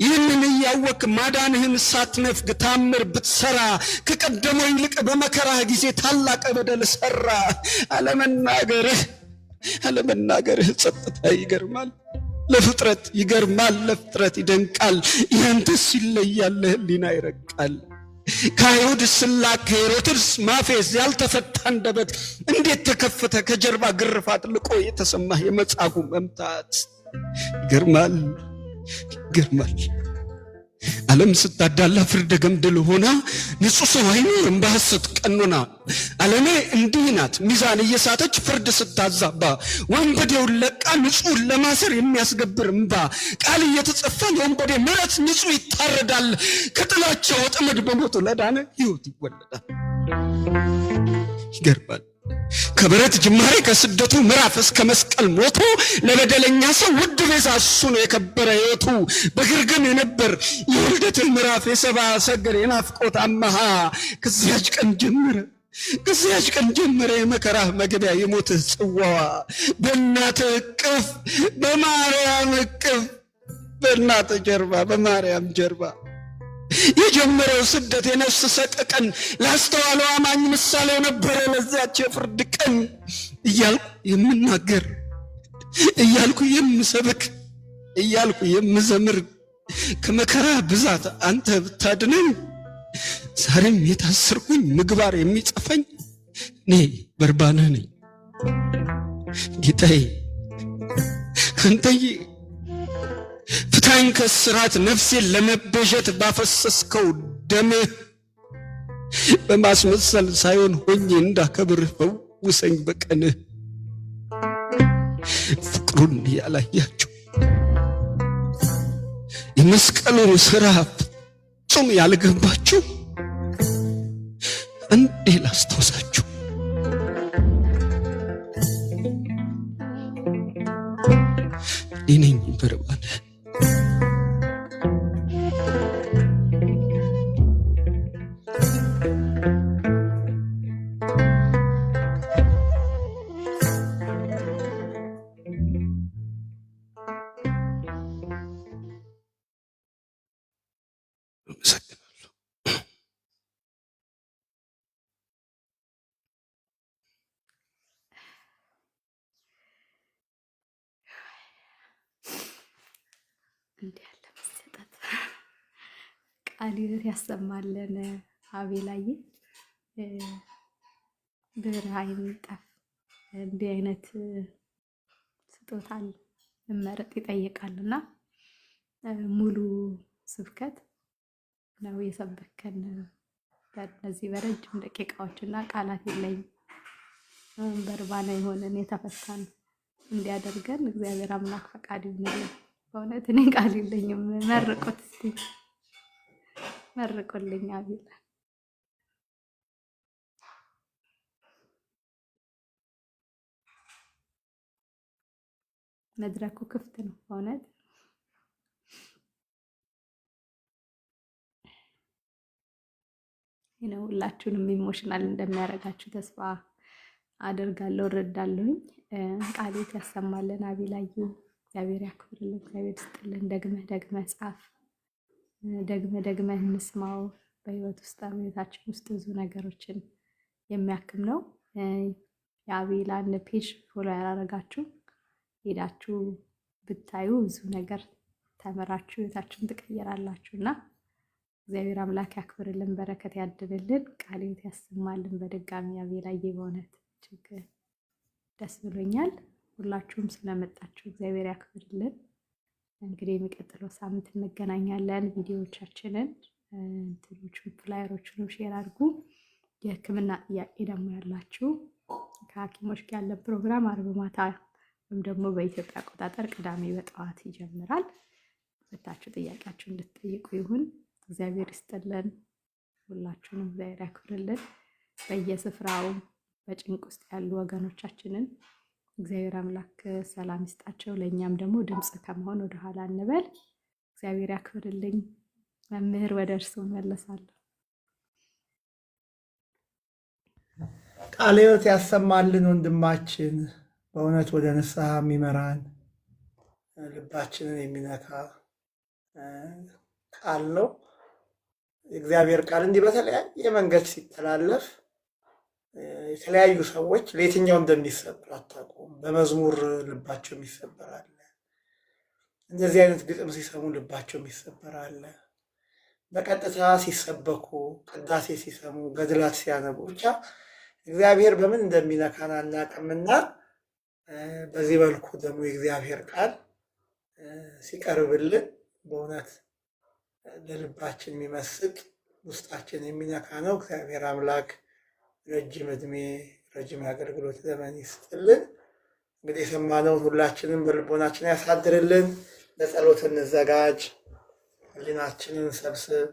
ይህንን እያወክ ማዳንህን ሳትነፍግ ታምር ብትሰራ ከቀደመው ይልቅ በመከራህ ጊዜ ታላቅ በደል ሰራ። አለመናገርህ፣ አለመናገርህ ጸጥታ ይገርማል። ለፍጥረት ይገርማል፣ ለፍጥረት ይደንቃል። ያንተስ ይለያል፣ ለህሊና ይረቃል። ከአይሁድ ስላቅ ከሄሮድስ ማፌዝ ያልተፈታ አንደበት እንዴት ተከፈተ? ከጀርባ ግርፋት ልቆ የተሰማህ የመጻጉ መምታት ይገርማል፣ ይገርማል። ዓለም ስታዳላ ፍርደ ገምድል ሆና ንጹሕ ሰው አይኖርም በሐሰት ቀኖና። ዓለሜ እንዲህ ናት ሚዛን እየሳተች ፍርድ ስታዛባ ወንበዴውን ለቃ ንጹሕን ለማሰር የሚያስገብር እምባ። ቃል እየተጸፋ ለወንበዴ ምሕረት ንጹሕ ይታረዳል። ከጥላቸው ወጥመድ በሞቱ ለዳነ ሕይወት ይወለዳል። ይገርማል። ከብረት ጅማሬ ከስደቱ ምዕራፍ እስከ መስቀል ሞቱ ለበደለኛ ሰው ውድ ቤዛ እሱ ነው የከበረ ሕይወቱ። በግርግም የነበር የውልደትህ ምዕራፍ የሰባ ሰገል የናፍቆት አመሃ ከዚያች ቀን ጀመረ፣ ከዚያች ቀን ጀመረ የመከራህ መግቢያ የሞትህ ጽዋዋ። በእናትህ እቅፍ፣ በማርያም እቅፍ፣ በእናትህ ጀርባ፣ በማርያም ጀርባ የጀመረው ስደት የነፍስ ሰቀቀን ላስተዋለው አማኝ ምሳሌው ነበረ ለዚያች የፍርድ ቀን። እያልኩ የምናገር፣ እያልኩ የምሰብክ፣ እያልኩ የምዘምር ከመከራ ብዛት አንተ ብታድነኝ ዛሬም የታሰርኩኝ ምግባር የሚጸፈኝ እኔ በርባንህ ነኝ። ጌታዬ አንተዬ ፍታኝ ከስራት ነፍሴን ለመቤዠት ባፈሰስከው ደምህ። በማስመሰል ሳይሆን ሆኜ እንዳከብርህ ፈውሰኝ በቀንህ። ፍቅሩን ያላያችሁ የመስቀሉን ስራ ፍጹም ያልገባችሁ እንዴ ላስታውሳችሁ? እኔ ነኝ በርባን። አመሰግናለሁ። እንዲህ ያለ መሰጠት ቃል ያሰማልን። አቤላዬ ብርሃን ይንጠፍ። እንዲህ አይነት ስጦታን መመረጥ ይጠይቃልና ሙሉ ስብከት ነው የሰበከን በእነዚህ በረጅም ደቂቃዎች እና ቃላት የለኝም። በርባና የሆነን የተፈታን እንዲያደርገን እግዚአብሔር አምላክ ፈቃድ ይሁንልን። በእውነት እኔ ቃል የለኝም። መርቁት እስቲ መርቁልኝ አቤል። መድረኩ ክፍት ነው በእውነት። ነው ሁላችሁንም emotional እንደሚያደርጋችሁ ተስፋ አደርጋለሁ፣ እረዳለሁኝ። ቃሌት ያሰማልን አቤላዬ፣ እግዚአብሔር ያክብርልን፣ እግዚአብሔር ይስጥልን። ደግመህ ደግመህ ጻፍ፣ ደግመህ ደግመህ እንስማው። በህይወት ውስጥ በህይወታችን ውስጥ ብዙ ነገሮችን የሚያክም ነው። የአቤላን page follow ያላረጋችሁ ሄዳችሁ ብታዩ ብዙ ነገር ተምራችሁ ህይወታችሁን ትቀይራላችሁ እና እግዚአብሔር አምላክ ያክብርልን፣ በረከት ያድልልን፣ ቃሌት ያሰማልን። በድጋሚ አቤላዬ በእውነት እጅግ ደስ ብሎኛል። ሁላችሁም ስለመጣችሁ እግዚአብሔር ያክብርልን። እንግዲህ የሚቀጥለው ሳምንት እንገናኛለን። ቪዲዮዎቻችንን እንትኖቹን flyer ኦቹንም share አድርጉ። የሕክምና ጥያቄ ደግሞ ያላችሁ ከሐኪሞች ጋር ያለን ፕሮግራም አርብ ማታ ወይም ደግሞ በኢትዮጵያ አቆጣጠር ቅዳሜ በጠዋት ይጀምራል። መታችሁ ጥያቄያችሁ እንድትጠይቁ ይሁን። እግዚአብሔር ይስጥልን። ሁላችሁንም እግዚአብሔር ያክብርልን። በየስፍራው በጭንቅ ውስጥ ያሉ ወገኖቻችንን እግዚአብሔር አምላክ ሰላም ይስጣቸው። ለእኛም ደግሞ ድምፅ ከመሆን ወደኋላ እንበል። እግዚአብሔር ያክብርልኝ። መምህር ወደ እርሱ እመለሳለሁ። ቃለ ሕይወት ያሰማልን ወንድማችን፣ በእውነት ወደ ንስሐ የሚመራን ልባችንን የሚነካ ቃል ነው። የእግዚአብሔር ቃል እንዲህ በተለያየ መንገድ ሲተላለፍ የተለያዩ ሰዎች ለየትኛው እንደሚሰበር አታውቁም። በመዝሙር ልባቸው የሚሰበር አለ። እንደዚህ አይነት ግጥም ሲሰሙ ልባቸው የሚሰበር አለ። በቀጥታ ሲሰበኩ፣ ቅዳሴ ሲሰሙ፣ ገድላት ሲያነቡ ብቻ እግዚአብሔር በምን እንደሚነካን አናውቅምና በዚህ መልኩ ደግሞ የእግዚአብሔር ቃል ሲቀርብልን በእውነት ለልባችን የሚመስጥ ውስጣችን የሚነካ ነው። እግዚአብሔር አምላክ ረጅም እድሜ ረጅም የአገልግሎት ዘመን ይስጥልን። እንግዲህ የሰማነውን ሁላችንም በልቦናችን ያሳድርልን። ለጸሎት እንዘጋጅ። ሕሊናችንን ሰብስብ።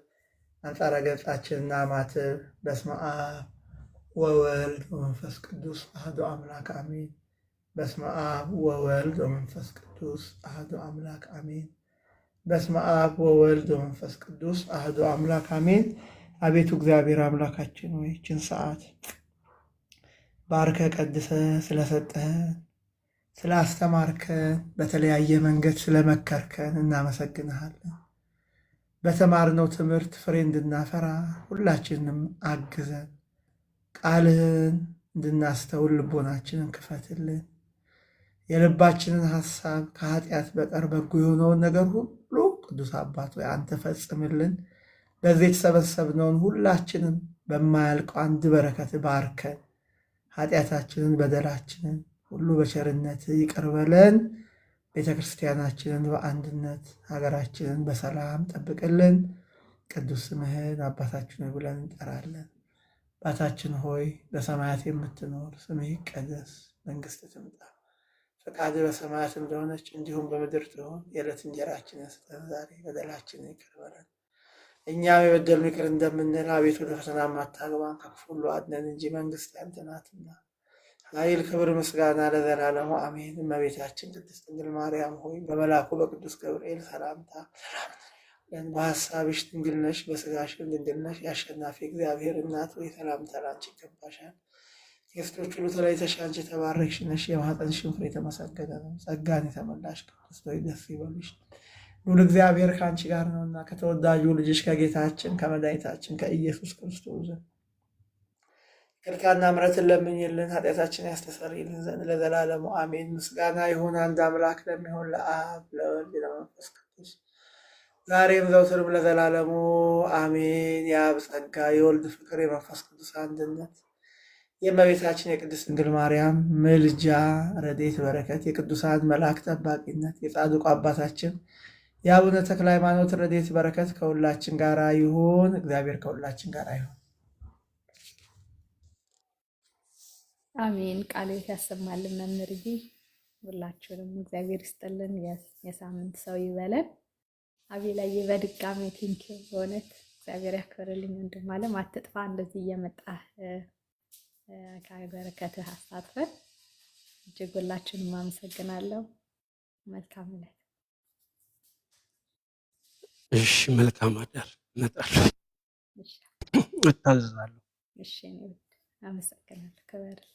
አንጻረ ገጻችንን አማትብ። በስመ አብ ወወልድ ወመንፈስ ቅዱስ አሐዱ አምላክ አሜን። በስመ አብ ወወልድ ወመንፈስ ቅዱስ አሐዱ አምላክ አሜን። በስመ አብ ወወልድ ወመንፈስ ቅዱስ አሐዱ አምላክ አሜን። አቤቱ እግዚአብሔር አምላካችን ሆይ ይህችን ሰዓት ባርከ ቀድሰ ስለሰጠህን ስላስተማርከን በተለያየ መንገድ ስለመከርከን እናመሰግንሃለን። በተማርነው ትምህርት ፍሬ እንድናፈራ ሁላችንም አግዘን፣ ቃልህን እንድናስተውል ልቦናችንን ክፈትልን። የልባችንን ሐሳብ ከኃጢአት በቀር በጎ የሆነውን ነገር ሁሉ ቅዱስ አባት ሆይ አንተ ፈጽምልን። በዚህ የተሰበሰብነውን ሁላችንም በማያልቀው አንድ በረከት ባርከን፣ ኃጢአታችንን በደላችንን ሁሉ በቸርነት ይቅር በለን። ቤተ ክርስቲያናችንን በአንድነት ሀገራችንን በሰላም ጠብቅልን። ቅዱስ ስምህን አባታችን ሆይ ብለን እንጠራለን። አባታችን ሆይ በሰማያት የምትኖር ስምህ ይቀደስ፣ መንግስትህ ትምጣ፣ ፈቃድህ በሰማያት እንደሆነች እንዲሁም በምድር ትሁን። የዕለት እንጀራችንን ስጠን ዛሬ፣ በደላችንን ይቅር በለን እኛም የበደሉንን ይቅር እንደምንል፣ አቤቱ ወደ ፈተና አታግባን፣ ከክፉ ሁሉ አድነን እንጂ መንግስት ያንተ ናትና፣ ኃይል፣ ክብር፣ ምስጋና ለዘላለሙ አሜን። እመቤታችን ቅድስት ድንግል ማርያም ሆይ በመልአኩ በቅዱስ ገብርኤል ሰላምታ ሰላም በሀሳብሽ ድንግል ነሽ፣ በስጋሽም ድንግል ነሽ። የአሸናፊ እግዚአብሔር እናት ሆይ ሰላምታ ላንቺ ይገባሻል። ከሴቶች ሁሉ ተለይተሽ አንቺ የተባረክሽ ነሽ፣ የማኅፀንሽም ፍሬ የተመሰገነ ነው። ጸጋን የተመላሽ ቅድስት ሆይ ደስ ይበልሽ፣ ልዑል እግዚአብሔር ከአንቺ ጋር ነውና ከተወዳጁ ልጅሽ ከጌታችን ከመድኃኒታችን ከኢየሱስ ክርስቶስ ዘንድ ይቅርታና ምሕረትን ለምኝልን ኃጢአታችንን ያስተሰርይልን ዘንድ ለዘላለሙ አሜን። ምስጋና ይሁን አንድ አምላክ ለሚሆን ለአብ ለወልድ ለመንፈስ ቅዱስ ዛሬም ዘውትርም ለዘላለሙ አሜን። የአብ ጸጋ የወልድ ፍቅር የመንፈስ ቅዱስ አንድነት የእመቤታችን የቅድስት ድንግል ማርያም ምልጃ ረድኤት በረከት የቅዱሳን መላእክት ጠባቂነት የጻድቁ አባታችን የአቡነ ተክለ ሃይማኖት ረድኤት በረከት ከሁላችን ጋር ይሁን። እግዚአብሔር ከሁላችን ጋር ይሁን። አሜን። ቃለ ሕይወት ያሰማልን መምህርዬ፣ ሁላችሁንም እግዚአብሔር ይስጥልን። የሳምንት ሰው ይበለን። አቤላዬ በድጋሚ thank you፣ በእውነት እግዚአብሔር ያክብርልኝ። ወንድም አለም አትጥፋ፣ እንደዚህ እየመጣህ ከበረከትህ አሳትፈን። እጅግ ሁላችሁንም አመሰግናለሁ። መልካም ዕለት። እሺ፣ መልካም አዳር። እመጣለሁ፣ እሺ፣ እታዘዛለሁ። እሺ፣ እኔ ውድ አመሰግናለሁ። ክበርልኝ።